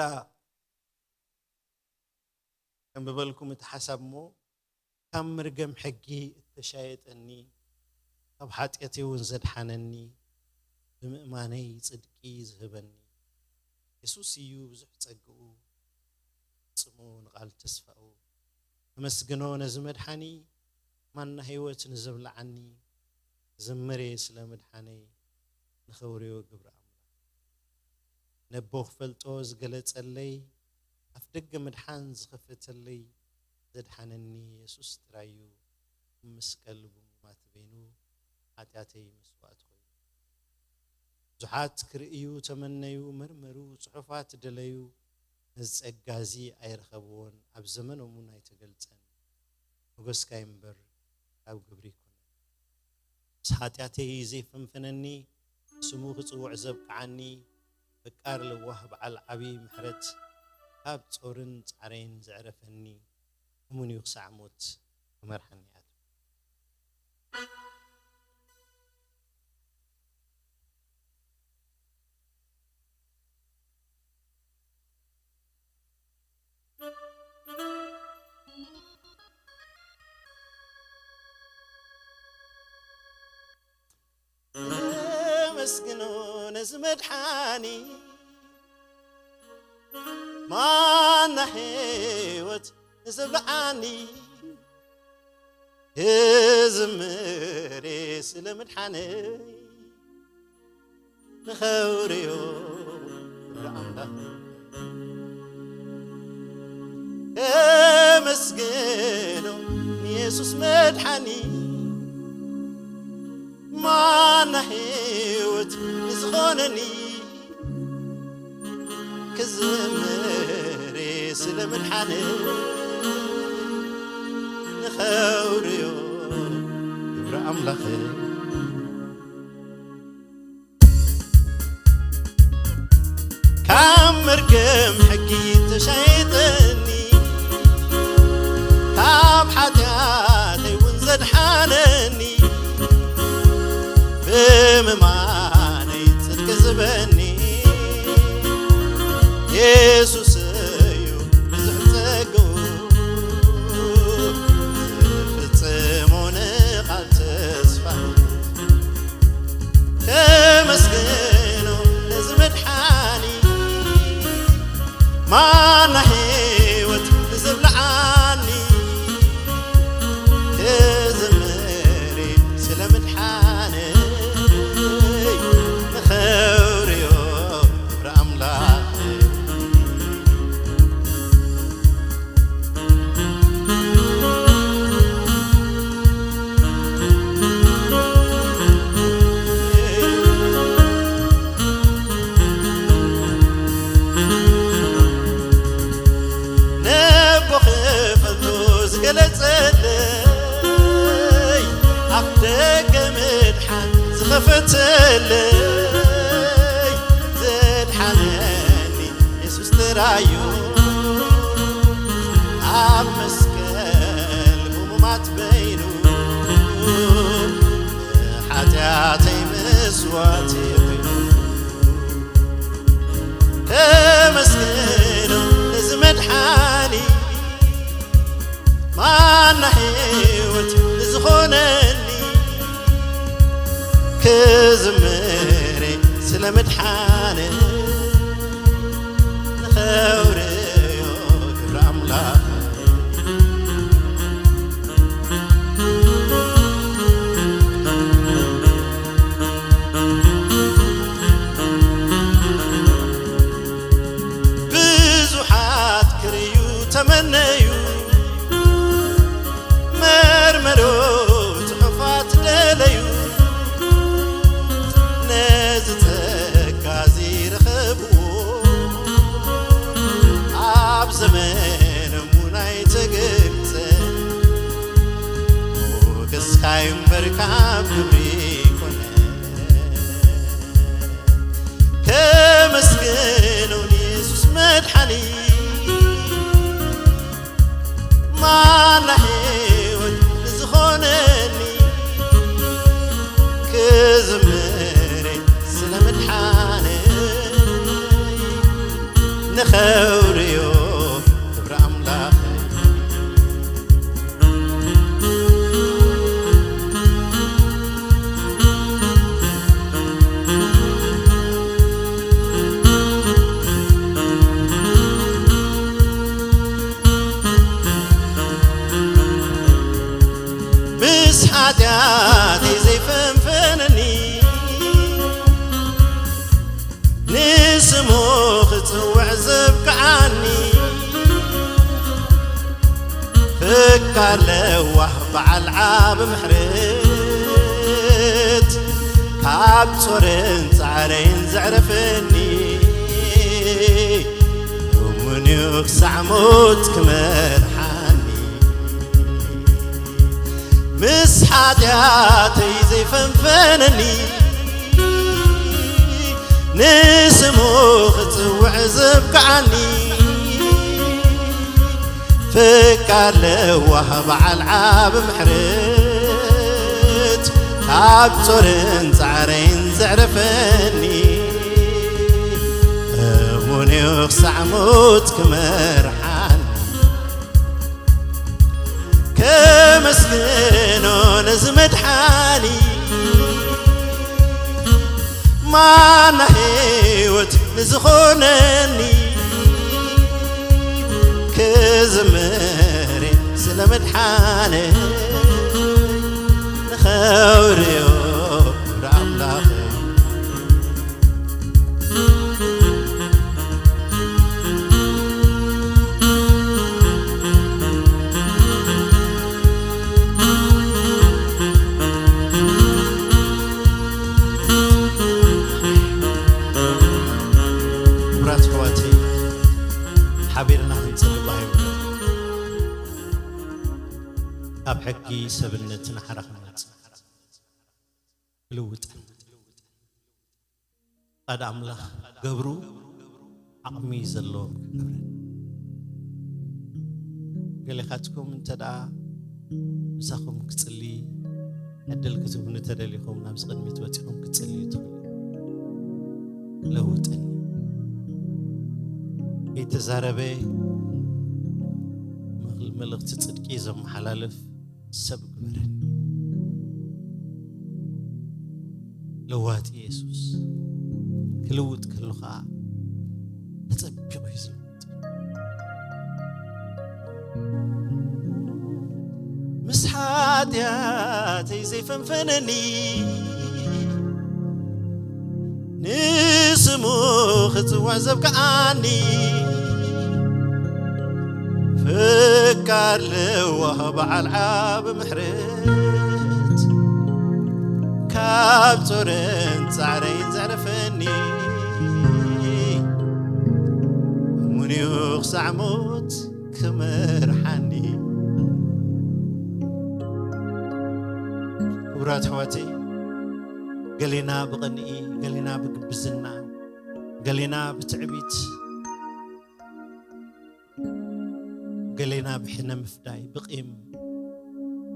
ከም ብበልኩም እቲ ሓሳብ እሞ ካብ መርገም ሕጊ እተሻየጠኒ፣ ካብ ሓጢኣተይ እውን ዘድሓነኒ፣ ብምእማነይ ጽድቂ ዝህበኒ፣ የሱስ እዩ ብዙሕ ጸግኡ፣ ጽሙ ንቓል ተስፋኡ። ኣመስግኖ ነዚ መድሓኒ፣ ማና ህይወት ንዘብልዓኒ፣ ዝምሬ ስለ ምድሓነይ፣ ንኸውርዮ ግብሪ ኣምላኽ። ነቦ ክፈልጦ ዝገለጸለይ፣ ኣፍ ደገ ምድሓን ዝኸፈተለይ፣ ዘድሓነኒ የሱስ ጥራይ እዩ። ኣብ መስቀል ብሙማት በይኑ፣ ሓጢኣተይ መስዋእቲ ኮይኑ። ብዙሓት ክርእዩ ተመነዩ፣ መርመሩ፣ ጽሑፋት ደለዩ፣ ነዚ ጸጋ እዚ ኣይረኸብዎን፣ ኣብ ዘመኖም እውን ኣይተገልጸን። ሞገስካ እምበር ካብ ግብሪ ኣይኮነን። ምስ ሓጢኣተይ ዘይፈንፈነኒ፣ ስሙ ክጽውዕ ዘብቅዓኒ፣ ፈቃር ለዋህ በዓል ዓቢ ምሕረት፣ ካብ ጾርን ጻዕረይን ዘዕረፈኒ፣ እሙን እዩ ክሳዕ ሞት ክመርሓኒ ኣትዩ። ኣመስግኖ ነዚ መድሓኒ፣ ማና ህይወት ንዘብልዓኒ፣ ክዝምር ስለ ምድሓነይ፣ ንኸውርዮ ንኣምላኽ። ከመስግኖ ንየሱስ መድሓኒ፣ ማና ህይወት ንዝኾነኒ፣ ክዝምር ስለ ምድሓነይ፣ ንኸውርዮ ግብሪ ኣምላኽ። ካብ መርገም ሕጊ ተሻይጠኒ፣ ካብ ሓጢኣተይ እውን ዘድሓነኒ፣ ብምማነይ ጽድቂ ዝበኒ፣ የሱስ እዩ ብዙሕ ጸግኡ፣ ዝፍጽሞ ንቓል ተስፋ። ከመስግኖ ነዚ መድሓኒ፣ ማና ህይወት ንዘብልዓኒ፣ ክዝምር ስለ ምድሓነይ፣ ንኸውርዮ ክብሪ ኣምላኽ። ነቦ ክፈልጦ ዝገለጸለይ፣ ኣፍ ደገ ምድሓን ዝኸፈተለይ፣ ዘድሓነኒ የሱስ ጥራዩ። ኣብ መስቀል ብሙማት በይኑ፣ ንሓጢኣተይ መስዋእቲ ኮይኑ። ከመስግኖ ነዚ መድሓኒ፣ ማና ህይወት ንዝኾ ሆነኒ ክዝምር ስለ ምድሓነ ንኸውርዮ ክብሪ ኣምላኽ። ብዙሓት ክርእዩ ተመነዩ፣ መርመሩ ጽሑፋት ደለዩ፣ ነዚ ጸጋ እዚ ረኸብዎ፣ ኣብ ዘመኖም እውን ኣይተገልጸ። ሞገስካ እምበር ካብ ግብሪ ኮነ። ከመስግኖ ንየሱስ መድሓኒ፣ ማና ህይወት ንዝኾነኒ፣ ክዝምር ስለ ምድሓነይ፣ ንኸውርዮ ክብሪ ኣምላኸይ። ምስ ሓጢኣተይ ዘይፈንፈነኒ፣ ንስሙ ክጽውዕ ዘብቅዓኒ፣ ፈቃር ለዋህ በዓል ዓቢ ምሕረት፣ ካብ ጾርን ጻዕረይን ዘዕረፈኒ፣ እሙን እዩ ክሳዕ ሞት ክመርሓኒ። ምስ ሓጢኣተይ ዘይፈንፈነኒ፣ ንስሙ ክጽውዕ ዘብቅዓኒ፣ ፈቃር ለዋህ በዓል ዓቢ ምሕረት፣ ካብ ጾርን ጻዕረይን ዘዕረፈኒ፣ እሙን እዩ ክሳዕ ሞት ክመርሓኒ። ከመስግኖ ነዚ መድሓኒ፣ ማና ህይወት ንዝኾነኒ፣ ክዝምር ስለ መድሓነይ፣ ንኸውርዮ ክብሪ ኣምላኸይ። ክቡራት ኣሕዋተይ፣ ሓቢርና ክንጽሊ ባሂሙ። ካብ ሕጊ ሰብነት ንሓራ ክንወጽእ ክልውጠን። ፍቓድ ኣምላኽ ገብሩ ዓቕሚ ዘለዎም ክገብረን። ገሌኻትኩም እንተ ደኣ ምሳኹም ክጽሊ ዕድል ክትህቡኒ ተደሊኹም ናብዚ ቅድሚት ወጺኹም ክትጽልዩ ትኽእሉ። ለውጠኒ። ከይተዛረበ መልእኽቲ ጽድቂ ዘመሓላልፍ ሰብ ግበረኒ። ለዋጢ የሱስ፣ ክልውጥ ከሎ ኸዓ ተጸቢቑ እዩ ዝልውጥ። ምስ ሓጢኣተይ ዘይፈንፈነኒ፣ ንስሙ ክጽውዕ ዘብቅዓኒ፣ ፈቃር ለዋህ በዓል ዓቢ ምሕረት፣ ካብ ጾርን ጻዕረይን ዘዕረፈኒ፣ እሙን እዩ ክሳዕ ሞት ክመርሓኒ። ክቡራት ኣሕዋተይ፣ ገሌና ብቕንኢ፣ ገሌና ብግብዝና፣ ገሌና ብትዕቢት፣ ገሌና ብሕነ ምፍዳይ፣ ብቂም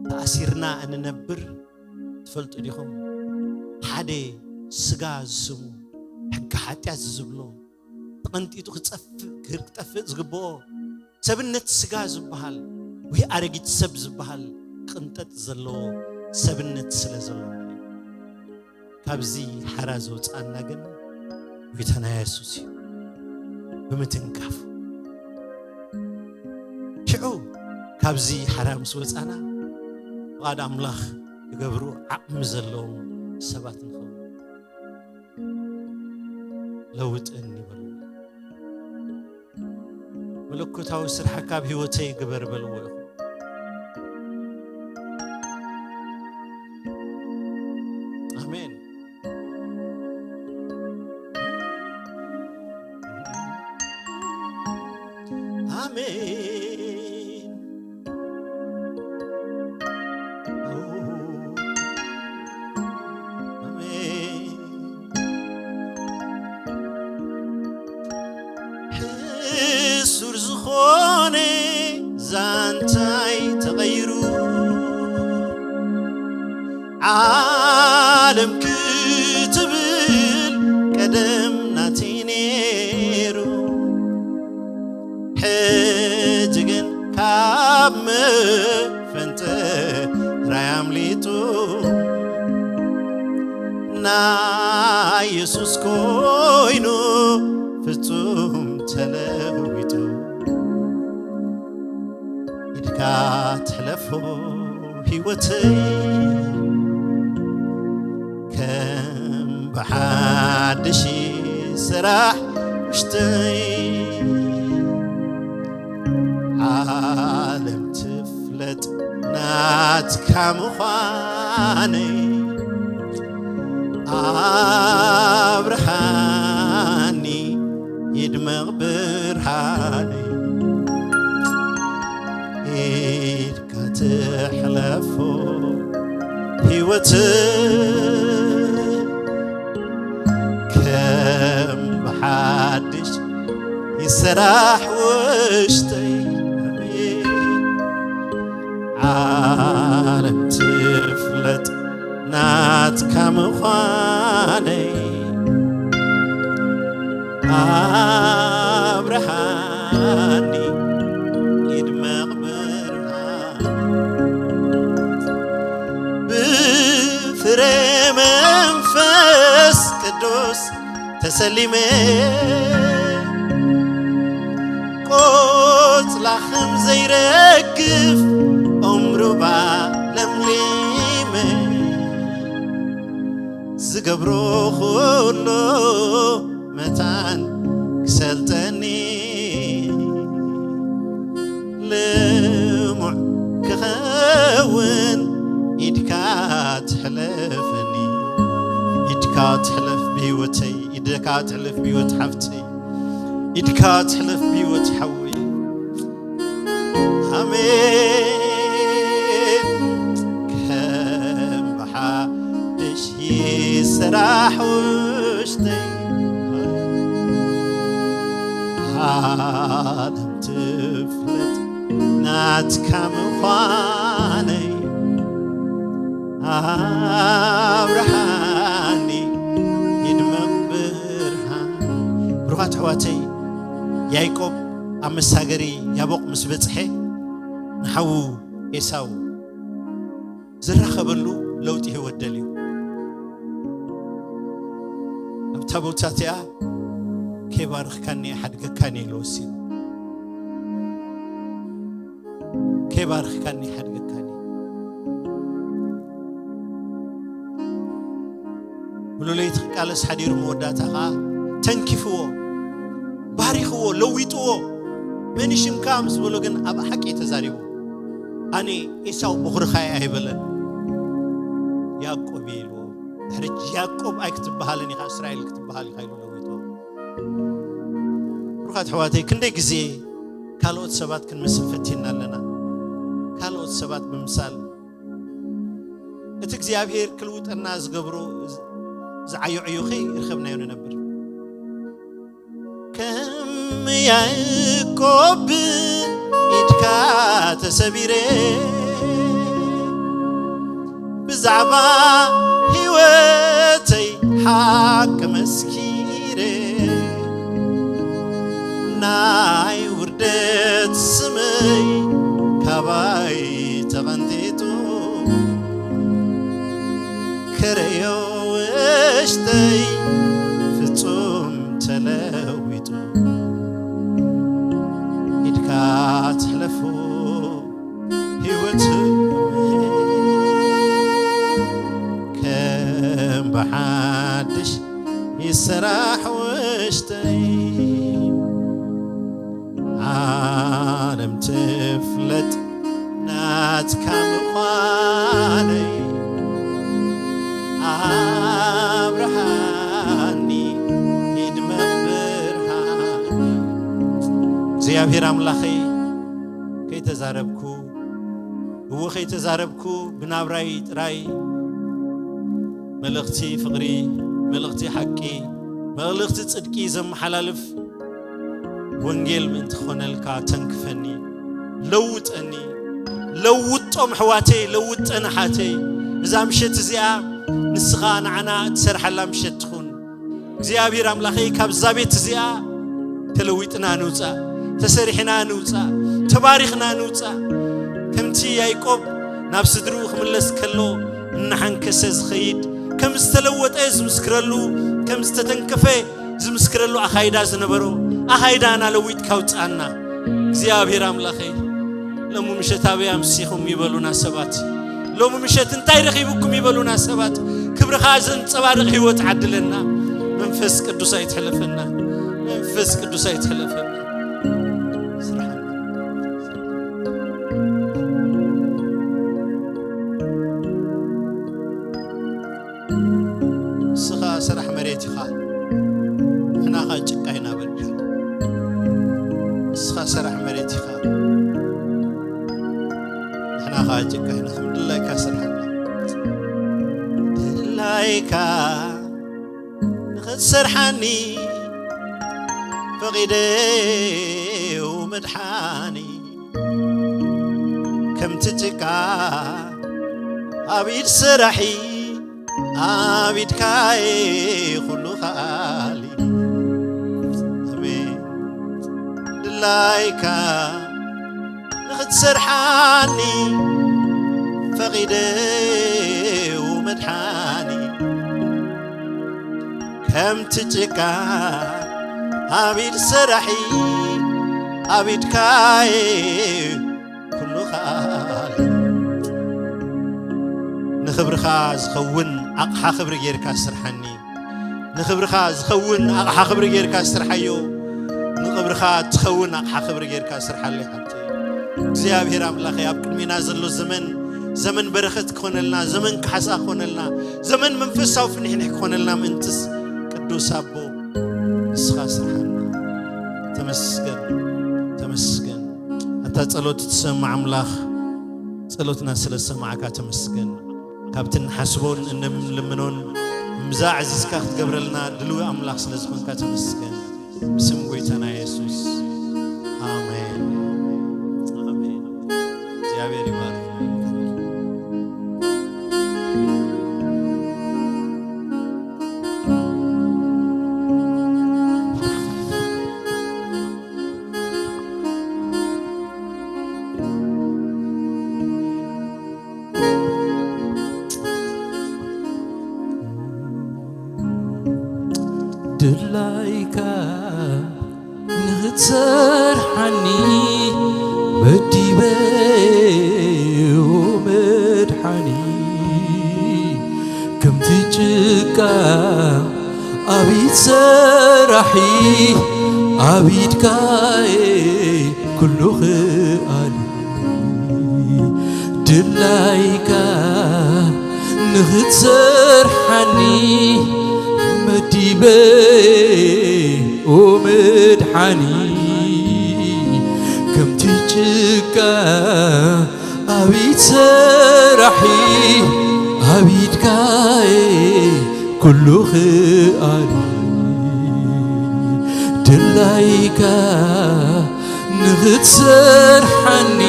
ተኣሲርና እንነብር ትፈልጡ ዲኹም? ሓደ ስጋ ዝስሙ ሕጊ ሓጢኣት ዝብሎ ተቐንጢጡ ክጸፍእ፣ ክጠፍእ ዝግብኦ ሰብነት ስጋ ዝበሃል ወይ ኣረጊት ሰብ ዝበሃል ቅንጠጥ ዘለዎ ሰብነት ስለ ዘሎና እዩ። ካብዚ ሓራ ዘውፅኣና ግን ጎይታና የሱስ እዩ። ብምትንካፍ ሽዑ ካብዚ ሓራ ምስ ወፃና ፍቓድ ኣምላኽ ክገብሩ ዓቕሚ ዘለዎም ሰባት ንኸውን። ለውጥን ይበሉ። መለኮታዊ ስራሕካ ኣብ ህይወተይ ግበር በልዎ ኢኹም። ኣሜን። ኣሜን። ኣሜን። ሕሱር ዝኾነ ዛንታይ ተቐይሩ፣ ዓለም ክትብል ቀደም ናተይ ነይሩ። ሕጂ ግን ካብ መፈንጠራይ ኣምሊጡ፣ ናይ የሱስ ኮይኑ ፍጹም ተለዊጡ። ኢድካ ትሕለፎ ህይወተይ፣ ከም ብሓድሽ ስራሕ ውሽጠይ። ዓለም ትፍለጥ ናትካ ምዃነይ፣ ኣብርሃኒ ይድመቕ ብርሃነይ። ኢድካ ትሕለፎ ህይወት ከም ብሓድሽ ይሰራሕ ውሽጠይ። ዓለም ትፍለጥ ናትካ ምዃነይ፣ ኣብርሃኒ ይድመቕ ብርሃን። ብፍሬ መንፈስ ቅዱስ ተሰሊመ፣ ቆጽላ ከም ዘይረግፍ ዕምሩባ ለምሊመ፣ ዝገብሮ ኩሉ መታን ክሰልጠኒ፣ ልሙዕ ክኸውን ኢድካ ትሕለፈኒ። ኢድካ ትሕለፍ ብህይወተይ፣ ኢድካ ትሕለፍ ብህይወት ሓፍተይ፣ ኢድካ ትሕለፍ ብህይወት ሓወይ። ኣሜን። ከም ብሓድሽ ይሰራሕ ውሽጠይ፣ ዓለም ትፍለጥ ናትካ ምዃነይ፣ ኣብርሃኒ ይድመቕ ብርሃን። ብሩኻት ኣሕዋተይ፣ ያዕቆብ ኣብ መሳገሪ ያቦቕ ምስ በጽሐ፣ ንሓዉ ኤሳው ዝራኸበሉ ለውጢ ህይወት ደልዩ። ኣብታ ቦታ እቲኣ፣ "ከይባርኽካኒ ኣይሓድገካን እየ" ኢሉ ወሲኑ። "ከይባርኽካኒ ኣይሓድገካን እየ። ሙሉ ለይቲ ክቃለስ ሓዲሩ፣ መወዳእታ ኸዓ ተንኪፍዎ፣ ባሪኽዎ፣ ለዊጥዎ። 'መን እዩ ሽምካ?' ምስ በሎ ግን ኣብ ሓቂ ተዛሪቡ። 'ኣነ ኤሳው በኹርኻ እየ' ኣይበለን። 'ያዕቆብ እየ' ኢልዎ። ድሕሪ ሕጂ 'ያዕቆብ ኣይክትበሃልን ኢኻ፣ እስራኤል ክትበሃል ኢኻ' ኢሉ ለዊጥዎ። ብሩኻት ኣሕዋተይ፣ ክንደይ ግዜ ካልኦት ሰባት ክንመስል ፈቲና ኣለና። ካልኦት ሰባት ምምሳል፣ እቲ እግዚኣብሔር ክልውጠና ዝገብሮ ዝዓዮ ዕዮ ከይረኸብናዮ ንነብር። ከም ያዕቆብ ኢድካ ተሰቢረ፣ ብዛዕባ ህይወተይ ሓቂ መስኪረ፣ ናይ ውርደት ስመይ ካባይ ተቐንጢረ። ከረዮ ውሽጠይ ፍጹም ተለዊጡ ኢድካ ትሕለፎ ህይወት ከም ብሓድሽ ይሰራሕ ውሽጠይ ዓለም ትፍለጥ ናትካ ምዃነይ ኣብርሃኒ ይድመቕ ብርሃን እግዚኣብሔር ኣምላኸይ ከይተዛረብኩ እዎ ከይተዛረብኩ ብናብራይ ጥራይ መልእኽቲ ፍቕሪ መልእኽቲ ሓቂ መልእኽቲ ጽድቂ ዘመሓላልፍ ወንጌል ምእንቲ ክኾነልካ ተንክፈኒ ለውጠኒ ለውጦም ኣሕዋተይ ለውጠን ኣሓተይ እዛ ምሸት እዚኣ ንስኻ ንዓና እትሰርሓላ ምሸት ትኹን እግዚኣብሔር ኣምላኸይ ካብዛ ቤት እዚኣ ተለዊጥና ንውፃእ ተሰሪሕና ንውፃእ ተባሪኽና ንውፃእ ከምቲ ያዕቆብ ናብ ስድርኡ ክምለስ ከሎ እናሓንከሰ ዝኸይድ ከም ዝተለወጠ ዝምስክረሉ ከም ዝተተንከፈ ዝምስክረሉ ኣኻይዳ ዝነበሮ ኣኻይዳና ለዊጥካ ውፅኣና እግዚኣብሔር ኣምላኸይ ሎሚ ምሸት ኣበይ ኣምሲኹም ይበሉና ሰባት ሎሚ ምሸት እንታይ ረኺብኩም ይበሉና ሰባት ክብርኻ ዘንፀባርቕ ህይወት ዓድለና መንፈስ ቅዱስ ኣይትሕለፈና መንፈስ ቅዱስ ኣይትሕለፈና ስራሕና ንስኻ ሰራሕ መሬት ኢኻ ንሕና ኸዓ ጭቃ ኢና በል ንስኻ ሰራሕ መሬት ኢኻ ንሕና ኸዓ ጭቃ ኢና ከም ድላይካ ስርሓና ድላይካ ንኽትሰርሓኒ ፈቒደ መድሓኒ ከምቲ ጭቃ ኣብ ኢድ ሰራሒ ኣብ ኢድካ ኩሉ ከኣሊ ኣሜን ድላይካ ንኽትሰርሓኒ ፈቒደ መድሓኒ ከምቲ ጭቃ ኣብ ኢድ ሰራሒ ኣብ ኢድካየ ኩሉ ከኣል ንኽብርኻ ዝኸውን ኣቕሓ ክብሪ ጌርካ ስርሓኒ ንኽብርኻ ዝኸውን ኣቕሓ ክብሪ ጌርካ ስርሓዮ ንኽብርኻ ትኸውን ኣቕሓ ክብሪ ጌርካ ስርሓለይ ሓብተይ እግዚኣብሔር ኣምላኸይ ኣብ ቅድሜና ዘሎ ዘመን ዘመን በረኸት ክኾነልና ዘመን ካሕሳ ክኾነልና ዘመን መንፈሳዊ ፍንሕንሕ ክኾነልና ምእንትስ ቅዱስ ኣቦ ንስኻ ስርሓና ተመስገን ተመስገን ኣታ ጸሎት ትሰማዕ ኣምላኽ ጸሎትና ስለ ዝሰማዕካ ተመስገን ካብቲ ንሓስቦን እንልምኖን እምዛ ኣዕዚዝካ ክትገብረልና ድልዊ ኣምላኽ ስለ ዝኾንካ ተመስገን ብስም ጎይታና የሱስ ኣሜን ኣሜን እግዚኣብሔር ይባርክ ድላይካ ንኽትሰርሓኒ መዲበዮ መድሓኒ ከምቲ ጭቃ ኣብ ኢድ ሰራሒ ኣብ ኢድካየ ኩሉ ክኣል ድላይካ ንኽትሰርሓኒ መዲበ ኦ መድሓኒ ከምቲ ጭቃ ኣብ ኢድ ሰራሒ ኣብ ኢድካየ ኩሉ ክኣል ድላይካ ንኽትሰርሓኒ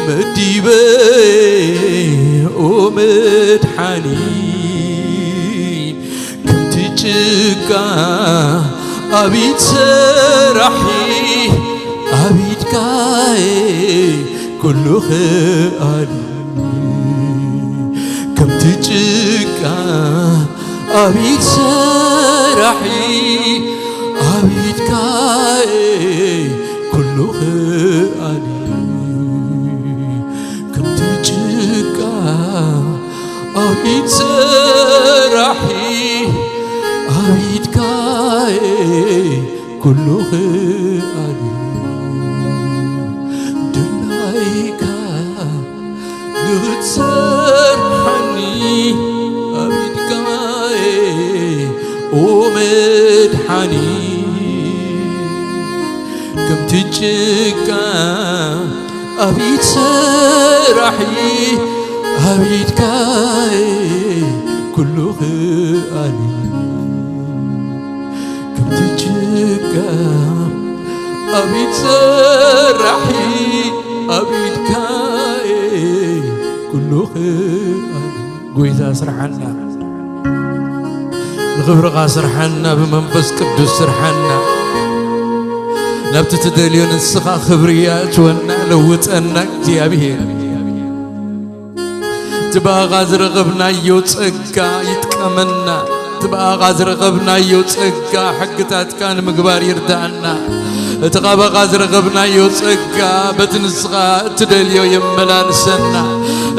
መዲበ ኦ መድሓኒ ከምቲ ጭቃ ኣብ ኢድ ሰራሒ ኣብ ኢድካየ ኩሉ ክኣል ጭቃ ኣብ ኢድ ሰራሒ ኣብ ኢድካ ኩሉ ክኣሊ ከምቲ ጭቃ ኣብ ኢድ ሰራሒ ኣብ ኢድካ ኩሉ ክኣሊ ድላይካ ንኽትሰርሓኒ ኣብ ኢድካ ኦ መድሓኒ ከምቲ ጭቃ ኣብ ኢድ ሰራሒ ኣብ ኢድካ ኩሉ ክኣሊ ከምቲ ጭቃ ኣብ ኢድ ሰራሒ ኣብ ኢድካ ኩሉ ክኣሊ ጎይታ ስርሓና ንኽብርኻ ስርሓና ብመንፈስ ቅዱስ ስርሓና ናብቲ ትደልዮ ንስኻ ክብሪ ያእትወና ለውጠና እግዚኣብሔር እቲ ብኣኻ ዝረኸብናዮ ጸጋ ይጥቀመና እቲ ብኣኻ ዝረኸብናዮ ጸጋ ሕግታትካ ንምግባር ይርዳእና እቲ ካባኻ ዝረኸብናዮ ጸጋ በቲ ንስኻ እትደልዮ የመላልሰና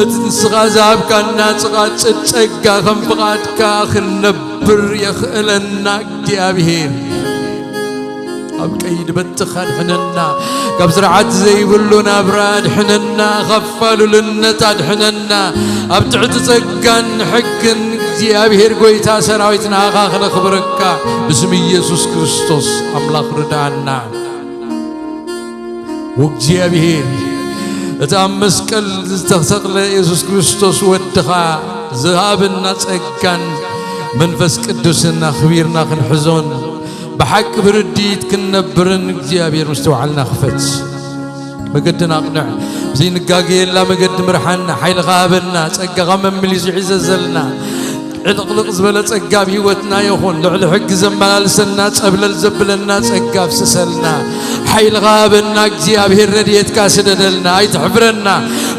እቲ ንስኻ ዝሃብካና ጽቓጽድ ጸጋ ከም ፍቓድካ ክንነብር የኽእለና እግዚኣብሔር ኣብ ቀይዲ በትኻ ኣድሕነና ካብ ስርዓት ዘይብሉ ናብራ ኣድሕነና ካብ ፋሉልነት ኣድሕነና ኣብ ትዕቲ ጸጋን ሕግን እግዚኣብሔር ጎይታ ሰራዊት ንኣኻ ክነኽብረካ ብስም ኢየሱስ ክርስቶስ ኣምላኽ ርዳኣና ወእግዚኣብሔር እቲ ኣብ መስቀል ዝተሰቕለ የሱስ ክርስቶስ ወድኻ ዝሃበና ጸጋን መንፈስ ቅዱስን ኣኽቢርና ክንሕዞን ብሓቂ ብርድኢት ክንነብርን እግዚኣብሔር ምስተውዓልና ክፈት መገድና ኣቕንዕ ዘይንጋገየላ መገዲ ምርሓና ሓይልኻ ሃበና ጸጋኻ መምሊሱ ሒዘ ዘልና ዕልቕልቕ ዝበለ ጸጋ ኣብ ህይወትና ይኹን ልዕሊ ሕጊ ዘመላልሰና ጸብለል ዘብለና ጸጋ ኣፍስሰልና ሓይልኻ ሃበና እግዚኣብሔር ረድኤትካ ስደደልና ኣይትሕፍረና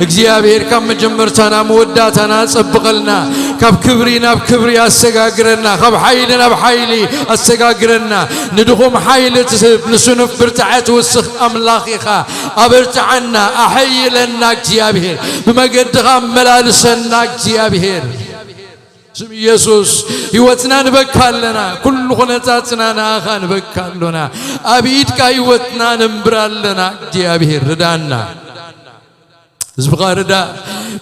እግዚኣብሔር ካብ መጀመርታና መወዳእታና ጸብቐልና ካብ ክብሪ ናብ ክብሪ ኣሰጋግረና ካብ ሓይሊ ናብ ሓይሊ ኣሰጋግረና ንድኹም ሓይሊ ትህብ ንስኑፍ ብርታዐ ትውስኽ ኣምላኽ ኢኻ ኣበርትዓና ኣሐይለና እግዚኣብሔር ብመገድኻ ኣመላልሰና እግዚኣብሔር ስም ኢየሱስ ህይወትና ንበካ ኣለና ኩሉ ኩነታትና ንኣኻ ንበካ ኣሎና ኣብ ኢድካ ህይወትና ነንብር ኣለና እግዚኣብሔር ርዳና ህዝብኻ ርዳ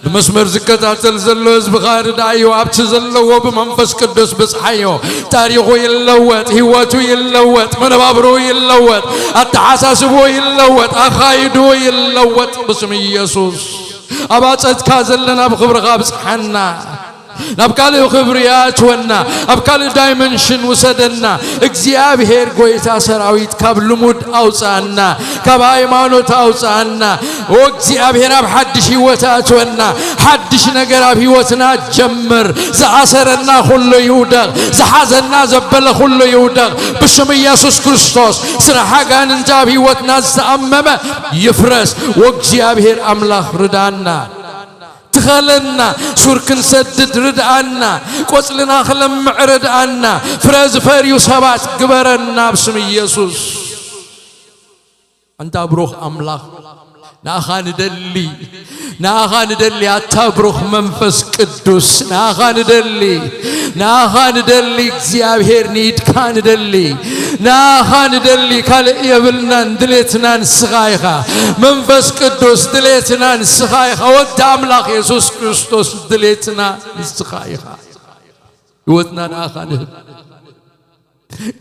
ብመስመር ዝከታተል ዘሎ ህዝብኻ ርዳዮ ኣብቲ ዘለዎ ብመንፈስ ቅዱስ ብፅሓዮ ታሪኹ ይለወጥ ህይወቱ ይለወጥ መነባብሮ ይለወጥ ኣተሓሳስቦ ይለወጥ ኣኻይዶ ይለወጥ ብስም ኢየሱስ ኣብ ኣፀትካ ዘለና ብክብርኻ ብፅሓና ናብ ካልእ ክብሪ ኣትወና ኣብ ካልእ ዳይመንሽን ውሰደና እግዚኣብሔር ጎይታ ሰራዊት ካብ ልሙድ ኣውፅኣና ካብ ሃይማኖት ኣውፅኣና ኦ እግዚኣብሔር ኣብ ሓድሽ ህይወት ኣትወና ሓድሽ ነገር ኣብ ህይወትና ጀምር ዝኣሰረና ኩሉ ይውደቕ ዝሓዘና ዘበለ ኩሉ ይውደቕ ብሽም ኢየሱስ ክርስቶስ ስራሕ ኣጋንንቲ ኣብ ህይወትና ዝተኣመመ ይፍረስ ወእግዚኣብሔር ኣምላኽ ርዳና ትኸለና ሱር ክንሰድድ ርድኣና ቆፅልና ክለምዕ ርድኣና ፍረ ዝፈርዩ ሰባት ግበረና ብስም ኢየሱስ ኣንታ ብሩኽ ኣምላኽ ንኣኻ ንደሊ ንኣኻ ንደሊ ኣታ ብሩኽ መንፈስ ቅዱስ ንኣኻ ንደሊ ንኣኻ ንደሊ እግዚኣብሔር ንኢድካ ንደሊ ንኣኻ ንደሊ ካልእ የብልናን ድሌትና ንስኻ ኢኻ መንፈስ ቅዱስ ድሌትና ንስኻ ኢኻ ወዲ ኣምላኽ የሱስ ክርስቶስ ድሌትና ንስኻ ኢኻ ህይወትና ንኣኻ ንህብ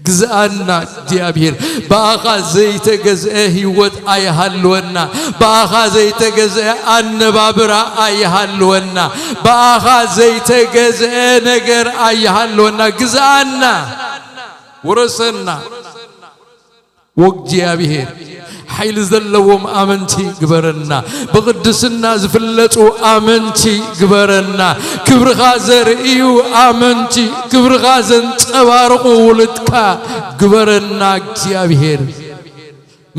ግዝኣና እግዚኣብሔር ብኣኻ ዘይተገዝአ ህይወት ኣይሃልወና ብኣኻ ዘይተገዝአ ኣነባብራ ኣይሃልወና ብኣኻ ዘይተገዝአ ነገር ኣይሃልወና ግዝኣና ውረሰና ወእግዚኣብሔር ሓይሊ ዘለዎም ኣመንቲ ግበረና ብቕድስና ዝፍለጡ ኣመንቲ ግበረና ክብርኻ ዘርእዩ ኣመንቲ ክብርኻ ዘንጸባርቑ ውሉድካ ግበረና እግዚኣብሔር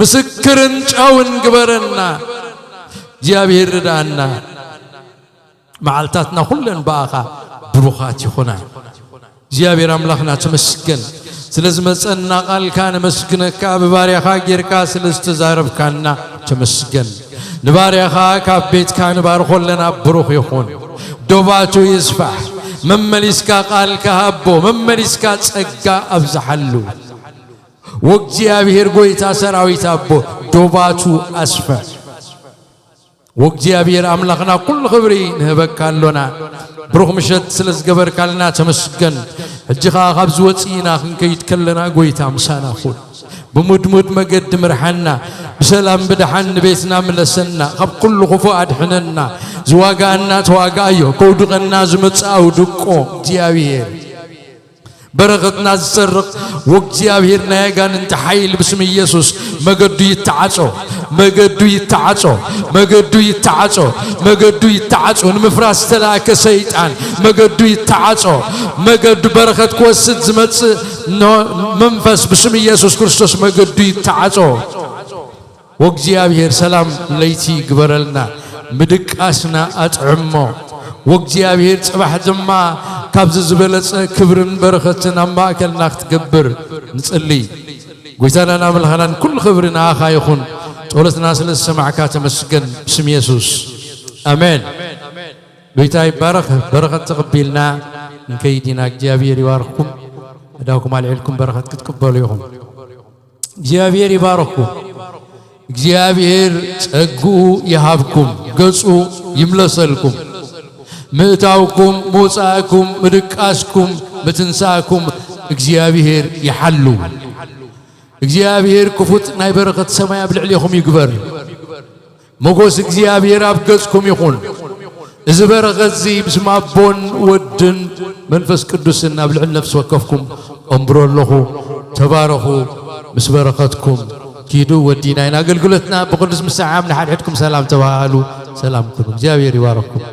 ምስክርን ጨውን ግበረና እግዚኣብሔር ርዳና መዓልታትና ኩለን ብኣኻ ብሩኻት ይኹና። እግዚኣብሔር ኣምላኽና ተመስገን ስለ ዝመጸና ቃልካ ነመስግነካ፣ ብባርያኻ ጌርካ ስለ ዝተዛረብካና ተመስገን። ንባርያኻ ካብ ቤትካ ንባርኾ ኣለና፣ ብሩኽ ይኹን። ዶባቱ ይስፋሕ። መመሊስካ ቃልካ ሃቦ፣ መመሊስካ ጸጋ ኣብዝሓሉ። ወእግዚኣብሔር ጐይታ ሰራዊት ኣቦ ዶባቱ ኣስፍሕ። ወእግዚኣብሔር ኣምላኽና ኩሉ ክብሪ ንህበካ ኣሎና። ብሩኽ ምሸት ስለ ዝገበርካልና ተመስገን። ሕጂ ኸኣ ካብ ዝወጽእና ክንከይድ ከለና ጐይታ ምሳና ኩን። ብሙድሙድ መገዲ ምርሓና፣ ብሰላም ብደሓን ንቤትና ምለሰና፣ ካብ ኩሉ ክፉእ ኣድሕነና። ዝዋጋኣና ተዋጋኣዮ፣ ከውድቐና ዝመጽእ ኣውድቆ። እግዚኣብሔር በረኸትና ዝሰርቕ ወእግዚኣብሔር ናይ ኣጋንንቲ ሓይል ብስም ኢየሱስ መገዱ ይተዓጾ፣ መገዱ ይተዓጾ፣ መገዱ ይተዓጾ፣ መገዱ ይተዓጾ። ንምፍራስ ዝተላእከ ሰይጣን መገዱ ይተዓጾ። መገዱ በረኸት ክወስድ ዝመጽእ ኖ-፣ መንፈስ ብስም ኢየሱስ ክርስቶስ መገዱ ይተዓጾ። ወእግዚኣብሔር ሰላም ለይቲ ግበረልና፣ ምድቃስና ኣጥዕሞ። ወእግዚኣብሔር ጽባሕ ድማ ካብዚ ዝበለጸ ክብርን በረኸትን ኣብ ማእከልና ክትገብር ንጽሊ። ጐይታናን ኣምላኽናን ኩሉ ክብሪ ንኣኻ ይኹን። ጸሎትና ስለ ዝሰማዕካ ተመስገን፣ ብስም የሱስ ኣሜን። ጐይታ ይባረኽ። በረኸት ተቐቢልና ንከይድ ኢና። እግዚኣብሔር ይባርኽኩም። ኣእዳውኩም ኣልዒልኩም በረኸት ክትቅበሉ ኢኹም። እግዚኣብሔር ይባርኽኩም። እግዚኣብሔር ጸግኡ ይሃብኩም፣ ገጹ ይምለሰልኩም። ምእታውኩም፣ ምውጻእኩም፣ ምድቃስኩም፣ ምትንሳእኩም እግዚኣብሔር ይሓሉ። እግዚኣብሔር ክፉት ናይ በረኸት ሰማይ ኣብ ልዕሌኹም ይግበር። ሞገስ እግዚኣብሔር ኣብ ገጽኩም ይኹን። እዚ በረኸት እዚ ብስም ኣቦን ወድን መንፈስ ቅዱስን ኣብ ልዕሊ ነፍሲ ወከፍኩም እምብሮ ኣለኹ። ተባረኹ። ምስ በረኸትኩም ኪዱ። ወዲና ኢና ኣገልግሎትና። ብቅዱስ ምሰዓም ንሓድሕድኩም ሰላም ተባሃሉ። ሰላም ኩኑ። እግዚኣብሔር ይባረኽኩም።